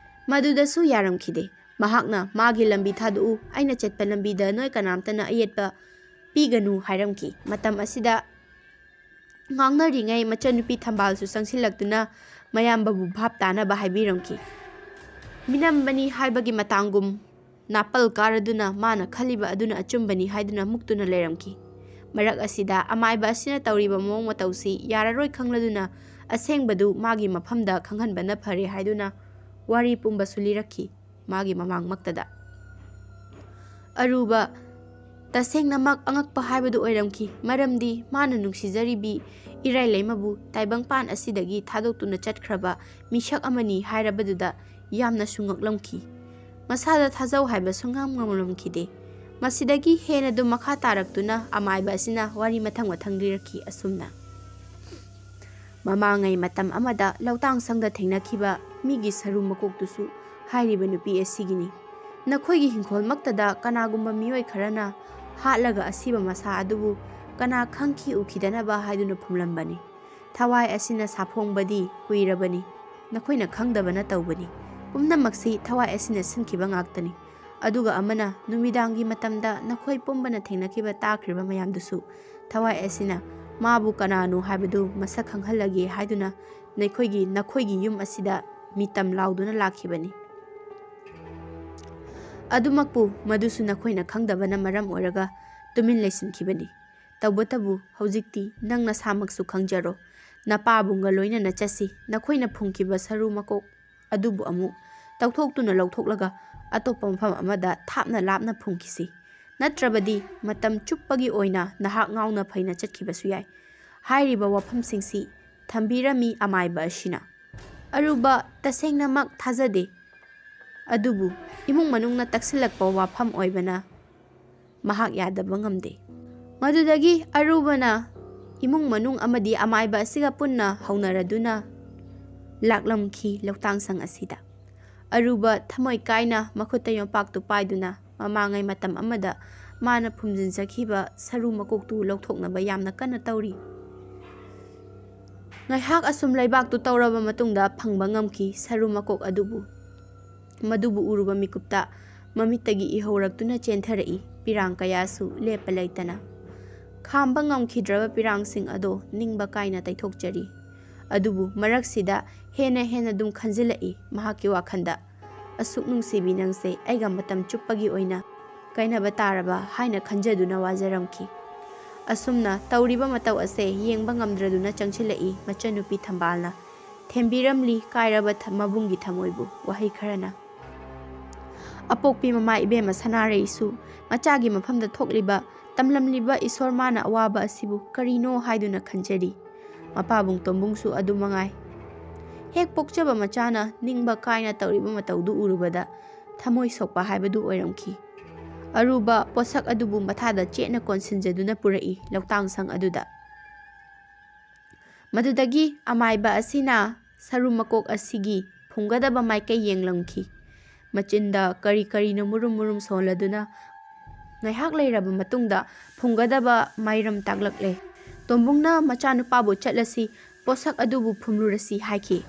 ꯃꯗꯨꯗꯁꯨ ꯌꯥꯔꯝꯈꯤꯗꯦ꯫ ꯃꯍꯥꯛꯅ, "ꯃꯥꯒꯤ ꯂꯝꯕꯤ ꯊꯥꯗꯣꯛꯎ, ꯑꯩꯅ ꯆꯠꯄ ꯂꯝꯕꯤꯗ ꯅꯣꯏ ꯀꯅꯥꯝꯇꯅ ꯑꯌꯦꯠꯄ ꯄꯤꯒꯅꯨ" ꯍꯥꯏꯔꯝꯈꯤ꯫ ꯃꯇꯝ ꯑꯁꯤꯗ ꯉꯥꯡꯅꯔꯤꯉꯩ ꯃꯆꯟꯅꯨꯄꯤ ꯊꯝꯕꯥꯜꯁꯨ ꯆꯪꯁꯤꯜꯂꯛꯇꯨꯅ ꯃꯌꯥꯝꯕꯕꯨ ꯚꯥꯞ ꯇꯥꯅꯕ ꯍꯥꯏꯕꯤꯔꯝꯈꯤ꯫ ꯃꯤꯅꯝꯕꯅꯤ ꯍꯥꯏꯕꯒꯤ ꯃꯇꯥꯡꯒꯨꯝ ꯅꯥꯄꯜ ꯀꯥꯔꯗꯨꯅ ꯃꯥꯅ ꯈꯜꯂꯤꯕ ꯑꯗꯨꯅ ꯑꯆꯨꯝꯕꯅꯤ ꯍꯥꯏꯗꯨꯅ ꯃꯨꯛꯇꯨꯅ ꯂꯩꯔꯝꯈꯤ꯫ ꯃꯔꯛ ꯑꯁꯤꯗ ꯑꯃꯥꯏꯕ ꯑꯁꯤꯅ ꯇꯧꯔꯤꯕ ꯃꯑꯣꯡ ꯃꯇꯧꯁꯤ ꯌꯥꯔꯔꯣꯏ ꯈꯪꯂꯗꯨꯅ ꯑꯁꯦꯡꯕꯗꯨ ꯃꯥꯒꯤ ꯃꯐꯝꯗ ꯈꯪꯍꯟꯕꯅ ꯐꯔꯦ ꯍꯥꯏꯗꯨꯅ ꯋꯥꯔꯤ ꯄꯨꯝꯕꯁꯨ ꯂꯤꯔꯛꯈꯤ ꯃꯥꯒꯤ ꯃꯃꯥꯡꯃꯛꯇꯗ꯫ ꯑꯔꯨꯕ ꯇꯁꯦꯡꯅꯃꯛ ꯑꯉꯛꯄ ꯍꯥꯏꯕꯗꯨ ꯑꯣꯏꯔꯝꯈꯤ, ꯃꯔꯝꯗꯤ ꯃꯥꯅ ꯅꯨꯡꯁꯤꯖꯔꯤꯕꯤ ꯏꯔꯥꯏ ꯂꯩꯃꯕꯨ ꯇꯥꯏꯕꯪꯄꯥꯟ ꯑꯁꯤꯗꯒꯤ ꯊꯥꯗꯣꯛꯇꯨꯅ ꯆꯠꯈ꯭ꯔꯕ ꯃꯤꯁꯛ ꯑꯃꯅꯤ ꯍꯥꯏꯔꯕꯗꯨꯗ ꯌꯥꯝꯅꯁꯨ ꯉꯛꯂꯝꯈꯤ꯫ ꯃꯁꯥꯗ ꯊꯥꯖꯧ ꯍꯥꯏꯕ ꯁꯨꯡꯉꯝ ꯉꯝꯂꯝꯈꯤꯗꯦ꯫ ꯃꯁꯤꯗꯒꯤ ꯍꯦꯟꯅ ꯑꯗꯨꯝ ꯃꯈꯥ ꯇꯥꯔꯛꯇꯨꯅ ꯑꯃꯥꯏꯕ ꯑꯁꯤꯅ ꯋꯥꯔꯤ ꯃꯊꯪ ꯃꯊꯪ ꯂꯤꯔꯛꯈꯤ ꯑꯁꯨꯝꯅ꯫ ꯃꯃꯥꯡꯉꯩ ꯃꯇꯝ ꯑꯃꯗ ꯂꯧꯇꯥꯡ ꯁꯪꯗ ꯊꯦꯡꯅꯈꯤꯕ ꯃꯤꯒꯤ ꯁꯔꯨ ꯃꯀꯣꯛꯇꯨꯁꯨ ꯍꯥꯏꯔꯤꯕ ꯅꯨꯄꯤ ꯑꯁꯤꯒꯤꯅꯤ꯫ ꯅꯈꯣꯏꯒꯤ ꯍꯤꯡꯈꯣꯜꯃꯛꯇꯗ ꯀꯅꯥꯒꯨꯝꯕ ꯃꯤꯑꯣꯏ ꯈꯔꯅ ꯍꯥꯠꯂꯒ ꯑꯁꯤꯕ ꯃꯁꯥ ꯑꯗꯨꯕꯨ ꯀꯅꯥ ꯈꯪꯈꯤ ꯎꯈꯤꯗꯅꯕ ꯍꯥꯏꯗꯨꯅ ꯐꯨꯝꯂꯝꯕꯅꯤ꯫ ꯊꯋꯥꯏ ꯑꯁꯤꯅ ꯁꯥꯐꯣꯡꯕꯗꯤ ꯀꯨꯏꯔꯕꯅꯤ꯫ ꯅꯈꯣꯏꯅ ꯈꯪꯗꯕꯅ ꯇꯧꯕꯅꯤ꯫ ꯄꯨꯝꯅꯃꯛꯁꯤ ꯊꯋꯥꯏ ꯑꯁꯤꯅ ꯁꯤꯟꯈꯤꯕ ꯉꯥꯛꯇꯅꯤ꯫ ꯑꯗꯨꯒ ꯑꯃꯅ ꯅꯨꯃꯤꯗꯥꯡꯒꯤ ꯃꯇꯝꯗ ꯅꯈꯣꯏ ꯄꯨꯝꯕꯅ ꯊꯦꯡꯅꯈꯤꯕ ꯇꯥꯈ꯭ꯔꯤꯕ ꯃꯌꯥꯝꯗꯨꯁꯨ ꯊꯋꯥꯏ ꯑꯁꯤꯅ ꯃꯥꯕꯨ ꯀꯅꯥꯅꯣ ꯍꯥꯏꯕꯗꯨ ꯃꯁꯛ ꯈꯪꯍꯜꯂꯒꯦ ꯍꯥꯏꯗꯨꯅ ꯅꯈꯣꯏꯒꯤ, ꯅꯈꯣꯏꯒꯤ ꯌꯨꯝ ꯑꯁꯤꯗ ꯃꯤꯇꯝ ꯂꯥꯎꯗꯨꯅ ꯂꯥꯛꯈꯤꯕꯅꯤ꯫ ꯑꯗꯨꯃꯛꯄꯨ ꯃꯗꯨꯁꯨ ꯅꯈꯣꯏꯅ ꯈꯪꯗꯕꯅ ꯃꯔꯝ ꯑꯣꯏꯔꯒ ꯇꯨꯃꯤꯟ ꯂꯩꯁꯤꯟꯈꯤꯕꯅꯤ꯫ ꯇꯧꯕꯇꯕꯨ ꯍꯧꯖꯤꯛꯇꯤ ꯅꯪ ꯅꯁꯥꯃꯛꯁꯨ ꯈꯪꯖꯔꯣ꯫ ꯅꯄꯥꯕꯨꯡꯒ ꯂꯣꯏꯅꯅ ꯆꯠꯁꯤ꯫ ꯅꯈꯣꯏꯅ ꯐꯨꯝꯈꯤꯕ ꯁꯔꯨ ꯃꯀꯣꯛ ꯑꯗꯨꯕꯨ ꯑꯃꯨꯛ ꯇꯧꯊꯣꯛꯇꯨꯅ ꯂꯧꯊꯣꯛꯂꯒ ꯑꯇꯣꯞꯄ ꯃꯐꯝ ꯑꯃꯗ ꯊꯥꯞꯅ ꯂꯥꯞꯅ ꯐꯨꯝꯈꯤꯁꯤ꯫ ꯅꯠꯇ꯭ꯔꯕꯗꯤ ꯃꯇꯝ ꯆꯨꯞꯄꯒꯤ ꯑꯣꯏꯅ ꯅꯍꯥꯛ ꯉꯥꯎꯅ ꯐꯩꯅ ꯆꯠꯈꯤꯕꯁꯨ ꯌꯥꯏ꯫ ꯍꯥꯏꯔꯤꯕ ꯋꯥꯐꯝꯁꯤꯡꯁꯤ ꯊꯝꯕꯤꯔꯝꯃꯤ ꯑꯃꯥꯏꯕ ꯑꯁꯤꯅ꯫ ꯑꯔꯨꯕ ꯇꯁꯦꯡꯅꯃꯛ ꯊꯥꯖꯗꯦ꯫ ꯑꯗꯨꯕꯨ ꯏꯃꯨꯡ ꯃꯅꯨꯡꯅ ꯇꯛꯁꯤꯜꯂꯛꯄ ꯋꯥꯐꯝ ꯑꯣꯏꯕꯅ ꯃꯍꯥꯛ ꯌꯥꯗꯕ ꯉꯝꯗꯦ꯫ ꯃꯗꯨꯗꯒꯤ ꯑꯔꯨꯕꯅ ꯏꯃꯨꯡ ꯃꯅꯨꯡ ꯑꯃꯗꯤ ꯑꯃꯥꯏꯕ ꯑꯁꯤꯒ ꯄꯨꯟꯅ ꯍꯧꯅꯔꯗꯨꯅ ꯂꯥꯛꯂꯝꯈꯤ ꯂꯧꯇꯥꯡꯁꯪ ꯑꯁꯤꯗ꯫ ꯑꯔꯨꯕ ꯊꯃꯣꯏ ꯀꯥꯏꯅ ꯃꯈꯨꯠꯇ ꯌꯣꯝꯄꯥꯛꯇꯨ ꯄꯥꯏꯗꯨꯅ ꯃꯃꯥꯡꯉꯩ ꯃꯇꯝ ꯑꯃꯗ ꯃꯥꯅ ꯐꯨꯝꯖꯤꯟꯖꯈꯤꯕ ꯁꯔꯨ ꯃꯀꯣꯛꯇꯨ ꯂꯧꯊꯣꯛꯅꯕ ꯌꯥꯝꯅ ꯀꯟꯅ ꯇꯧꯔꯤ꯫ ꯉꯥꯏꯍꯥꯛ ꯑꯁꯨꯝ ꯂꯩꯕꯥꯛꯇꯨ ꯇꯧꯔꯕ ꯃꯇꯨꯡꯗ ꯐꯪꯕ ꯉꯝꯈꯤ ꯁꯔꯨ ꯃꯀꯣꯛ ꯑꯗꯨꯕꯨ꯫ ꯃꯗꯨꯕꯨ ꯎꯔꯨꯕ ꯃꯤꯀꯨꯞꯇ ꯃꯃꯤꯠꯇꯒꯤ ꯏꯍꯧꯔꯛꯇꯨꯅ ꯆꯦꯟꯊꯔꯛꯏ ꯄꯤꯔꯥꯡ ꯀꯌꯥꯁꯨ ꯂꯦꯞꯄ ꯂꯩꯇꯅ꯫ ꯈꯥꯝꯕ ꯉꯝꯈꯤꯗ꯭ꯔꯕ ꯄꯤꯔꯥꯡꯁꯤꯡ ꯑꯗꯣ ꯅꯤꯡꯕ ꯀꯥꯏꯅ ꯇꯩꯊꯣꯛꯆꯔꯤ꯫ ꯑꯗꯨꯕꯨ ꯃꯔꯛꯁꯤꯗ ꯍꯦꯟꯅ ꯍꯦꯟꯅ ꯑꯗꯨꯝ ꯈꯟꯖꯤꯜꯂꯛꯏ ꯃꯍꯥꯛꯀꯤ ꯋꯥꯈꯜꯗ꯫ ꯑꯁꯨꯛ ꯅꯨꯡꯁꯤꯕꯤ ꯅꯪꯁꯦ ꯑꯩꯒ ꯃꯇꯝ ꯆꯨꯞꯄꯒꯤ ꯑꯣꯏꯅ ꯀꯥꯏꯅꯕ ꯇꯥꯔꯕ ꯍꯥꯏꯅ ꯈꯟꯖꯗꯨꯅ ꯋꯥꯖꯔꯝꯈꯤ꯫ ꯑꯁꯨꯝꯅ ꯇꯧꯔꯤꯕ ꯃꯇꯧ ꯑꯁꯦ ꯌꯦꯡꯕ ꯉꯝꯗ꯭ꯔꯗꯨꯅ ꯆꯪꯁꯤꯜꯂꯛꯏ ꯃꯆꯟꯅꯨꯄꯤ ꯊꯝꯕꯥꯜꯅ꯫ ꯊꯦꯝꯕꯤꯔꯝꯂꯤ ꯀꯥꯏꯔꯕ ꯊ-, ꯃꯕꯨꯡꯒꯤ ꯊꯃꯣꯏꯕꯨ ꯋꯥꯍꯩ ꯈꯔꯅ꯫ ꯑꯄꯣꯛꯄꯤ ꯃꯃꯥ ꯏꯕꯦꯝꯃ ꯁꯅꯥꯔꯩꯁꯨ ꯃꯆꯥꯒꯤ ꯃꯐꯝꯗ ꯊꯣꯛꯂꯤꯕ, ꯇꯝꯂꯝꯂꯤꯕ ꯏꯁꯣꯔ ꯃꯥꯅ ꯑꯋꯥꯕ ꯑꯁꯤꯕꯨ ꯀꯔꯤꯅꯣ ꯍꯥꯏꯗꯨꯅ ꯈꯟꯖꯔꯤ꯫ ꯃꯄꯥꯕꯨꯡ ꯇꯣꯝꯕꯨꯡꯁꯨ ꯑꯗꯨ ꯃꯉꯥꯏ꯫ ꯍꯦꯛ ꯄꯣꯛꯆꯕ ꯃꯆꯥꯅ ꯅꯤꯡꯕ ꯀꯥꯏꯅ ꯇꯧꯔꯤꯕ ꯃꯇꯧꯗꯨ ꯎꯔꯨꯕꯗ ꯊꯃꯣꯏ ꯁꯣꯛꯄ ꯍꯥꯏꯕꯗꯨ ꯑꯣꯏꯔꯝꯈꯤ꯫ ꯑꯔꯨꯕ ꯄꯣꯠꯁꯛ ꯑꯗꯨꯕꯨ ꯃꯊꯥꯗ ꯆꯦꯠꯅ ꯀꯣꯟꯁꯤꯟꯖꯗꯨꯅ ꯄꯨꯔꯛꯏ ꯂꯧꯇꯥꯡ ꯁꯪ ꯑꯗꯨꯗ꯫ ꯃꯗꯨꯗꯒꯤ ꯑꯃꯥꯏꯕ ꯑꯁꯤꯅ ꯁꯔꯨ ꯃꯀꯣꯛ ꯑꯁꯤꯒꯤ ꯐꯨꯝꯒꯗꯕ ꯃꯥꯏꯀꯩ ꯌꯦꯡꯂꯝꯈꯤ꯫ ꯃꯆꯤꯟꯗ ꯀꯔꯤ ꯀꯔꯤꯅꯣ ꯃꯨꯔꯨꯝ ꯃꯨꯔꯨꯝ ꯁꯣꯜꯂꯗꯨꯅ ꯉꯥꯏꯍꯥꯛ ꯂꯩꯔꯕ ꯃꯇꯨꯡꯗ ꯐꯨꯝꯒꯗꯕ ꯃꯥꯏꯔꯝ ꯇꯥꯛꯂꯛꯂꯦ꯫ ꯇꯣꯝꯕꯨꯡꯅ ꯃꯆꯥꯅꯨꯄꯥꯕꯨ "ꯆꯠꯂꯁꯤ, ꯄꯣꯠꯁꯛ ꯑꯗꯨꯕꯨ ꯐꯨꯝꯂꯨꯔꯁꯤ" ꯍꯥꯏꯈꯤ꯫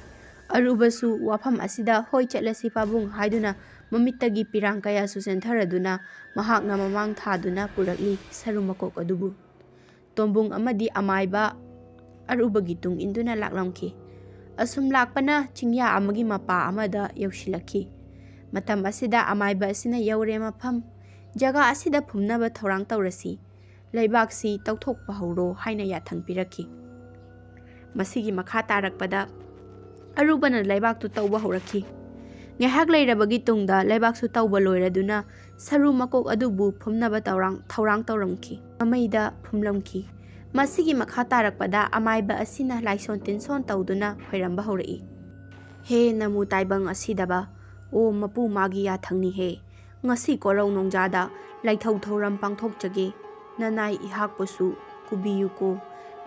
ꯑꯔꯨꯕꯁꯨ ꯋꯥꯐꯝ ꯑꯁꯤꯗ "ꯍꯣꯏ, ꯆꯠꯂꯁꯤ ꯄꯥꯕꯨꯡ" ꯍꯥꯏꯗꯨꯅ ꯃꯃꯤꯠꯇꯒꯤ ꯄꯤꯔꯥꯡ ꯀꯌꯥꯁꯨ ꯆꯦꯟꯊꯔꯗꯨꯅ ꯃꯍꯥꯛꯅ ꯃꯃꯥꯡ ꯊꯥꯗꯨꯅ ꯄꯨꯔꯛꯂꯤ ꯁꯔꯨ ꯃꯀꯣꯛ ꯑꯗꯨꯕꯨ꯫ ꯇꯣꯝꯕꯨꯡ ꯑꯃꯗꯤ ꯑꯃꯥꯏꯕ ꯑꯔꯨꯕꯒꯤ ꯇꯨꯡ ꯏꯟꯗꯨꯅ ꯂꯥꯛꯂꯝꯈꯤ꯫ ꯑꯁꯨꯝ ꯂꯥꯛꯄꯅ ꯆꯤꯡꯌꯥ ꯑꯃꯒꯤ ꯃꯄꯥ ꯑꯃꯗ ꯌꯧꯁꯤꯜꯂꯛꯈꯤ꯫ ꯃꯇꯝ ꯑꯁꯤꯗ ꯑꯃꯥꯏꯕ ꯑꯁꯤꯅ "ꯌꯧꯔꯦ ꯃꯐꯝ, ꯖꯒꯥ ꯑꯁꯤꯗ ꯐꯨꯝꯅꯕ ꯊꯧꯔꯥꯡ ꯇꯧꯔꯁꯤ, ꯂꯩꯕꯥꯛꯁꯤ ꯇꯧꯊꯣꯛꯄ ꯍꯧꯔꯣ" ꯍꯥꯏꯅ ꯌꯥꯊꯪ ꯄꯤꯔꯛꯈꯤ꯫ ꯃꯁꯤꯒꯤ ꯃꯈꯥ ꯇꯥꯔꯛꯄꯗ ꯑꯔꯨꯕꯅ ꯂꯩꯕꯥꯛꯇꯨ ꯇꯧꯕ ꯍꯧꯔꯛꯈꯤ꯫ ꯉꯥꯏꯍꯥꯛ ꯂꯩꯔꯕꯒꯤ ꯇꯨꯡꯗ ꯂꯩꯕꯥꯛꯁꯨ ꯇꯧꯕ ꯂꯣꯏꯔꯗꯨꯅ ꯁꯔꯨ ꯃꯀꯣꯛ ꯑꯗꯨꯕꯨ ꯐꯨꯝꯅꯕ ꯇꯧꯔꯥꯡ-, ꯊꯧꯔꯥꯡ ꯇꯧꯔꯝꯈꯤ꯫ ꯃꯃꯩꯗ ꯐꯨꯝꯂꯝꯈꯤ꯫ ꯃꯁꯤꯒꯤ ꯃꯈꯥ ꯇꯥꯔꯛꯄꯗ ꯑꯃꯥꯏꯕ ꯑꯁꯤꯅ ꯂꯥꯏꯁꯣꯟ ꯇꯤꯟꯁꯣꯟ ꯇꯧꯗꯨꯅ ꯈꯣꯏꯔꯝꯕ ꯍꯧꯔꯛꯏ꯫ "ꯍꯦ ꯅꯃꯨ ꯇꯥꯏꯕꯪ ꯑꯁꯤꯗꯕ, ꯑꯣ ꯃꯄꯨ ꯃꯥꯒꯤ ꯌꯥꯊꯪꯅꯤ ꯍꯦ, ꯉꯁꯤ ꯀꯣꯔꯧ ꯅꯣꯡꯖꯥꯗ ꯂꯥꯏꯊꯧ ꯊꯧꯔꯝ ꯄꯥꯡꯊꯣꯛꯆꯒꯦ꯫ ꯅꯅꯥꯏ ꯏꯍꯥꯛꯄꯨꯁꯨ ꯀꯨꯕꯤꯌꯨꯀꯣ꯫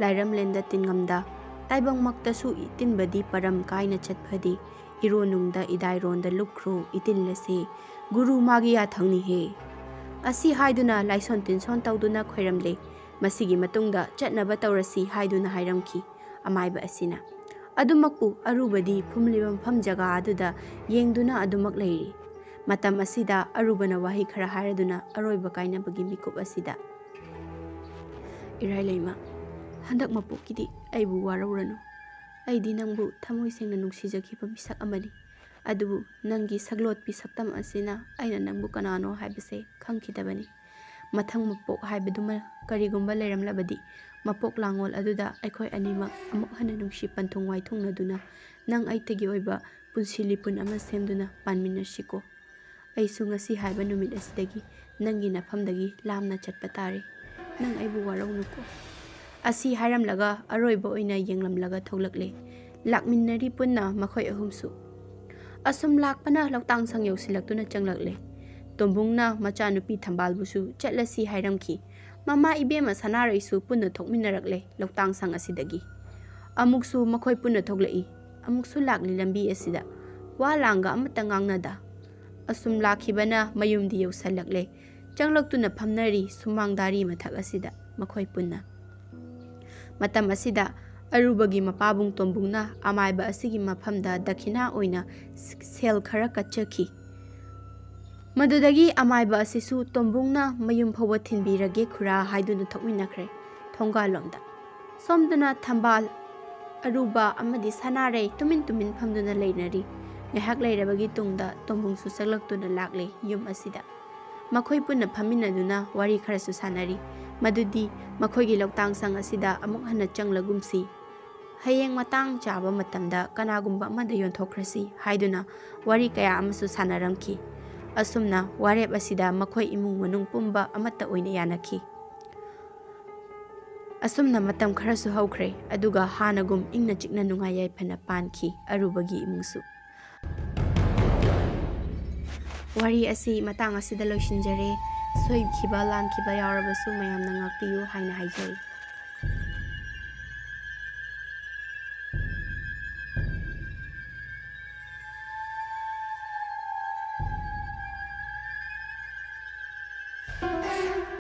ꯂꯥꯏꯔꯝꯂꯦꯟꯗ ꯇꯤꯟꯉꯝꯗ ꯇꯥꯏꯕꯪꯃꯛꯇꯁꯨ ꯏꯇꯤꯟꯕꯗꯤ ꯄꯔꯝ ꯀꯥꯏꯅ ꯆꯠꯐꯗꯦ꯫ ꯏꯔꯣꯟꯅꯨꯡꯗ ꯏꯗꯥꯏꯔꯣꯟꯗ ꯂꯨꯞꯈ꯭ꯔꯣ ꯏꯇꯤꯜ ꯑꯁꯦ꯫ ꯒꯨꯔꯨ ꯃꯥꯒꯤ ꯌꯥꯊꯪꯅꯤꯍꯦ" ꯑꯁꯤ ꯍꯥꯏꯗꯨꯅ ꯂꯥꯏꯁꯣꯟ ꯇꯤꯟꯁꯣꯟ ꯇꯧꯗꯨꯅ ꯈꯣꯏꯔꯝꯂꯦ꯫ ꯃꯁꯤꯒꯤ ꯃꯇꯨꯡꯗ ꯆꯠꯅꯕ ꯇꯧꯔꯁꯤ ꯍꯥꯏꯗꯨꯅ ꯍꯥꯏꯔꯝꯈꯤ ꯑꯃꯥꯏꯕ ꯑꯁꯤꯅ꯫ ꯑꯗꯨꯃꯛꯄꯨ ꯑꯔꯨꯕꯗꯤ ꯐꯨꯝꯂꯤꯕ ꯃꯐꯝ ꯖꯒꯥ ꯑꯗꯨꯗ ꯌꯦꯡꯗꯨꯅ ꯑꯗꯨꯃꯛ ꯂꯩꯔꯤ꯫ ꯃꯇꯝ ꯑꯁꯤꯗ ꯑꯔꯨꯕꯅ ꯋꯥꯍꯩ ꯈꯔ ꯍꯥꯏꯔꯗꯨꯅ ꯑꯔꯣꯏꯕ ꯀꯥꯏꯅꯕꯒꯤ ꯃꯤꯀꯨꯞ ꯑꯁꯤꯗ, "ꯏꯔꯥꯏꯂꯩꯃ, ꯍꯟꯗꯛ ꯃꯄꯣꯛꯀꯤꯗꯤ ꯑꯩꯕꯨ ꯋꯥꯔꯧꯔꯅꯨ꯫ ꯑꯩꯗꯤ ꯅꯪꯕꯨ ꯊꯃꯣꯏ ꯁꯦꯡꯅ ꯅꯨꯡꯁꯤꯖꯈꯤꯕ ꯃꯤꯁꯛ ꯑꯃꯅꯤ꯫ ꯑꯗꯨꯕꯨ ꯅꯪꯒꯤ ꯁꯛꯂꯣꯠꯄꯤ ꯁꯛꯇꯝ ꯑꯁꯤꯅ ꯑꯩꯅ ꯅꯪꯕꯨ ꯀꯅꯥꯅꯣ ꯍꯥꯏꯕꯁꯦ ꯈꯪꯈꯤꯗꯕꯅꯤ꯫ ꯃꯊꯪ ꯃꯄꯣꯛ ꯍꯥꯏꯕꯗꯨꯃ ꯀꯔꯤꯒꯨꯝꯕ ꯂꯩꯔꯝꯂꯕꯗꯤ, ꯃꯄꯣꯛ ꯂꯥꯡꯉꯣꯜ ꯑꯗꯨꯗ ꯑꯩꯈꯣꯏ ꯑꯅꯤꯃꯛ ꯑꯃꯨꯛ ꯍꯟꯅ ꯅꯨꯡꯁꯤ ꯄꯟꯊꯨꯡ ꯋꯥꯏꯊꯨꯡꯅꯗꯨꯅ ꯅꯪ ꯑꯩꯇꯒꯤ ꯑꯣꯏꯕ ꯄꯨꯟꯁꯤ ꯂꯤꯄꯨꯟ ꯑꯃ ꯁꯦꯝꯗꯨꯅ ꯄꯥꯟꯃꯤꯟꯅꯁꯤꯀꯣ꯫ ꯑꯩꯁꯨ ꯉꯁꯤ ꯍꯥꯏꯕ ꯅꯨꯃꯤꯠ ꯑꯁꯤꯗꯒꯤ ꯅꯪꯒꯤ ꯅꯐꯝꯗꯒꯤ ꯂꯥꯞꯅ ꯆꯠꯄ ꯇꯥꯔꯦ꯫ ꯅꯪ ꯑꯩꯕꯨ ꯋꯥꯔꯧꯅꯨꯀꯣ꯫ ꯑꯁꯤ ꯍꯥꯏꯔꯝꯂꯒ ꯑꯔꯣꯏꯕ ꯑꯣꯏꯅ ꯌꯦꯡꯂꯝꯂꯒ ꯊꯣꯛꯂꯛꯂꯦ꯫ ꯂꯥꯛꯃꯤꯟꯅꯔꯤ ꯄꯨꯟꯅ ꯃꯈꯣꯏ ꯑꯍꯨꯝꯁꯨ꯫ ꯑꯁꯨꯝ ꯂꯥꯛꯄꯅ ꯂꯧꯇꯥꯡ ꯁꯪ ꯌꯧꯁꯤꯜꯂꯛꯇꯨꯅ ꯆꯪꯂꯛꯂꯦ꯫ ꯇꯣꯝꯕꯨꯡꯅ ꯃꯆꯥꯅꯨꯄꯤ ꯊꯝꯕꯥꯜꯕꯨꯁꯨ ꯆꯠꯂꯁꯤ ꯍꯥꯏꯔꯝꯈꯤ꯫ ꯃꯃꯥ ꯏꯕꯦꯝꯃ ꯁꯅꯥꯔꯩꯁꯨ ꯄꯨꯟꯅ ꯊꯣꯛꯃꯤꯟꯅꯔꯛꯂꯦ ꯂꯧꯇꯥꯡ ꯁꯪ ꯑꯁꯤꯗꯒꯤ꯫ ꯑꯃꯨꯛꯁꯨ ꯃꯈꯣꯏ ꯄꯨꯟꯅ ꯊꯣꯛꯂꯛꯏ꯫ ꯑꯃꯨꯛꯁꯨ ꯂꯥꯛꯂꯤ ꯂꯝꯕꯤ ꯑꯁꯤꯗ꯫ ꯋꯥ ꯂꯥꯡꯒ ꯑꯃꯠꯇ ꯉꯥꯡꯅꯗ꯫ ꯑꯁꯨꯝ ꯂꯥꯛꯈꯤꯕꯅ ꯃꯌꯨꯝꯗꯤ ꯌꯧꯁꯜꯂꯛꯂꯦ꯫ ꯆꯪꯂꯛꯇꯨꯅ ꯐꯝꯅꯔꯤ ꯁꯨꯃꯥꯡ ꯗꯥꯔꯤ ꯃꯊꯛ ꯑꯁꯤꯗ ꯃꯈꯣꯏ ꯄꯨꯟꯅ꯫ ꯃꯇꯝ ꯑꯁꯤꯗ ꯑꯔꯨꯕꯒꯤ ꯃꯄꯥꯕꯨꯡ ꯇꯣꯝꯕꯨꯡꯅ ꯑꯃꯥꯏꯕ ꯑꯁꯤꯒꯤ ꯃꯐꯝꯗ ꯗꯈꯤꯅꯥ ꯑꯣꯏꯅ ꯁꯦꯜ ꯈꯔ ꯀꯠꯆꯈꯤ꯫ ꯃꯗꯨꯗꯒꯤ ꯑꯃꯥꯏꯕ ꯑꯁꯤꯁꯨ ꯇꯣꯝꯕꯨꯡꯅ ꯃꯌꯨꯝ ꯐꯥꯎꯕ ꯊꯤꯟꯕꯤꯔꯒꯦ ꯈꯨꯔꯥ ꯍꯥꯏꯗꯨꯅ ꯊꯣꯛꯃꯤꯟꯅꯈ꯭ꯔꯦ ꯊꯣꯡꯒꯥꯜꯂꯣꯝꯗ꯫ ꯁꯣꯝꯗꯅ ꯊꯝꯕꯥꯜ, ꯑꯔꯨꯕ ꯑꯃꯗꯤ ꯁꯅꯥꯔꯩ ꯇꯨꯃꯤꯟ ꯇꯨꯃꯤꯟ ꯐꯝꯗꯨꯅ ꯂꯩꯅꯔꯤ꯫ ꯉꯥꯏꯍꯥꯛ ꯂꯩꯔꯕꯒꯤ ꯇꯨꯡꯗ ꯇꯣꯝꯕꯨꯡꯁꯨ ꯆꯪꯂꯛꯇꯨꯅ ꯂꯥꯛꯂꯦ ꯌꯨꯝ ꯑꯁꯤꯗ꯫ ꯃꯈꯣꯏ ꯄꯨꯟꯅ ꯐꯝꯃꯤꯟꯅꯗꯨꯅ ꯋꯥꯔꯤ ꯈꯔꯁꯨ ꯁꯥꯟꯅꯔꯤ꯫ ꯃꯗꯨꯗꯤ ꯃꯈꯣꯏꯒꯤ ꯂꯧꯇꯥꯡ ꯁꯪ ꯑꯁꯤꯗ ꯑꯃꯨꯛ ꯍꯟꯅ ꯆꯪꯂꯒꯨꯝꯁꯤ꯫ ꯍꯌꯦꯡ ꯃꯇꯥꯡ ꯆꯥꯕ ꯃꯇꯝꯗ ꯀꯅꯥꯒꯨꯝꯕ ꯑꯃꯗ ꯌꯣꯟꯊꯣꯛꯈ꯭ꯔꯁꯤ ꯍꯥꯏꯗꯨꯅ ꯋꯥꯔꯤ ꯀꯌꯥ ꯑꯃꯁꯨ ꯁꯥꯟꯅꯔꯝꯈꯤ꯫ ꯑꯁꯨꯝꯅ ꯋꯥꯔꯦꯞ ꯑꯁꯤꯗ ꯃꯈꯣꯏ ꯏꯃꯨꯡ ꯃꯅꯨꯡ ꯄꯨꯝꯕ ꯑꯃꯠꯇ ꯑꯣꯏꯅ ꯌꯥꯅꯈꯤ꯫ ꯑꯁꯨꯝꯅ ꯃꯇꯝ ꯈꯔꯁꯨ ꯍꯧꯈ꯭ꯔꯦ, ꯑꯗꯨꯒ ꯍꯥꯟꯅꯒꯨꯝ ꯏꯪꯅ ꯆꯤꯛꯅ ꯅꯨꯡꯉꯥꯏ ꯌꯥꯏꯐꯅ ꯄꯥꯟꯈꯤ ꯑꯔꯨꯕꯒꯤ ꯏꯃꯨꯡꯁꯨ꯫ ꯋꯥꯔꯤ ꯑꯁꯤ ꯃꯇꯥꯡ ꯑꯁꯤꯗ ꯂꯣꯏꯁꯤꯟꯖꯔꯦ꯫ ꯁꯣꯏꯈꯤꯕ ꯂꯥꯟꯈꯤꯕ ꯌꯥꯎꯔꯕꯁꯨ ꯃꯌꯥꯝꯅ ꯉꯥꯛꯄꯤꯌꯨ ꯍꯥꯏꯅ ꯍꯥꯏꯖꯔꯤ꯫